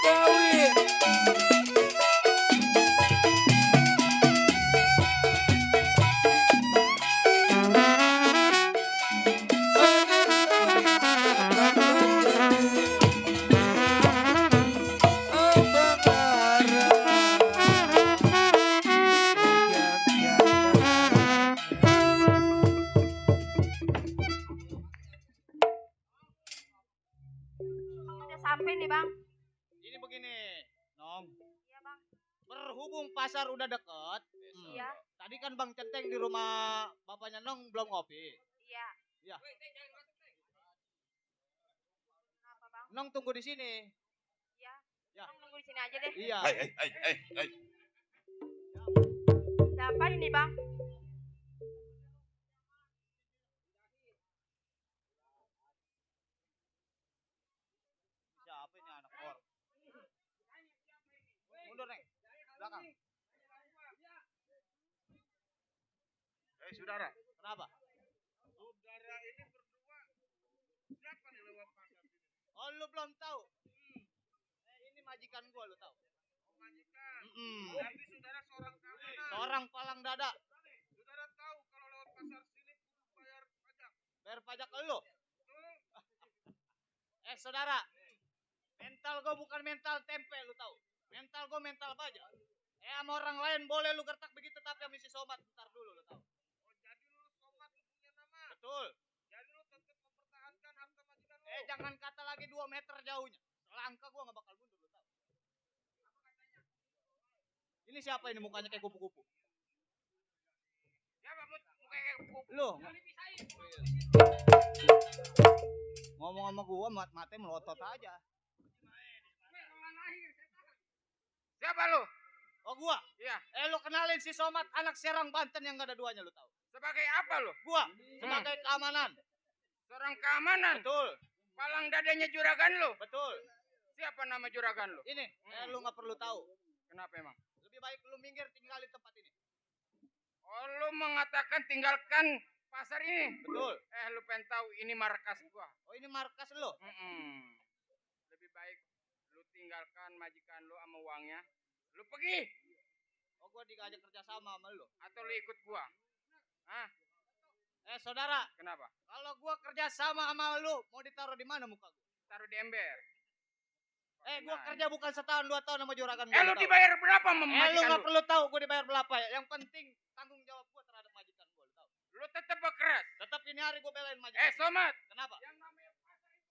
Betawi. Udah sampai nih bang. Ini begini, Nong. Berhubung pasar udah deket. Iya. Tadi kan Bang Centeng di rumah bapaknya Nong belum ngopi. Iya. Iya. Kenapa bang? Nong tunggu di sini. Iya. Ya. Bang nunggu di sini aja deh. Iya. Hai. Siapa ini bang? Siapa ini anak or? Mundur, Neng. Belakang. Saudara. Kenapa? Saudara ini berdua siapa nih lewat pasar sini? Oh, lu belum tahu? Ini majikan gua, lu tahu? Majikan. Mm-mm. Tapi saudara seorang keamanan. Seorang palang dada. Saudara tahu kalau lewat pasar sini kudu bayar pajak. Bayar pajak lu. Saudara. Mental gua bukan mental tempe, lu tahu? Mental gua mental baja. Sama orang lain boleh lu gertak begitu, tapi sama si Somat bentar dulu, lu tahu? Oh, jadi lu Somat lu punya nama. Betul. Jadi lu tetap mempertahankan harta majikan lu. Jangan kata lagi 2 meter jauhnya. Selangkah gua gak bakal mundur, lu tahu? Ini siapa ini mukanya kayak kupu-kupu? Ya, mukanya kayak kupu-kupu. Lu. Yang dipisahin. Ngomong sama gua matanya melotot aja. Siapa lu? Oh gua? Iya. Lu kenalin si Somat, anak Serang Banten yang gak ada duanya, lu tahu? Sebagai apa lu? Gua sebagai keamanan. Seorang keamanan? Betul. Palang dadanya juragan lu? Betul. Siapa nama juragan lu? Ini, lu gak perlu tahu. Kenapa emang? Lebih baik lu minggir tinggalin tempat ini. Oh, lu mengatakan tinggalkan pasar ini? Betul. Lu pengen tahu ini markas gua. Oh, ini markas lu? Lebih baik lu tinggalkan majikan lu sama uangnya. Lu pergi. Oh, gua diajak kerja sama lu. Atau lu ikut gua? Hah? Saudara. Kenapa? Kalau gua kerja sama lu, mau ditaruh di mana muka gua? Taruh di ember. Gua kerja bukan setahun 2 tahun sama juragan gua. Lu dibayar berapa sama majikan lu gak perlu tahu gua dibayar berapa ya. Yang penting tanggung jawab gua terhadap majikan gua, lu tahu. Lu tetap bekeras. Tetap ini hari gua belain majikan. Somat. Kenapa? Yang namanya pasar itu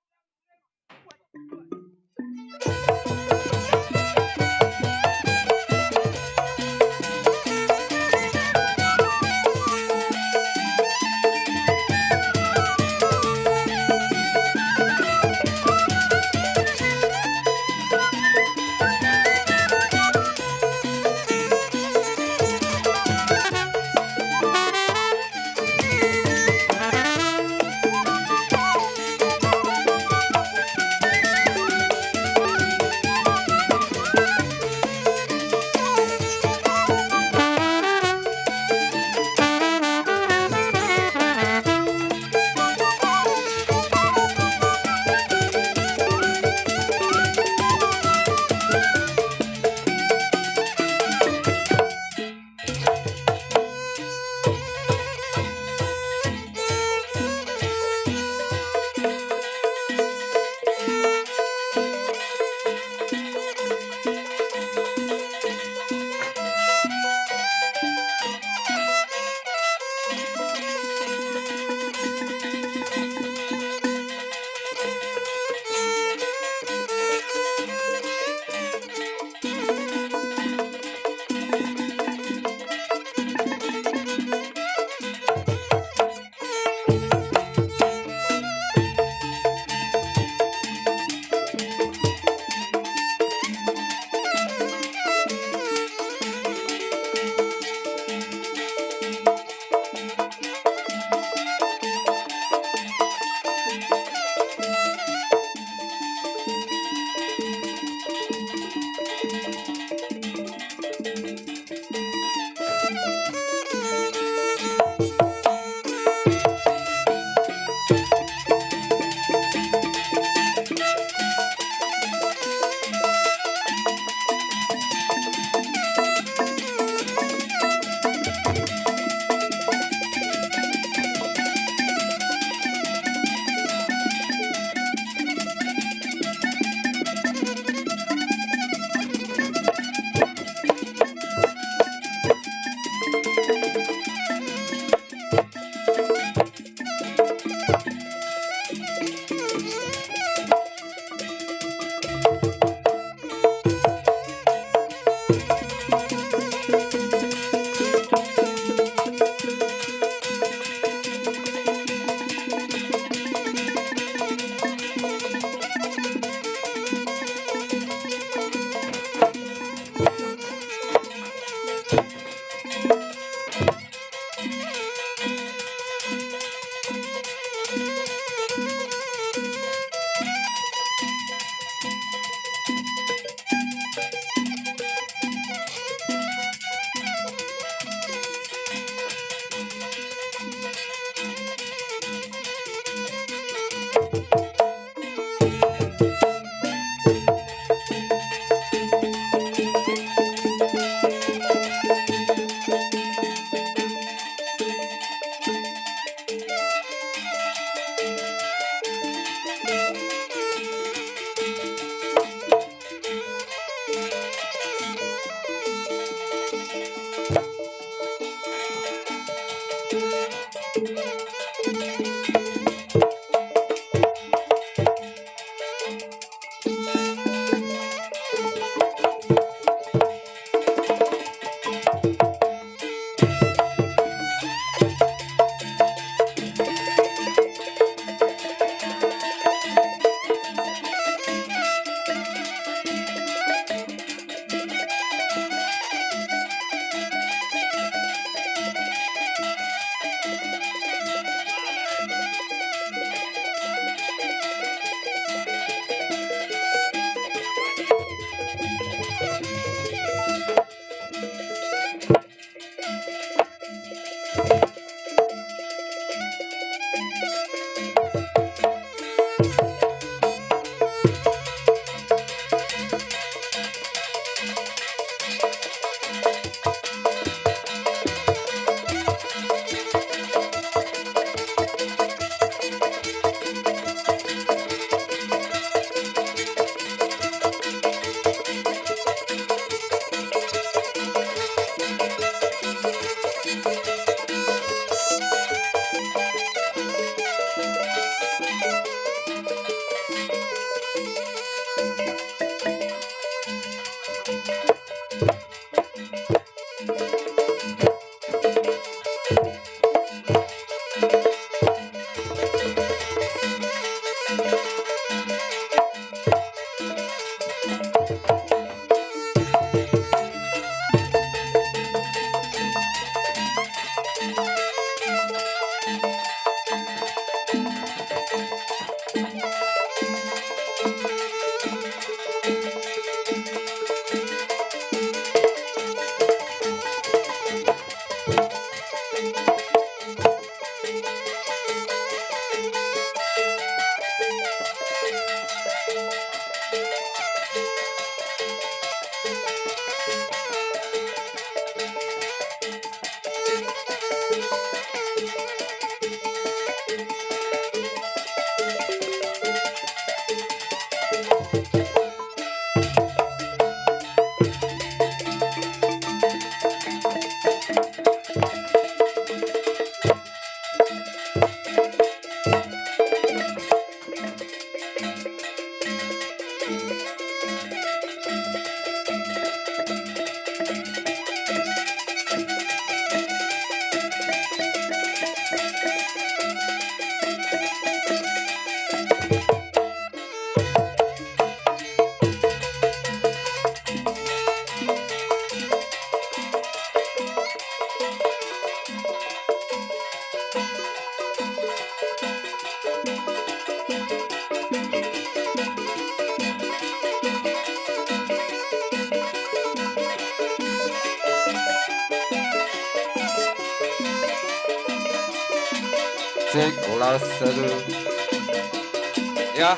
Asik kelas 1. Ya,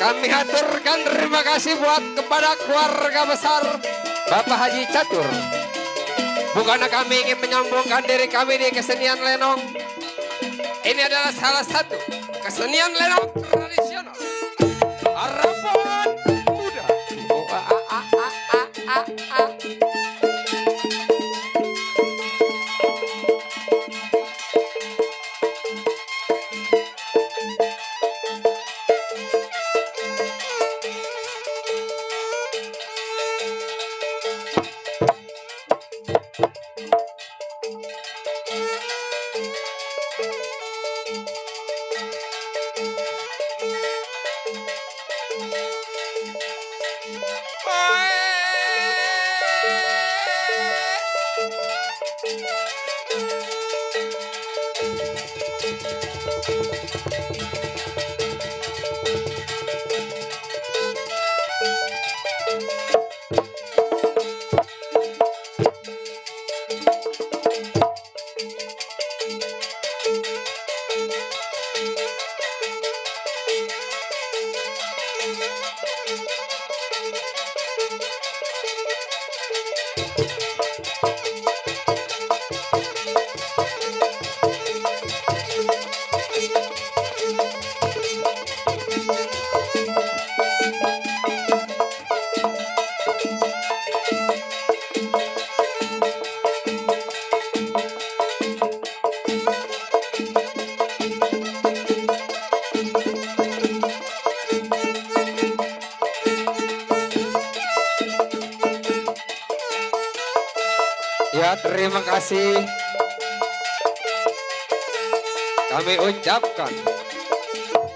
kami haturkan terima kasih buat kepada keluarga besar Bapak Haji Catur. Bukannya kami ingin menyombongkan diri kami di kesenian lenong. Ini adalah salah satu kesenian lenong tradisional harapan muda. Ya, terima kasih kami ucapkan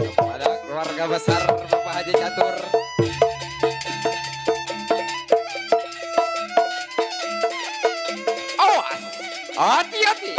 kepada keluarga besar Bapak Haji Catur. Awas, hati-hati.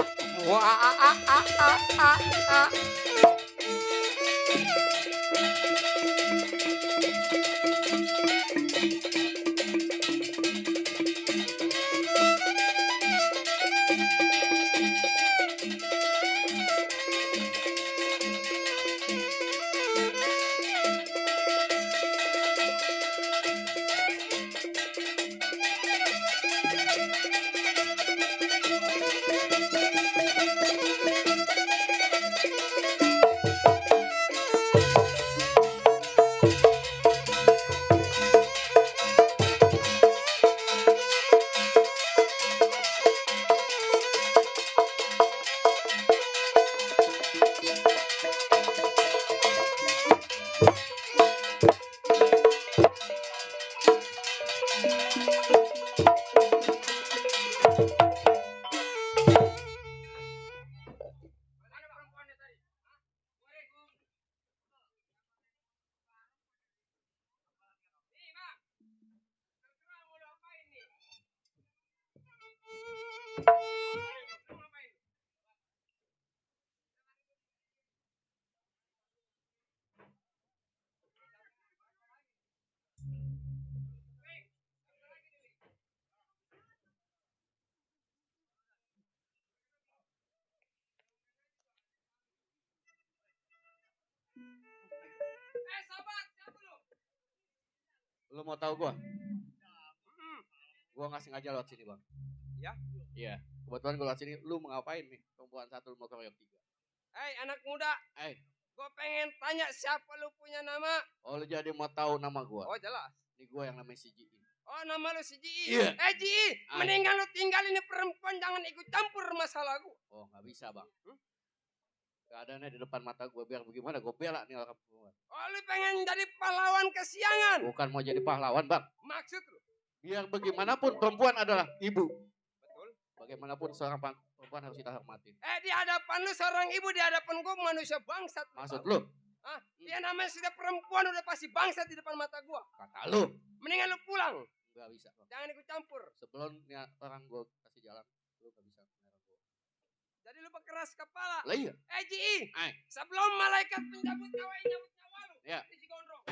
Lu mau tahu gua? Gua nggak sengaja lewat sini, Bang. Ya? Iya. Kebetulan gua lewat sini, lu mau ngapain nih? Perempuan satu, lu mau keroyok 3. Hei anak muda, Eh, gue pengen tanya siapa lu punya nama? oh lu jadi mau tahu nama gua? Oh jelas. Ini gua yang namanya si Ji. Oh nama lu si Ji. Iya. Ji, mendingan lu tinggal ini perempuan, jangan ikut campur masalah gua. Oh nggak bisa, Bang. Keadaannya di depan mata gua, biar bagaimana gua bela nih orang perempuan. Oh lu pengen jadi pahlawan kesiangan? Bukan mau jadi pahlawan, Bang. Maksud lu? Biar bagaimanapun perempuan adalah ibu. Betul. Bagaimanapun seorang perempuan harus kita hormati. Di hadapan lu seorang ibu, di hadapan gua manusia bangsat. Maksud lu? Ah, dia namanya sudah perempuan, udah pasti bangsat di depan mata gua. Kata lu. Mendingan lu pulang. Gak bisa, Bang. Jangan ikut campur. Sebelum orang gua kasih jalan, lu gak bisa menerang gua. Jadi lu berkeras kepala. Lah iya. Ji, sebelum malaikat pencabut nyawa nyabut nyawa lu. Ya. Di si gondrong.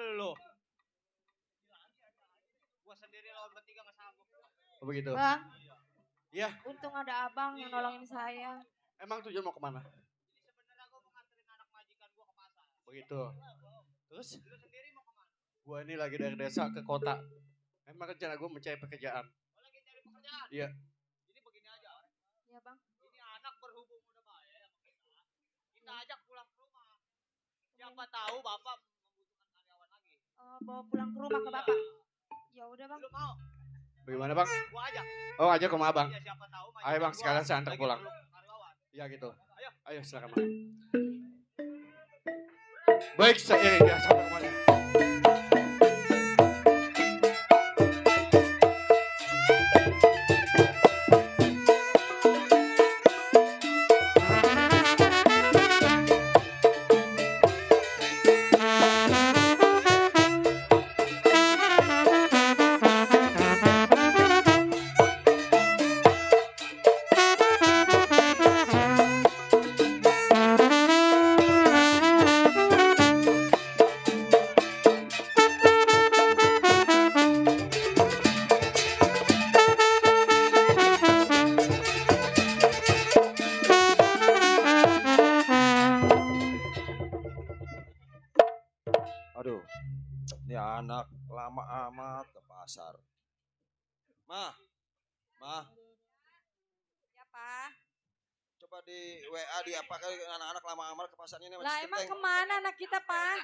Lo. Gua sendiri lawan bertiga nggak sanggup. Oh, begitu. Bang. Iya. Untung ada abang yang nolongin saya. Emang tujuan mau kemana? Begitu. Terus? Lu sendiri mau kemana? Gua ini lagi dari desa ke kota. Emang rencana gue mencari pekerjaan. Oh, lagi cari pekerjaan? Iya. Ini begini aja. Iya bang. Ini anak berhubung udah baik sama kita. Kita ajak pulang ke rumah. Siapa tahu bapak membutuhkan karyawan lagi. Bawa pulang ke rumah ke bapak. Ya udah bang. Lu mau? Bagaimana bang? Gua ajak. Oh ajak ke rumah abang. Iya, siapa tahu Ayo bang gua sekalian saya antar lagi pulang. perlu karyawan. Iya gitu. Ayo. Ayo silakan bang. Baik seiring ya sampai rumahnya. Aduh, ini anak lama amat ke pasar. Mah, Ya Pak. coba di WA di apa kali anak-anak lama amat ke pasarnya ini. sama Lah si emang Centeng. kemana anak kita Pak?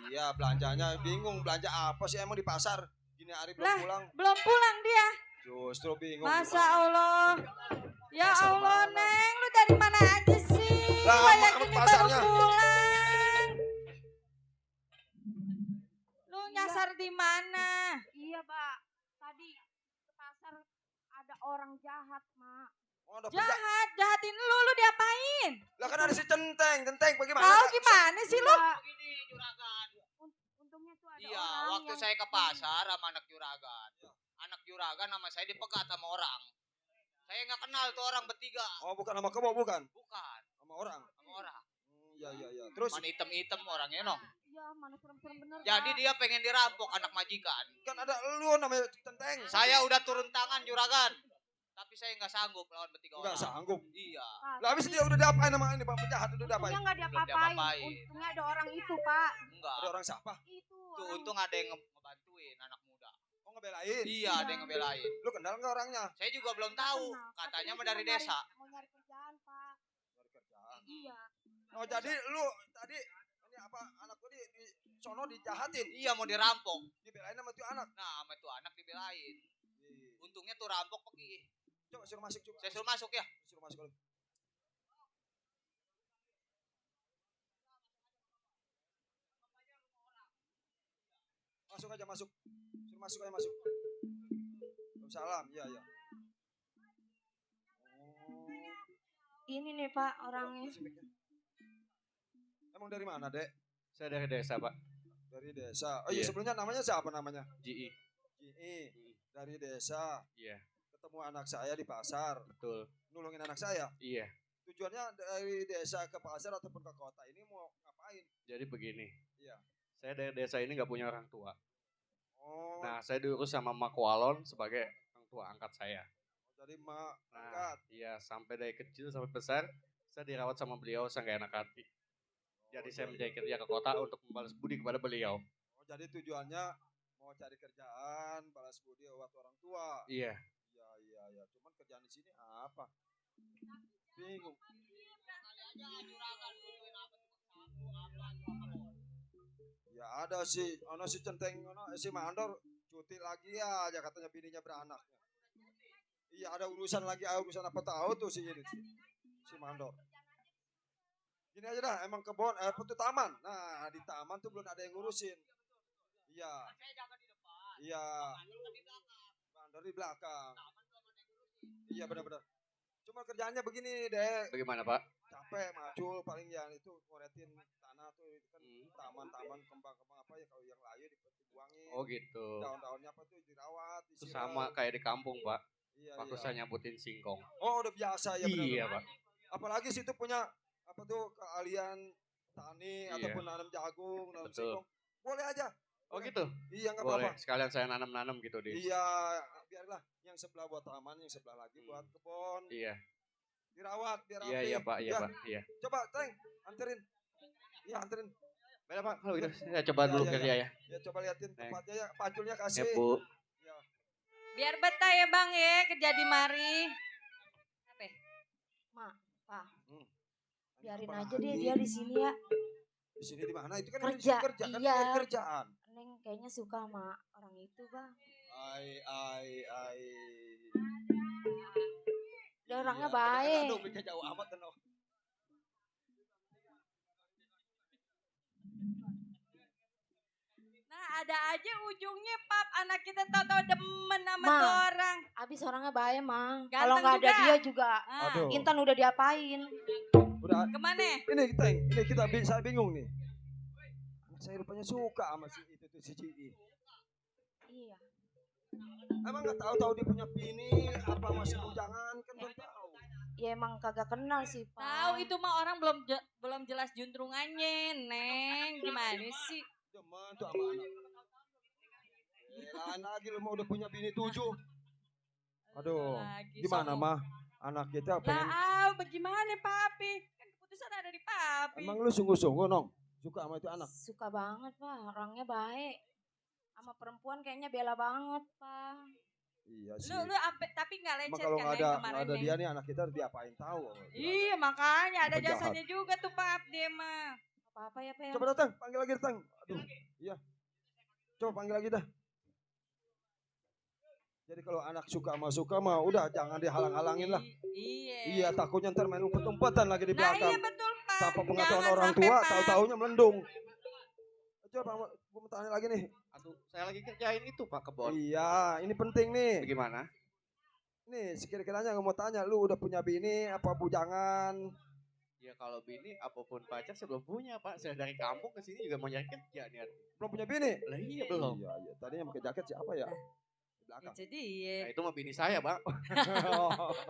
Iya belanjanya bingung belanja apa sih emang di pasar gini hari belum Lah, pulang. belum pulang dia. Justru bingung. Masa gimana. Allah. Ya Pasar Allah mana? Neng, lu dari mana aja sih? Lama Kayak amat gini baru pasarnya. pulang. Lu nyasar di mana? Iya Pak. Tadi ke pasar ada orang jahat Mak. Oh, ada Jahat, jahatin lu diapain? Lah kan ada si Centeng bagaimana? Tahu Kak? gimana sih lu? Begini juragan. Untungnya tuh ada Iya, orang waktu yang saya ke pasar sama anak juragan. Anak juragan nama saya dipegat sama orang. Saya nggak kenal tuh orang bertiga. Oh bukan sama kamu bukan? Bukan. Sama orang. Sama orang. Iya. Terus? Mana hitam-hitam orangnya no. Iya, mana serem-serem bener. Jadi Pak. dia pengen dirampok anak majikan. Kan ada lu namanya Centeng. Saya udah turun tangan juragan. Tapi saya nggak sanggup lawan bertiga orang. Nggak sanggup. Iya. Lah habis dia udah diapain sama ini Bang penjahat udah diapain? Untungnya nggak Belum diapa-apain. diapa-apain. Untungnya ada orang itu Pak. Enggak. Ada orang siapa? Itu Tuh orang. untung ada yang ngebantuin anak muda. Oh ngebelain. Iya, ada yang ngebelain. Lu kenal nggak orangnya? Saya juga belum tahu. Kenal. Katanya Tapi mah dia dari cuma desa. Mau nyari kerjaan Pak. Cari kerjaan. Iya. Oh jadi lu tadi ini apa anak gua di sono dijahatin. Iya mau dirampok. Dibelain sama tuh anak. Nah, sama tuh anak dibelain. Untungnya tuh rampok pergi. Coba suruh masuk coba. Saya suruh masuk ya. Suruh masuk dulu. Masuk aja masuk. Suruh masuk aja masuk. Salam, iya. Ini nih Pak orangnya. Emang dari mana, Dek? Saya dari desa pak. Dari desa. Oh iya, Iya. sebelumnya namanya siapa namanya? GI. Dari desa. Iya. Ketemu anak saya di pasar. Betul. Nolongin anak saya. Iya. Tujuannya dari desa ke pasar ataupun ke kota ini mau ngapain? Jadi begini. Iya. Saya dari desa ini nggak punya orang tua. Oh. Nah saya diurus sama Mak Walon sebagai orang tua angkat saya. Jadi mak Nah, angkat. iya sampai dari kecil sampai besar saya dirawat sama beliau sampai enak hati. Jadi saya mencari kerja ke kota untuk membalas budi kepada beliau. Oh, jadi tujuannya mau cari kerjaan, balas budi buat orang tua. Iya. Iya. Cuman kerjaan di sini apa? Bingung. Ya ada si Centeng, si Mandor cuti lagi ya, aja katanya bininya beranak. Iya ada urusan lagi, urusan apa tahu tuh si ini, si Mandor. Gini aja dah, emang kebun, itu taman. Nah di taman tuh belum ada yang ngurusin. Iya. Iya. Mandor di belakang. Iya benar-benar. Cuma kerjaannya begini deh. Bagaimana pak? Capek, macul paling ya itu ngoretin tanah tuh itu kan taman-taman kembang-kembang apa ya kalau yang layu dibuangin. Oh gitu. Daun-daunnya apa tuh dirawat, Itu disiram. sama kayak di kampung pak. Iya, Waktu iya. saya nyabutin singkong. Oh udah biasa ya benar. Iya pak. Apalagi situ punya apa tuh keahlian tani Iya. ataupun nanam jagung, nanam Betul. singkong. Boleh aja. Oh gitu? Iya nggak Boleh, apa-apa. sekalian saya nanam-nanam gitu di. Iya, biarlah. Yang sebelah buat taman, yang sebelah lagi buat kebun. Iya. Dirawat biar rapi. Iya, iya Pak, iya Ya. Pak, iya. Coba, Teng, anterin. Iya, anterin. Baiklah Pak, kalau gitu saya coba dulu kerja ya. Ya, coba liatin tempatnya ya, panculnya kasih. Ya Bu. Biar betah ya bang ya kerja di mari. Apa? Mak, Pak. Biarin Apa aja deh lagi? dia di sini ya. Di sini di mana? Itu kan Kerja, kerja kan iya. nyari kerjaan. Neng kayaknya suka sama orang itu, Bang. Ai. Dia orangnya Iya, baik. aduh, beda jauh amat kan. Nah ada aja ujungnya pap anak kita tahu-tahu demen sama Ma, tuh orang. Abis orangnya baik, Mang. Ganteng Kalau nggak ada juga. dia juga, Aduh. Intan udah diapain. Udah. Kemana? Ini Teng, ini saya bingung nih. Anak saya rupanya suka sama si itu tuh si Cici. Iya. Emang nggak tahu dia punya bini apa masih bujangan kan belum tahu. Ya emang kagak kenal sih, Pak. Tahu itu mah orang belum jelas juntrungannya, Neng. Gimana sih? Demen tuh sama anak. Lain lagi lu mau udah punya bini 7. Aduh, Lagi, gimana sombong. mah? Anak kita pengen. Bagaimana papi? Kan keputusan ada di papi. Emang lu sungguh-sungguh nong suka sama itu anak? Suka banget, Pak. Orangnya baik. Sama perempuan kayaknya bela banget, Pak. Iya sih. Lu tapi nggak Emang lecet kalau kan nggak Neng ada kemarin nggak ada Neng? dia nih anak kita harus diapain tahu. Iya makanya ada Penjahat. jasanya juga tuh pap dia mah. Apa-apa ya, Pak. Coba datang, panggil lagi datang. Aduh, iya. Coba panggil lagi dah. Jadi kalau anak suka mah udah jangan dihalang-halangin lah. Iya. Iya, takutnya ntar main umpet-umpetan lagi di Nah belakang. iya betul Pak. Tanpa pengetahuan Jangan orang sampai, tua, Pak. tahu-taunya melendung. Coba gue mau tanya lagi nih. Aduh, saya lagi kerjain itu Pak kebon. Iya, ini penting nih. Bagaimana? Nih, sekira-kiranya gue mau tanya, lu udah punya bini apa bujangan? Ya kalau bini apapun pacar saya belum punya Pak. Saya dari kampung ke sini juga mau nyari kerja nih. Belum punya bini? Lah iya belum. Iya, iya. Tadi yang pakai jaket siapa ya? Di belakang. Itu dia. Nah, itu mah bini saya Pak.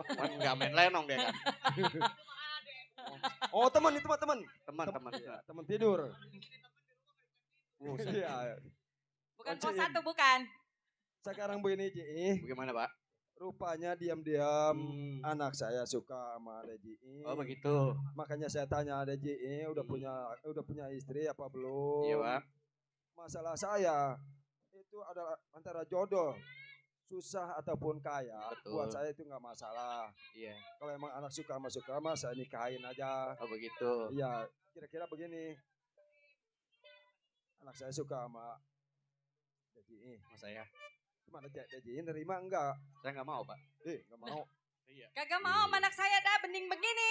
Kan nggak main lenong dia kan. Oh, teman itu mah teman. Teman. Iya, teman tidur. Buset. Iya. Bukan Kunciin. pos satu bukan. Sekarang begini Ji. Bagaimana Pak? Rupanya diam-diam anak saya suka sama Ade Ji. Oh begitu. Makanya saya tanya Ade Ji, udah punya istri apa belum? Iya Pak. Masalah saya itu adalah antara jodoh, susah ataupun kaya. Betul. Buat saya itu nggak masalah. Iya. Kalau emang anak suka sama saya nikahin aja. Oh begitu. Iya, kira-kira begini. Anak saya suka sama Deji. Mas saya. Gimana Deji nerima enggak? Saya nggak mau Pak. Nggak mau. Iya. Kagak mau sama anak saya dah bening begini.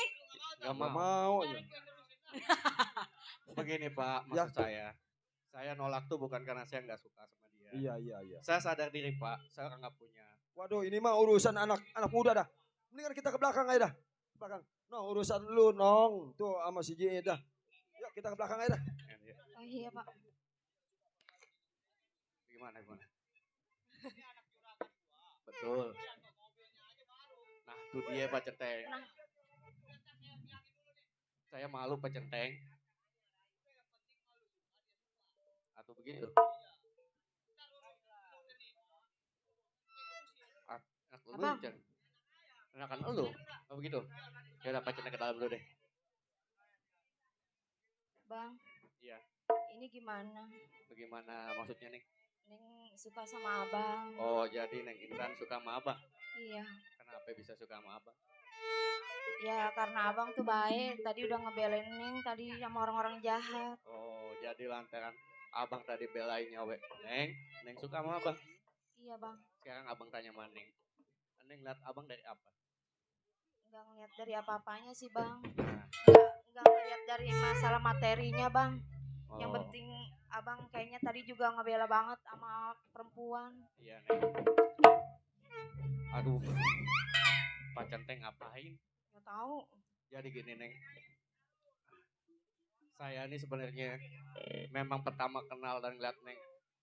Nggak Nggak mau. mau. Ya. Begini Pak, maksud saya nolak tuh bukan karena saya nggak suka sama dia. Iya. Saya sadar diri Pak, saya nggak punya. Waduh, ini mah urusan anak muda dah. Mendingan kita ke belakang aja dah. Ke belakang. No, urusan lu nong. Tuh sama si Ji dah. Yuk kita ke belakang aja dah. Oh iya, Pak. Gimana? Betul. Nah, itu dia Pak Centeng. Saya malu Pak Centeng. Atau begitu. Anak lu Abang. Cen. Anak lu. Oh begitu. Ya udah Pak Centeng ke dalam dulu deh. Bang, Iya. ini gimana? Bagaimana maksudnya nih? Neng suka sama abang. Oh, jadi Neng Intan suka sama Abang. Iya. Kenapa bisa suka sama Abang? Ya karena abang tuh baik. Tadi udah ngebelain Neng tadi sama orang-orang jahat. Oh, jadi lantaran Abang tadi belain nyawe Neng suka sama Abang. Iya, Bang. Sekarang Abang tanya sama Neng lihat Abang dari apa? Enggak ngeliat dari apa-apanya sih, Bang. Nah. Enggak ngeliat dari masalah materinya, Bang. Yang Oh. penting abang kayaknya tadi juga ngebela banget sama perempuan. Iya, Neng. Aduh. Pak Centeng ngapain? Nggak tahu. Jadi gini, Neng. Saya ini sebenarnya memang pertama kenal dan ngeliat Neng,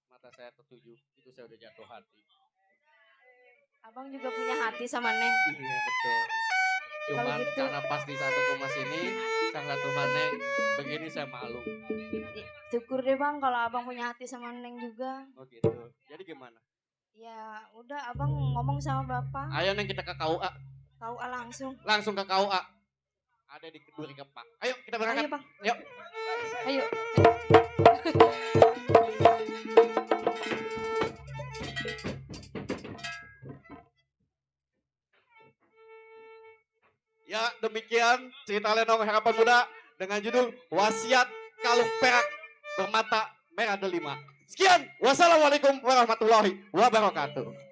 mata saya tertuju. Itu saya udah jatuh hati. Abang juga punya hati sama Neng. Iya, betul. Cuman gitu. karena pas di saat aku mas ini, sang ratu maneng begini saya malu. Syukur deh bang kalau abang punya hati sama Neng juga. Oh gitu. Jadi gimana? Ya udah abang ngomong sama bapak. Ayo Neng kita ke KUA. KUA langsung. Langsung ke KUA. Ada di Duri Kepak. Ayo kita berangkat. Ayo bang. Yuk. Ayo. Ya demikian cerita Lenong Harapan Muda dengan judul Wasiat Kalung Perak Bermata Merah Delima. Sekian, wassalamualaikum warahmatullahi wabarakatuh.